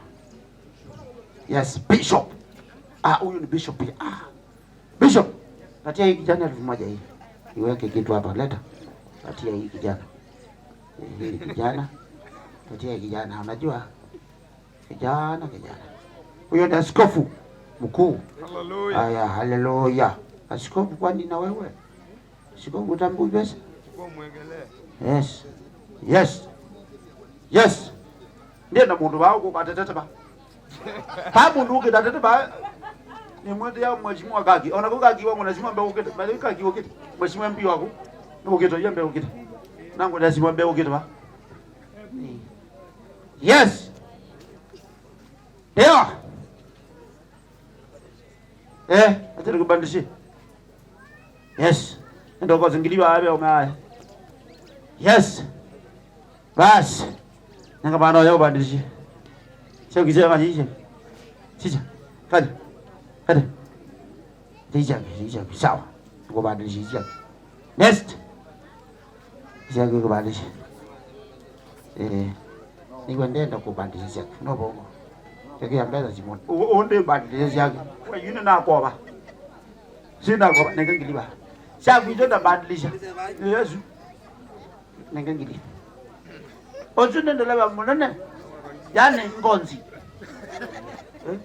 Yes, Bishop. Ah, huyu ni Bishop pia. Ah. Bishop, patia hii kijana elfu moja hii. Iweke kitu hapa, leta. Patia hii kijana. Eh, hii kijana. Patia hii kijana. Unajua? Kijana, kijana. Huyo ni askofu mkuu. Hallelujah. Aya, haleluya. Askofu, kwani na wewe? Askofu utambui pesa? Yes. Yes. Yes. Ndiye na mũndũ vaa ũkũkatetete va. Vaa mũndũ ũkĩtatete va. Nĩmwĩtĩa mheshimiwa Kaki. Ona kũ Kaki wa mwana simwa mbee ũkĩte. Mali Kaki ũkĩte. Mheshimiwa M P waku. Nĩ ũkĩte, yeye mbee ũkĩte. Na ngwenda simwa mbee ũkĩte va. Yes. Ndio. Eh, acha nikubadilishe. Yes. Ndio kwa zingiliwa abe umeaya. Yes. Basi. Nanga bana ya ubadilishe. Sio kizee kama hicho. Chicha. Kaja. Kaja. Chicha, chicha. Sawa. Nikubadilishe chicha. Next. Syake kubadilisha. Eh. Nĩwe ndenda kubadilisha syake. No bongo. Syake ya mbesa simoni. Undi badilisha syake. Kwa yuni na koba. Sina koba nenge ngiliba. Syaku ijo ndabadilisha. Nĩ Yesu. Nenge ngili. Osu nendelewa mũnene. Yani ngonzi. Eh?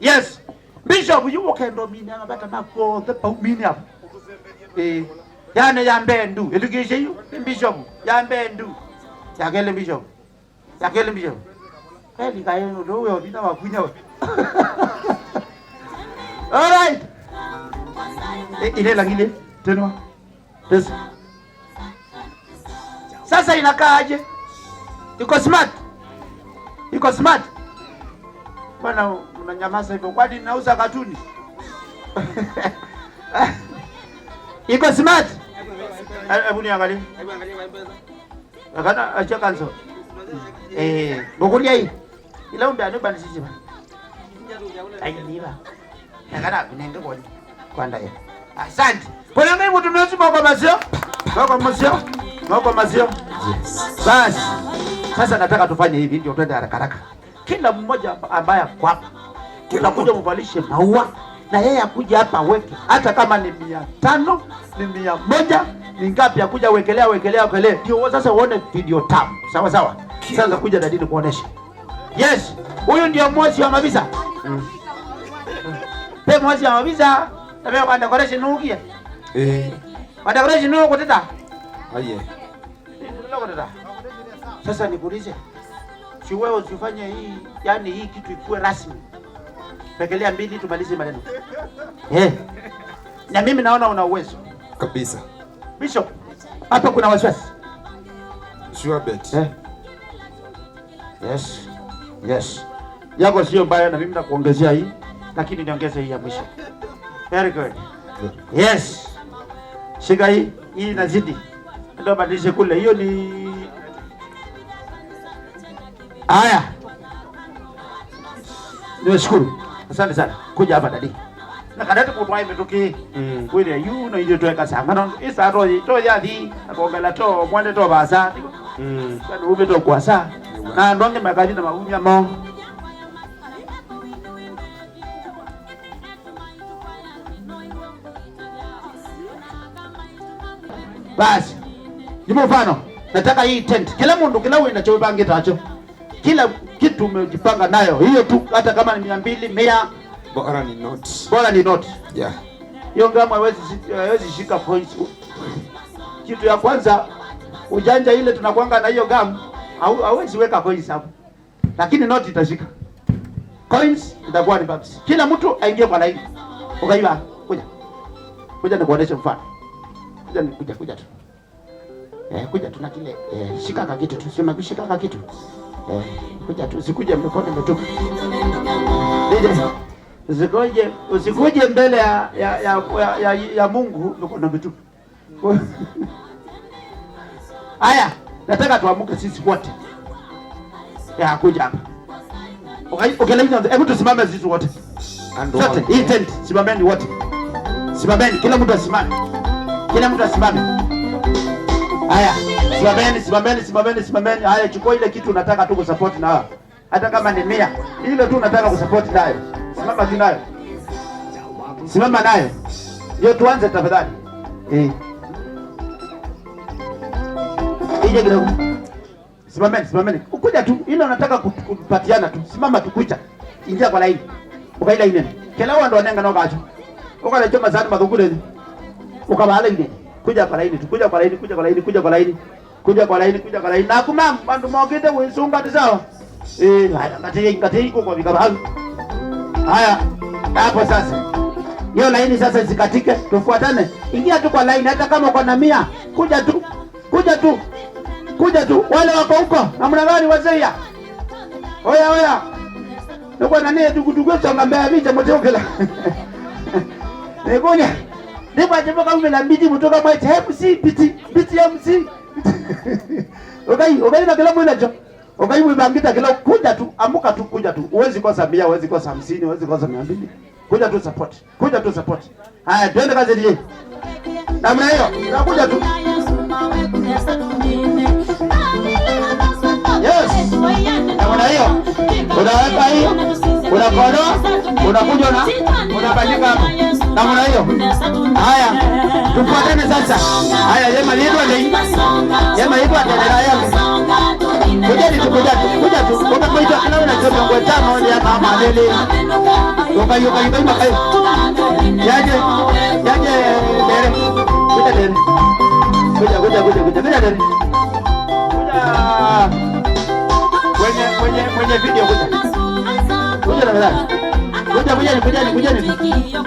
Yes. Bishop yu ũkenda ũmine mavata maku onthe paumine apo. Eh. Yani ya mbee ndu. Ĩthukĩĩsye yu. Nĩ Bishop. Ya mbee ndu. Ya kelĩ Bishop. Ya kelĩ Bishop. Kweli kaĩ ũndũ ũyũ vinya wakunya we. All right. Eh, ile la ngine. Tenwa. Yes. Sasa inakaaje? Iko smart? Iko smart? Bwana, mnanyamaza hivyo. Kwani nauza katuni? Iko smart? Eh, hebu niangalie. Akana acha kanso. Eh, ngokulia hii. Ila umbe anu bandisisi ba. Ai, niba. Nakana kunenge kwoni. Kwa ndaye. Asante. Kuna ngai mtu mesi moko masio. Moko masio. Moko masio. Basi. Sasa nataka tufanye hivi ndio twende haraka haraka. Kila mmoja amba- ambaye ako hapa, kila mmoja mvalishe maua, na yeye akuja hapa aweke, hata kama ni mia tano, ni mia moja, ni ngapi, akuja wekelea, wekelea, wekelea, ndio sasa uone video tamu. Sawa sawa. Sasa kuja dadini kuoneshe. Yes, huyu ndio mwosi wa mavisa. Mm. Pe mwosi wa mavisa, na pe kwa decoration ukia. Eh. Kwa decoration ukuteta. Aye. Ukuteta. Sasa nikuulize. Si wewe usifanye hii, yani hii kitu ikuwe rasmi. Wekelea mbili tumalize maneno. Eh. Na mimi naona una uwezo. Kabisa. Bishop, hapa kuna wasiwasi. Sure bet. Eh. Yes. Yes. Yako sio mbaya na mimi nakuongezea hii, lakini niongeze hii ya mwisho. Very good. Yes. Shika hii, hii inazidi. Ndio badilishe kule. Hiyo ni haya. Niwashukuru. Asante sana. Kuja hapa dadi. Na kana tũkũtwae mĩtũkĩ. Mm. Wĩre yu no ithuĩ tweka sanga no isa to to yathi akongela to mwende to basa. Mm. Kana ube to kwasa. Na andũ angĩ makathi na maumya mo. Basi. Ni mfano. Nataka hii tent. Kila mũndũ kila wĩna cho bangĩ tacho. Kila kitu umejipanga nayo. Hiyo tu hata kama ni mia mbili, mia, Bora ni note. Bora ni note. Yeah. Hiyo gum haiwezi shi-, haiwezi shika coins. Kitu ya kwanza, ujanja ile tunakuanga na hiyo gum, hau-, hauwezi weka coins hapo. Lakini note itashika. Coins itakuwa ni bumps. Kila mtu aingie kwa laini. Ukaiba, kuja. Kuja nikuoneshe mfano. Kuja ni-, kuja, kuja tu. Eh, kuja tu na kile, eh, shika ka kitu tu, sema kushika ka kitu. Eh, kuja tu, usikuje mikono imetupa. D J, usikuje, usikuje mbele ya, ya, ya, ya, ya, ya Mungu mikono mitupu. Haya, nataka tuamuke sisi wote. Ya, kuja hapa. Okay, okay, ladies and, hebu tusimame sisi wote. Sote, hii tent, simameni wote. Simameni, kila mtu asimame. Kila mtu asimame. Haya, simameni, simameni, simameni, simameni. Haya, chukua ile kitu unataka tu kusupport nayo. Hata kama ni mia, ile tu unataka kusupport nayo. Simama tu nayo. Simama nayo. Ndio tuanze tafadhali. Eh. Ije kidogo. Simameni, simameni. Ukuja tu, ile unataka ku-, kupatiana tu. Simama tu, kuja. Ingia kwa laini. Ukai laini. Kila wandũ wanenga no kacho. Ukale choma sana madhukure. Ukabala laini. Kuja kwa laini tu. Kuja kwa laini, kuja kwa laini, kuja kwa laini. Kuja kwa laini, kuja kwa laini. Na kuma wandũ mokite wisunga tu sawa. Eh, haya, ngati, ngati iko kwa vikaba. Haya. Hapo sasa. Hiyo laini sasa isikatike, tufuatane. Ingia tu kwa laini hata kama uko na mia. Kuja tu. Kuja tu. Kuja tu. Wale wako huko, namna gani wazee ya? Oya, oya. Niko na nini tukutuku songa mbele vicha mteukela. Nikunya. Ndipo aje mpaka ume na mbiti mtoka mwa M C, mbiti, mbiti ya M C. Okay, okay na kila mwana cho. Okay, mwibangita kila, kuja tu, amuka tu, kuja tu. Huwezi kosa mia, huwezi kosa hamsini, huwezi kosa mia mbili. Kuja tu support. Kuja tu support. Haya, twende kazi D J. Namna hiyo, unakuja tu. Yes. Namna hiyo. Unaweka hii, unakodoa, unakuja una-, unabandika hapa. Namna hiyo. Haya, tufuatane sasa. Haya, yema lidwa lei. Yema lidwa tena yema. Kuja ni tu, kuja tu, kuja tu. Unakuita kila una joto kwa tano ya mama lele. Yoka, yoka, yoka, yoka. Yaje, yaje, dere. Kuja dere. Kuja, kuja, kuja, kuja, kuja dere. Kuja. Mwenye, mwenye, mwenye video kuja. Kuja na mwenye. Kuja, kuja, kuja, kuja.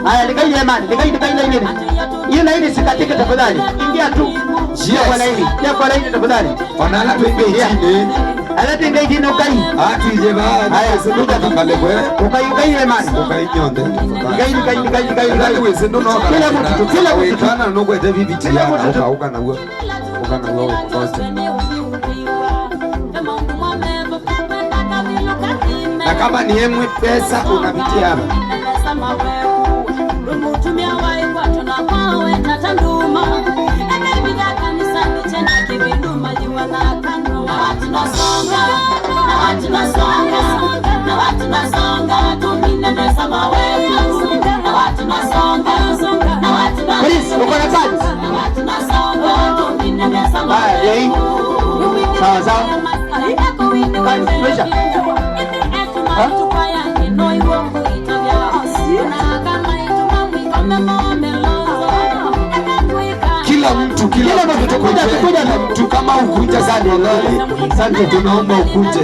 Haya, likai lemani, likai, likai lemani. Hii laini isikatike tafadhali. Ingia tu. Ingia kwa laini. Ingia kwa laini tafadhali. Ona ala twĩ ngeitinĩ. Ala twĩ ngeitinĩ, ũkai. Atwĩthye vaa. Haya, kuja tu. Ũkai, ũkai lemani. Ũkai nyonthe. Ũkai, ũkai, ũkai, ũkai, ũkai. Kila mtu tu, kila mtu tu. Wĩkana nũkwete viviti. Kila mtu tu. Ũka, ũka naw'o. Ũka naw'o wĩkũthote. Na kama ni emwe pesa unapitia hapa. Please, uko na cards? Haya, yei. Sawa, sawa. Cards, measure. Ha? Kila mtu, kila mtu, kila mtu, kuja, kuja, kuja. Mtu kama ukuja sana, asante, tunaomba ukuje.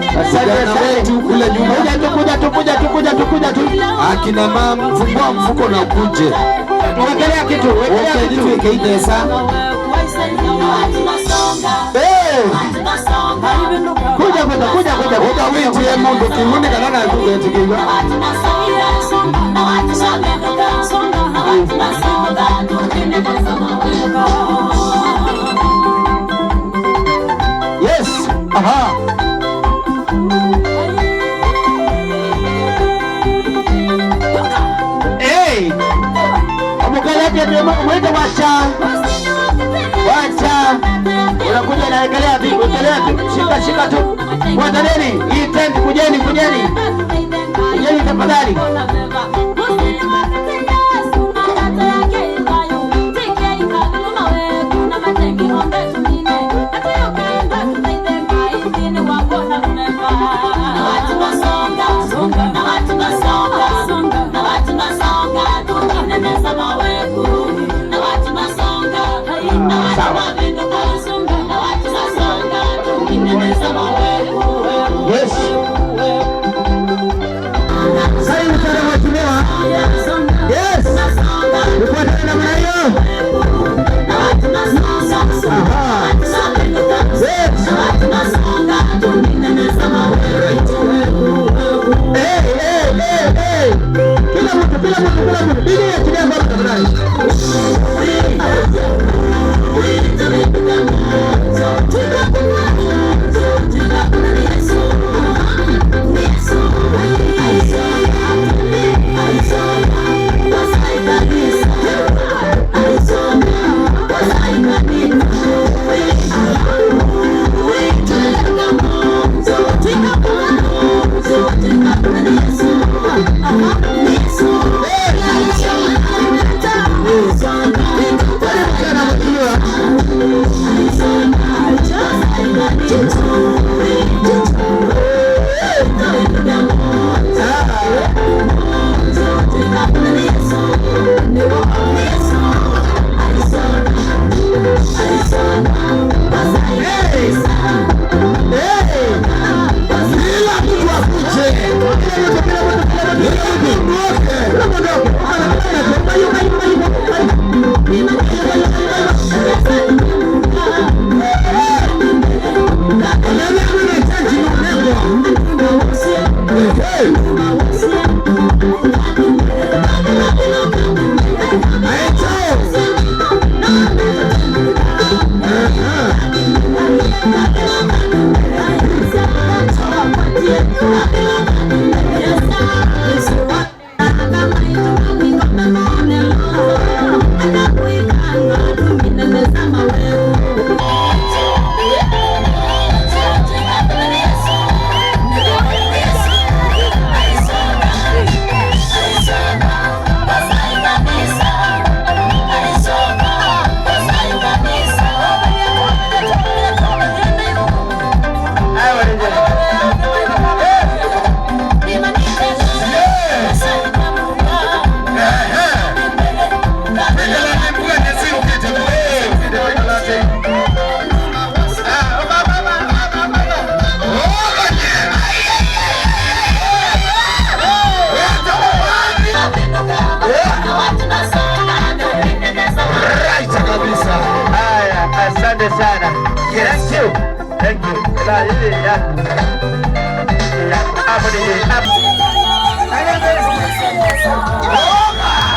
Asante, asante. Wetu kule nyuma. Kuja tu, kuja tu, kuja tu, kuja tu, kuja tu. Akina mama, fungua mfuko na ukuje. Wekelea kitu, wekelea kitu. Ukejitwike itesa. Eh! Kuja, kuja, kuja, kuja. Ũka wĩtie mũndũ kĩw'ũ nĩ kana naku ũketĩkĩw'a. Yes. Aha. Hey! Omũkaleke ndio mwende wacha. Wacha. Unakuja na ekelea tu, ekelea tu. Shika, shika tu. Wataleni, hii tent, kujeni, kujeni. Kujeni tafadhali. Yes. Sai mtare mheshimiwa. Yes. Ufuatane namna hiyo. Aha. Yes. Hey, hey, hey, hey. Kila mtu, kila mtu, kila mtu. Piga ya kidogo tafadhali. Right kabisa. Haya, asante sana. Yes. Thank you. Thank you. La, hii ya. Ya. Hapo ni hapo.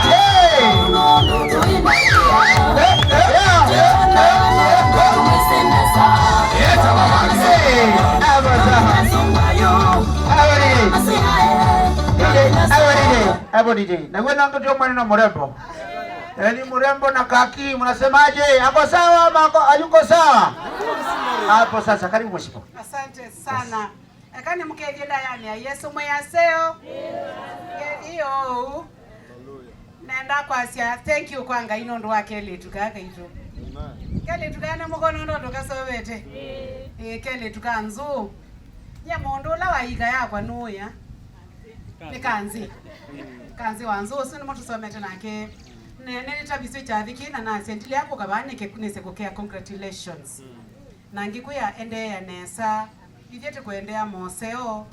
Hey. Hapo ni. Hapo ni. Hapo ni. Na wewe ndio mwana na mrembo. Eli mrembo na kaki, mnasemaje? Ako sawa ama ako, hayuko sawa? Hapo sasa, karibu mheshimiwa. Asante sana. Eka nĩmũkethye ndayani ya Yesũ mwĩ aseo. Nge-, iyo. Nenda kwasya thank you kwa Ngai nũndũ wa kelĩtu kaa kaitũ. Kelĩtu kaa nĩ mũkona nũndũ kasovete. Ĩĩ, kelĩtu ka nzũ. Nye mũndũ ũla wa ika yakwa nũya. Nĩ Kanzĩ. Kanzĩ wa Nzũ ũsu nĩmo tũsomete nake. Ne-, nĩnĩtavisye kyathĩ kĩĩ na nasya ndilea kũka vaa nĩke nĩse kũkea congratulations. Na ngĩkwĩa endeea nesa. Ithyĩ tũkũendea moseo.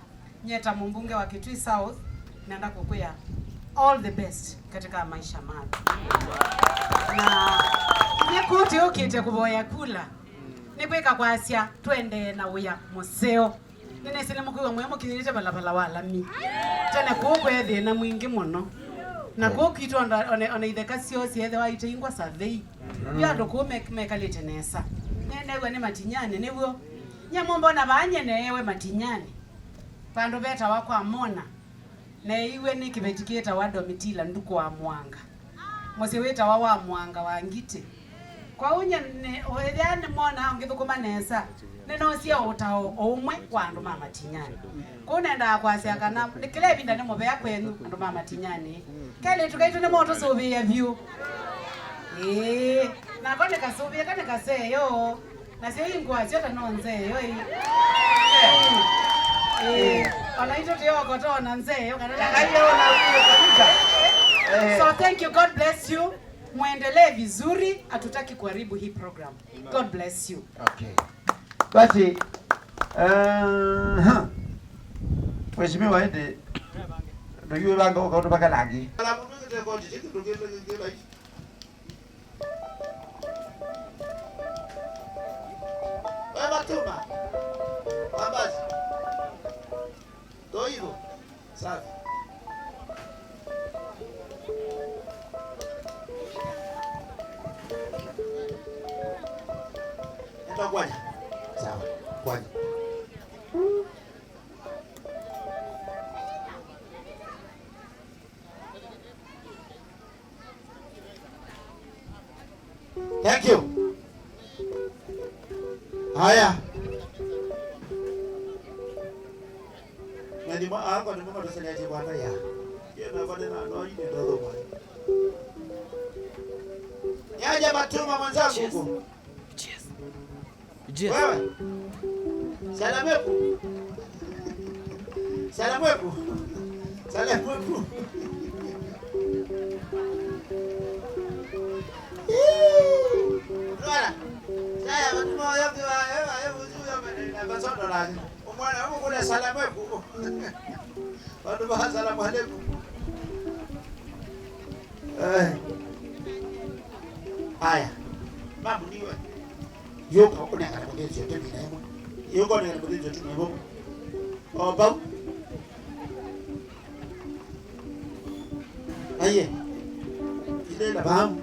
Nye ta mũmbunge wa Kitui South, nenda kũkwĩa all the best katika maisha maku. Na ithyĩ kũũ tũyũkĩte kũvoya kula. Nĩ kwĩka kwasya, tũendee na wĩa mũseo. Nĩnĩsĩ nĩmũkwĩw'a mwĩ mũkinyĩte valala wa lami. Tene kũu kwaĩ thĩna mwingĩ mũno. Na kũu kwitũ ona, ona, ona itheka syoo syeethĩwa iteingwa savei. Yu andũ kũu me-, mekalĩte nesa. Nĩneew'a nĩ Matinyani, nĩw'o. Nyie mũmbona vaa nyie neewe Matinyani. Vandũ vetawa kwa Mona. Neeiw'e nĩ kĩveti kĩtawa Domitila Nduku wa Mwanga. Mũsyĩ wĩtawa wa Mwanga wa Ngitĩ. Kwoou nyie nĩ, ethĩa nĩmonaa ngĩthũkũma nesa, nĩnoosie ũtao o ũmwe wa andũ ma Matinyani. Kwoou nendaa kwasya kana nĩ kĩla ĩvinda nĩ mũvea kwenyu andũ ma Matinyani. Kelĩtu kaitũ nĩmotũsũvĩĩa vyũ. Ĩĩ, nako nĩkasũvĩe ka nĩkaseeo. Nasyo ingwa syo ta no nzeo ĩ. Eh, ona ito tioko tona nzeo kana na ngai ona kabisa. Eh. So thank you, God bless you. Muendelee vizuri, hatutaki kuharibu hii program. God bless you. Okay. Basi, uh, Mheshimiwa ende, ndio vanga ukaona mpaka langi. Wewe Matuma. Bambasi. Ndio hivyo. Safi. Enda kwanya. Sawa. Kwanya. Thank you. Haya. Na nimo akwa nimo matoselete bwana ya. Yeye na bwana na no yini ndio bwana. Yaja Matuma mwenzangu huko. Cheers. Wewe. Salamu alaikum. Salamu alaikum. Salamu alaikum. Bwana. Saya, watu wa yote wa, ewa, ewa, uzu ya mene, na basoto la. Umwana, umu kule salamu alaikum. Watu wa salamu alaikum. Eh. Aya. Mamu niwe. Yũka ũnengane mũthĩnzĩo tũmina ĩmwe. Yũka ũnengane mũthĩnzĩo tũmina ĩmwe. O vau. Aiye. Ile la vau.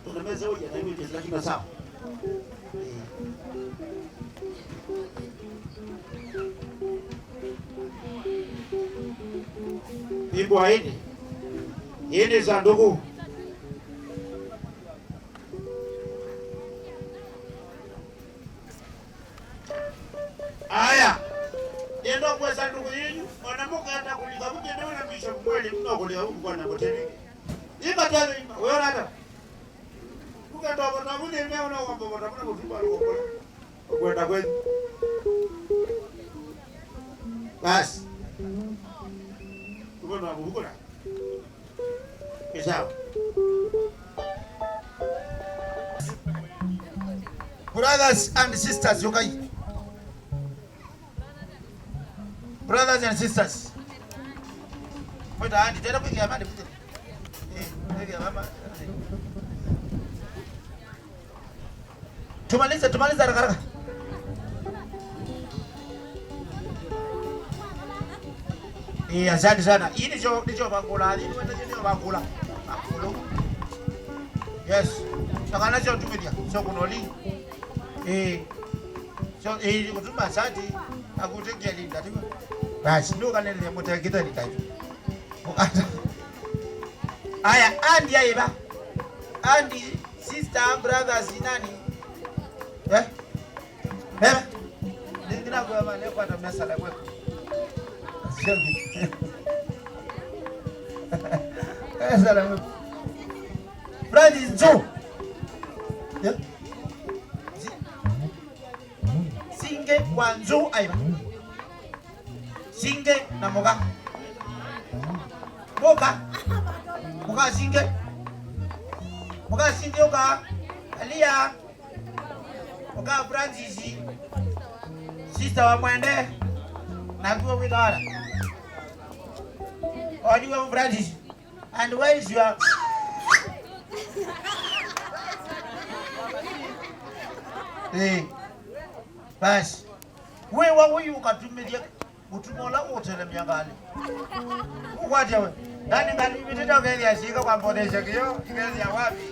Tunameza hoja na hiyo, lakini sawa. Eh. Vimbwa ĩndĩ. Ĩndĩ sandũkũ. Aya. Nĩenda kũe sandũkũ yenyu, ona mũkenda kũlika, mũkenda wĩna Bishop Mweli, no kũlika huku kwa na mũtemi. Imba tena imba, wewe nata? Mũkenda kũvota, mũnĩ mea ona kwamba kũvota, mũna kũtumba kũvota. Kwenda kwenyu. Basi. Tuko na kuhukura. Ni sawa. Brothers and sisters, yokai. Brothers and sisters. Mwita andi, tena kuikia mali, kuikia. Eh, kuikia mama. Tumalize, tumalize haraka haraka. Eh, asante sana. Hii ndicho, ndicho bakula, hii ndio, ndio bakula. Bakula. Yes. Takana sio tumilia, sio kunoli. Eh. So, eh, kutuma asante, akutekia linda, tiwa. Basi, ndio kanele mutekita linda. Aya, andi aiba. Andi, sister, brothers, nani? Eh? Eh? Ningina kwa mane kwa na mesa la kwa. Mesa la kwa. Brothers, Joe. Yeah? Singĩ wa Nzũũ aiba. Singĩ na mũka. Mũka. Mũka Singĩ. Mũka Singĩ ũka. Alia. Ũka Francis. Sister wa Mwende. Na kuo wĩtawala. Oniwe Francis. And where is your... Eh. Basi. Wĩwa ũyũ ũkatumĩthya mũtuma ũla ũtelemya ngalĩ. Ũkwatya we. Ndani ngalĩ ivĩtĩte ũkethĩa syĩka kwambothesya kĩyo, ikethĩa wapi?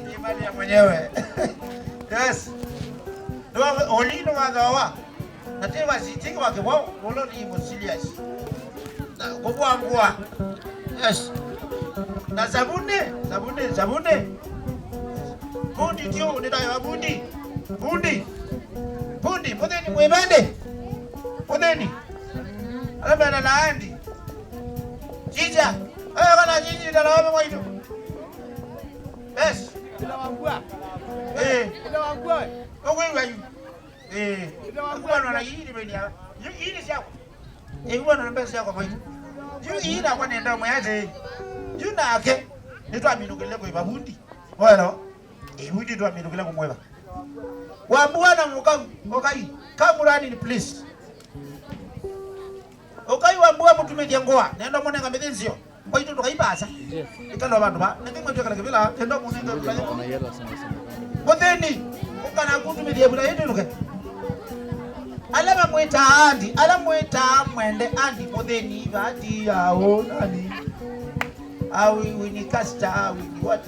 Ikimalia mwenyewe. Yes. Nĩwa oli nĩwathowa. Na tĩ wasitiki wa kĩwau, ũlo nĩ mũsiliasi. Na kũvwangũa. Yes. Na savunĩ, savunĩ, savunĩ. Vundi tio, nĩ tayo vundi. Vundi. Vundi, mũthĩni mwĩvandĩ. Mũthĩni. Ala mena na andi. Chicha. Ayo kana chichi ndala wapi mwaito. Yes. Ila wangua. Eh. Ila wangua. Ũkwĩw'a yu. Eh, ĩw'ana na ii nĩvenia. Yu ii nĩ syakwa. Ĩw'ana na mbesa syakwa maitu. Yu ii nakwa nenda mwĩate. Yu nake nĩtwaminũkĩlile kwĩ vavundi. Mwelo. Ĩĩ, windi twamĩndũkĩla kũmwĩva. Wambua na Mũkau, ũkai. Come running, please. Ũkai Wambua mũtumĩthye ngũa. Nenda mũnenga mĩthĩnzĩo. Mbaitũ ndũkaipasa. Ĩkala vandũ va. Nĩkĩ mwĩtwĩkala kĩvĩla. Nenda mũnenga mĩthĩnzĩo. Mũthĩni, ũkana kũtumĩthie vula ĩtũlũke. Ala mamwĩtaa andi, ala mwĩtaa Mwende andi, Mũthĩni, Vati, Aũ, nani? Awi, Winnie Custer, Winnie what?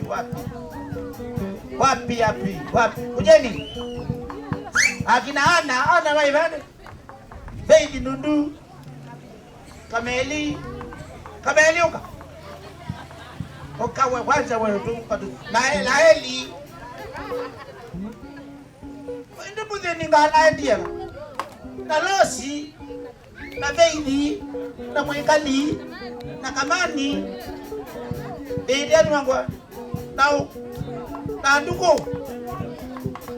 Wapi? Wapi, wapi, wapi? Kujeni. Akina Ana, Ana waivani. Faith Nundu. Kameli. Kameli, ũka. Ũka we, kwanza we, tu, ũka tu. Na, na Eli. Ĩndĩ Mũthĩni ngalaendie. Na Losi. Na Faith. Na Mwĩkali. Na Kamani. Ĩndĩ anwangwa. Nao. Na Nduku.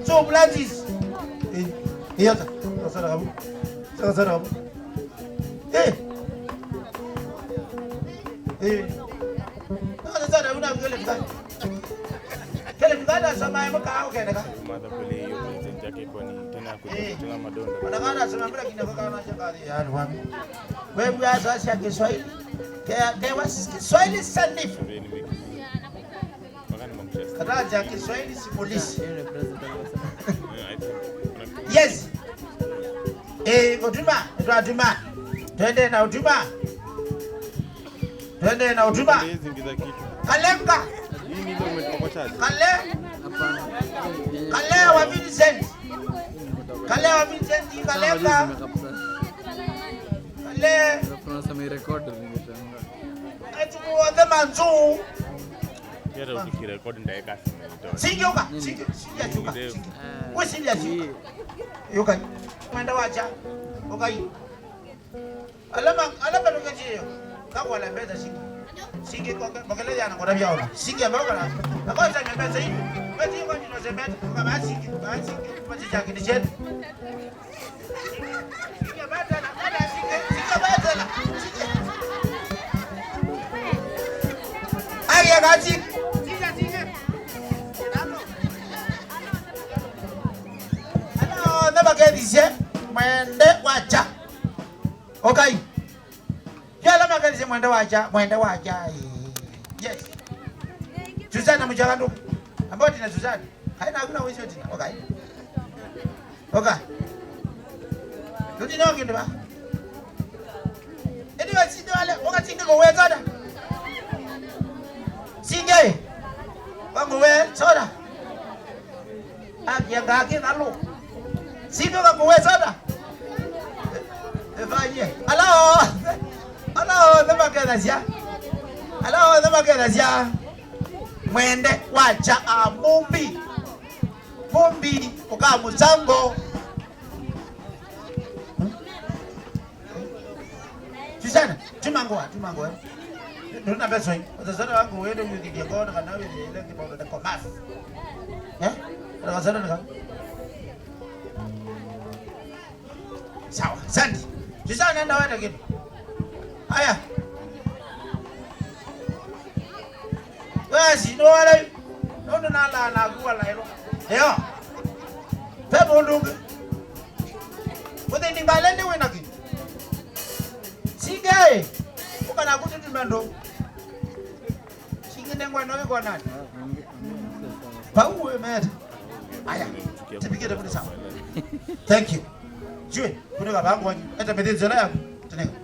So, Blatis. Eh, eh, ata. Sasa kabu. Sasa kabu. Eh. Eh. Sasa una kele tukani. Kele tukani asoma emo ka ukendeka. Mother kule hiyo present yake kwa ni tena kwa tena madondo. Anakana asoma mbele kina kwa kana chakari. Yaani wapi? Wewe sasa Kiswahili. Kwa kwa Kiswahili sanifu. Kataja Kiswahili simulizi. Yes. Eh, Ũtuma, twatuma. Twende na Ũtuma. Twende na Ũtuma. Kalenga. Kale. Kale wa Vincent. Kale wa Vincent, Kalenga. Kale. Etuku othe manzu. Yata ukirecord ndaika sina. Singi ũka, singi, singi achuka, singi. We singi achuka. Yoka. Mwende wacha. Ũkai. Alama, alama tuketiyo. Kakwala mbesa singi. Singi koke, mokele yana kora bia ona. Singi ambao kana. Akosa mbesa hii. Wewe kwa nini unasema? Kama singi, singi, kwa chakini chetu. Ala onthe makethisye Mwende wacha. Okay. Yu ala makethisye Mwende wacha, Mwende wacha. Eh, yes. Susana Muchagandu. Ambao tina Susana. Haina hakuna wizi tina. Okay. Oka. Tũti no kĩndũ va. Ĩndĩ we sinde wale, ũka sinde kũweta da. Sinde. Wangu we soda. Akia ngaki nalo. Sinde ũka kũwe soda. Efanye. Ala othe. Ala othe makethasya. Ala othe makethasya. Mwende wacha a Mumbi. Mumbi, ũka mũsango. Susana, tuma ngũa, tuma ngũa. Nduna besoi. Utasana wangu wende yudhikie kona kana wende ile kiboga de komas. Eh? Utasana nika. Sawa, asante. Sasa nenda wenda kitu. Haya. Basi, no wala, no, no, na, na, na, kuwa na ilo. Yo. Pe mũndũ ũngĩ. Mũthĩni ngale nĩ wĩna kĩ? Singe. Ũkana kuti tumendo. Singe nengwa no iko nani? Pau we meta. Aya. Tipikete kuti sawa. Thank you. Jue, kũnĩka vangu wanyu. Ete mĩthĩnzĩo ĩla yaku. Tũnĩka.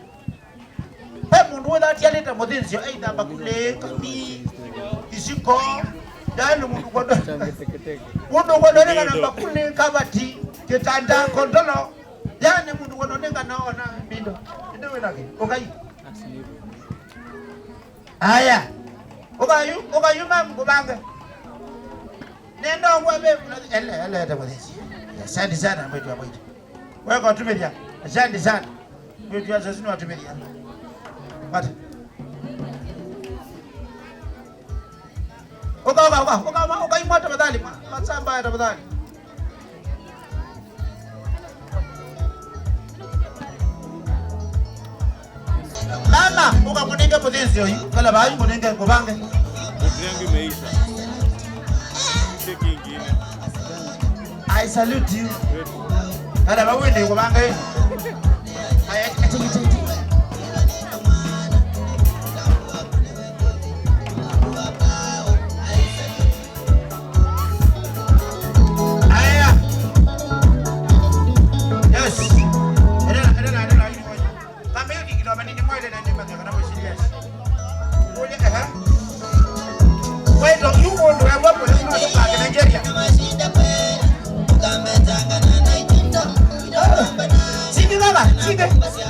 Ve mũndũ wĩtha atialĩte mũthĩnzĩo, either mbakũlĩ, kami, isiko, yaani mũndũ kwenda. Mũndũ kwenda nĩkana mbakũlĩ, kavati, kĩtanda, kondolo. Yaani mũndũ kwenda nĩkana ona mindo. Ĩndĩ wĩna kĩ? Ũkai. Aya. Ũkayu, ũkayuma ngũvange. Nenda ũmwe ve, ele, ele, ete mũthĩnzĩo. Asante sana, mwetu wa mwetu. Weka watumĩthya. Asante sana. Mwetu wa sasini watumĩthya. Mata. Uka, uka, uka, uka, uka, uka imwa tafadhali, ma-, masamba ya tafadhali. Mama, uka mũnenge mũthĩnzĩo ũyũ, kala vai mũnenge ngũvange. Nguvu yangu imeisha. I salute you. Ana bawende kubanga. Aya, ati, ati, ati. Aya. Yes. Endelea, endelea, endelea. Kambe yo kikito manini mwaile na nyumba kana mwe serious. Kule, ehe. Weto, yu mundu wewe mwe kutoka Nigeria. Singi baba, singi.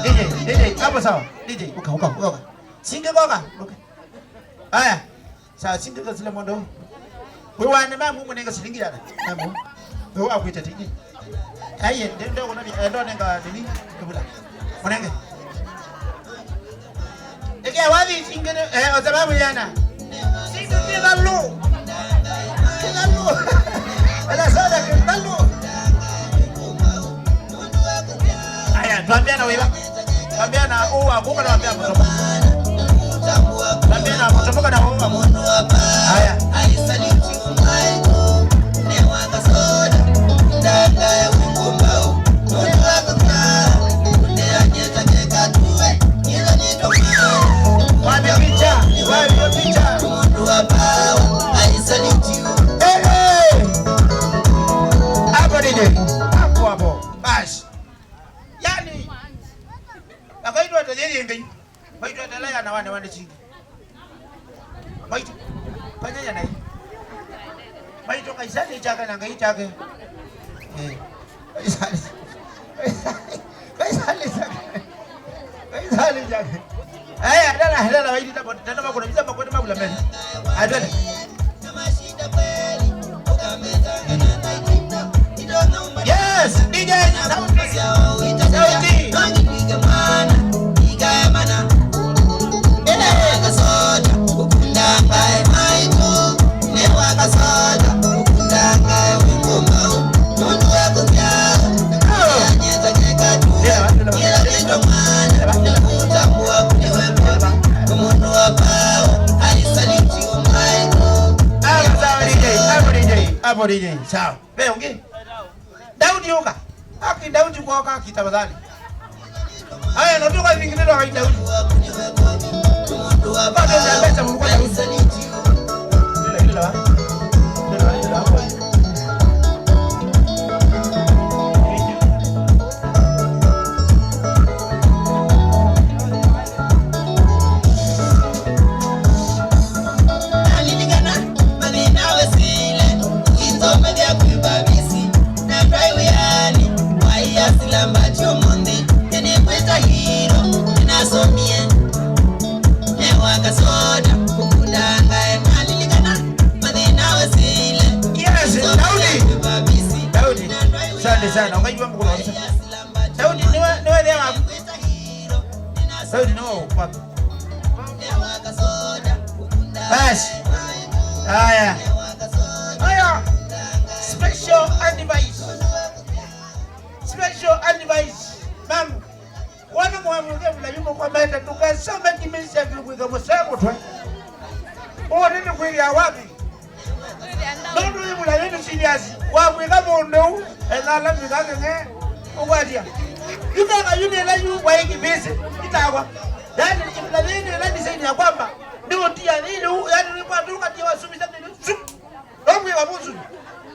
D J, D J, hapo sawa. D J, uka, uka, uka. Singi goka. Okay. Aya. Saa singi kasile mondo. Kwi wane mamu munenga silingi yana. Mamu. Wewe akwita tini. Aye, ndende kuna ni endo nenga nini? Kabula. Munenge. Eke wathi singi eh, o sababu yana. Singi kila lo. Kila lo. Ala sada kila lo. Aya, tuambia na wewe. Twambia na ũũ waku kana wambia mũtomo? Twambia na mũtomo kana ũũ waku? Aya. Wapi picha? Wapi picha? Eh, eh. Hapo D J. Hapo, hapo. Basi. Yani, akaitwa tajiri ngai. Maitũ etelea na wane wane chingi. Maitũ. Panyanya nai. Maitũ kaisali chake na ngai chake. Eh. Kaisali. Kaisali chake. Kaisali chake. Aya, dala, dala, waidi tabo. Tena makuna mzee makwete mabula meli. Adala. Yes, D J, sauti, sauti. Hapo sawa, D J, hapo D J, hapo D J. Sawa. Ve ũngĩ. Daudi ũka. Aki Daudi kwa ũka aki tafadhali. Aya, no tuka vingine ndo aki Daudi. Bado ya pesa mko Daudi. Ile, ile la. Ile la, ile la. Nalilikana mathĩna wesĩle, ũkĩnzomethya kwĩ vavisi, na ndwaĩ wĩanĩ, waĩa silamba ti ũmũnthĩ, nĩnĩkwĩta hero, nĩnasomie, newa kasoda, ũkundangae, nalilikana mathĩna wesĩle, Yes, Daudi. Daudi. Asante sana. Unajua mkuu kabisa. Daudi, niwe, niwe leo hapo. Daudi, niwe hapo. Basi. Haya. Haya. Special advice. Special advice. Mama. Wana mwamuke mulayu mukomete tukasome kimisi ya kikwika musee mutwe. Uone ni kwĩthĩa wapi? Nũndũ wĩ mulayu ni serious. Wakwĩka mũndũ ũu, ethalamu ikakeng'e, ũkwatya. Yu kaka yu nĩ ĩla yu waĩ kĩvĩsĩ, itakwa. Yani, ĩvĩla yĩĩ nĩ ĩla design ya kwamba, nĩ ũtia thĩinĩ ũu, yani, nĩ kwatũka tia wasumisya thĩinĩ, sup! Nomwĩka mũsu.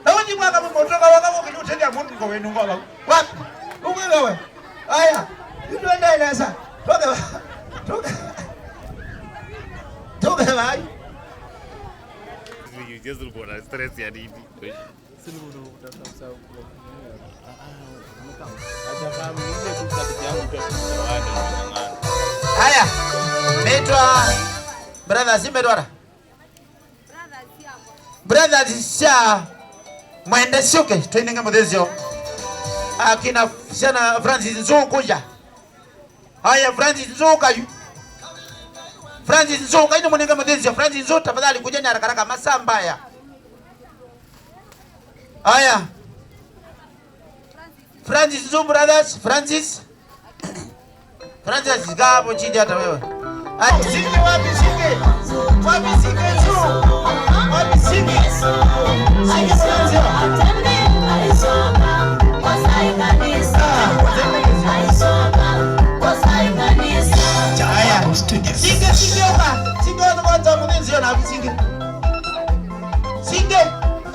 Na ũthi mwaka mũmotoka waka wokĩlĩ ũtethya mũndũ ngo wenu ngo vau. Wapi? Ũkwĩka we? Aya, yu tuendee nesa. Tũke va-, tũke, tũke vai. Yesu uko na stress ya nini? Haya. Metwa brothers, metwa ra. Brothers sya Mwende syũke, tũinenge mũthĩnzĩo. Akina syana Francis Nzũũ kuja. Haya, Francis Nzũũ kayu. Francis Nzũũ, kayu nĩmũnenge mũthĩnzĩo. Francis Nzũũ, tafadhali kujeni haraka haraka, masaa mbaya. Haya. Francis Nzũũ brothers, Francis. Francis, kaa hapo chini hata wewe. Ai, Singi wapi Singi? Wapi Singi Nzũũ? Wapi Singi? Singi, Singi, Singi. Ah, Singi, Singi. Haya. Singi, Singi, ũka. Singi, ũka, ũka, mũthĩnzĩo na Singi. Singi,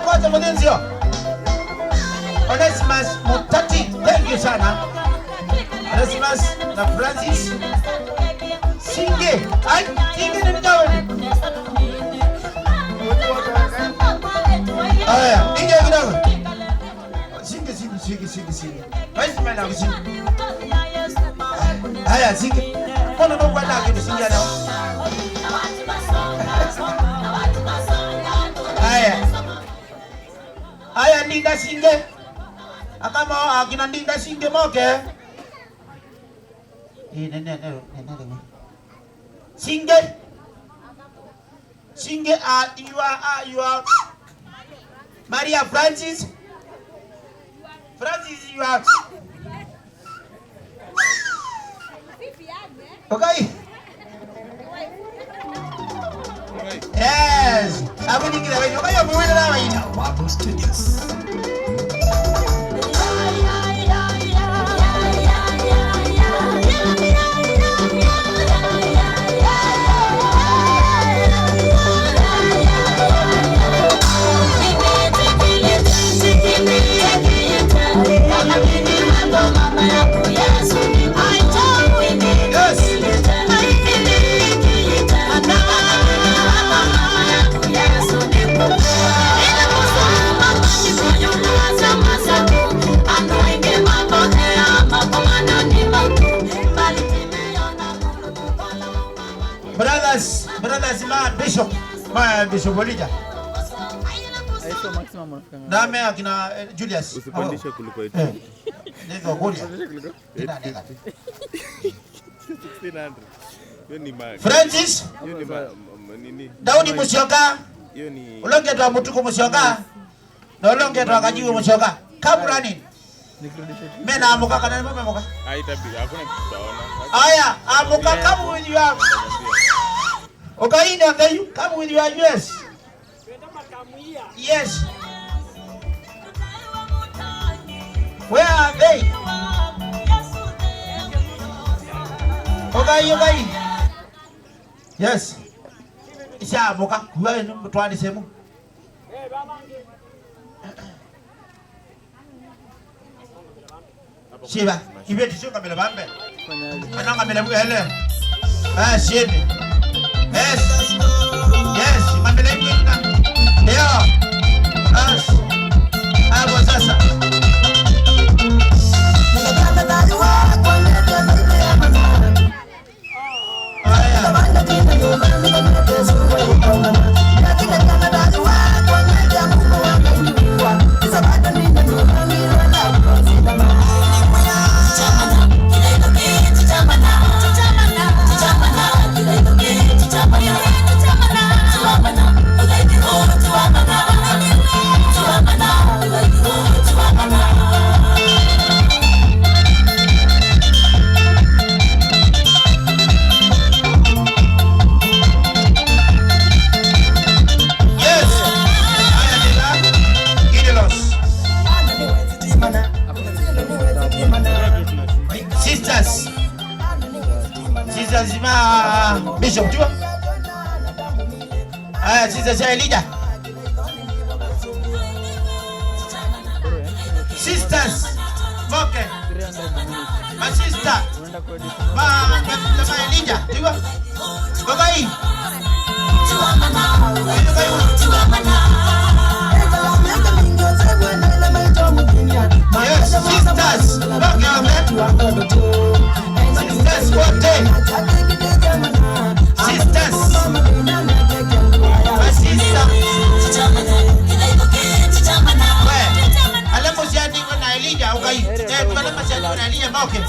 ũka, mũthĩnzĩo. Onesimus Mutati, thank you sana. Onesimus na Francis. Singi. Ai, Singi nĩ mtaoni. Aya, ingia kidogo. Singi, Singi, Singi, Singi, Singi. Basi mimi nakusingi. Aya, Singi. Mbona ndio kwa laki Singi ana? Aya. Aya, Ndinda Singi. Akama akina Ndinda Singi moke. Eh, nene, nene, nene, nene. Singi. Singi, uh, you are, uh, you are Maria Francis. Francis, you are. Okay. Yes. Abu ni kila wewe. Okay, abu wewe na wewe. Wapo Studios. Brothers, brothers ma Bishop, ma Bishop Elijah. Aiso maximum wanafika ngapi? Dame akina, eh, Julius. Usipandishe kuliko eighteen. Eh. Niko kulia. Kina neka. Sixteen hundred. Hiyo ni ma-, Francis. Hiyo ni ma-, ma-, nini? Daudi Musyoka. Hiyo ni ũla ũngĩ etwa Mutuku Musyoka. Na ũla ũngĩ etwa Kajiwe Musyoka. Come running. Mena amũka kana nĩmo memũka? Ah, itabidi, hakuna kitu tutaona. Aya, amũka, come with your, ũkaine Ngai, come with your U S. Yes. Where are they? Ũkai, ũkai. Yes. Isyaamũka, kuwa ĩno mũtwaanĩsye mu. Shiva, iveti sio kamera vambe. Ana kamera vele. Ah, shini. Yes. Yes, kamera ingine. Ndio. Bas. Hapo sasa. Yes. Haya, nila. Gidelos. Sisters. Sisters ma Bishop, tuwa? Aya, sisters ya Elijah. Sisters, moke. Ma sister. Ma, ma, ma Elijah, tiwa? Mokai. Yes, sisters, moke, moke. Sisters wote. Sisters. Masista. We, ala mũsyaanĩw'e na Elija, ũkai. Eh, ala masyaanĩw'e na Elija, moke.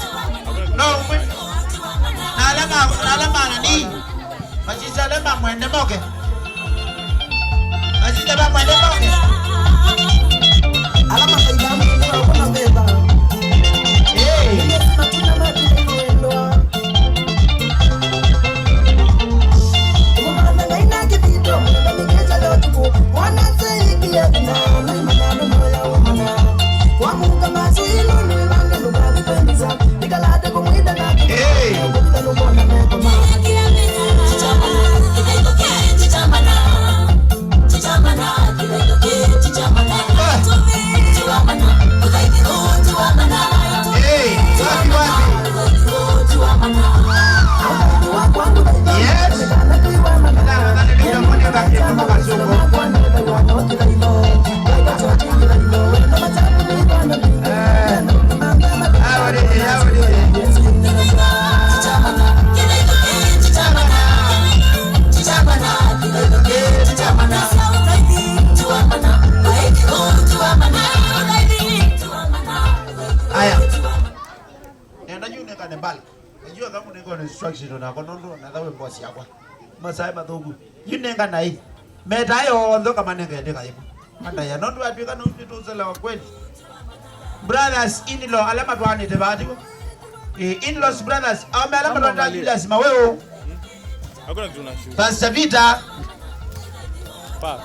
No ũmwe. Na ala ma, na ala ma nani. Masista ala ma mwende, moke. Masista ma mwende, moke. Ala masaitha mũthenya wa kũna veva. Eh. Nĩ Yesu matunda ma kĩlĩko wendwa. Kũmũmantha Ngai na kĩthito, mũthenya nĩ kĩcha leo tuku. Instruction onakwa nũndũ natha wĩ boss yakwa. Masaĩ mathũku. Yu nenga naĩ. Metaĩ onthe ũkamanenga ĩndĩ kaĩmwe. Andaya, nũndũ atwĩka nũndũ nĩtũselewa kweli. Brothers, in-law, ala matwaanĩte vaatiwo. Eh, in-laws, brothers, aume ala matwaanĩte Julius Maweo. Hakuna kitu unashuka. Pastor Peter. Pa.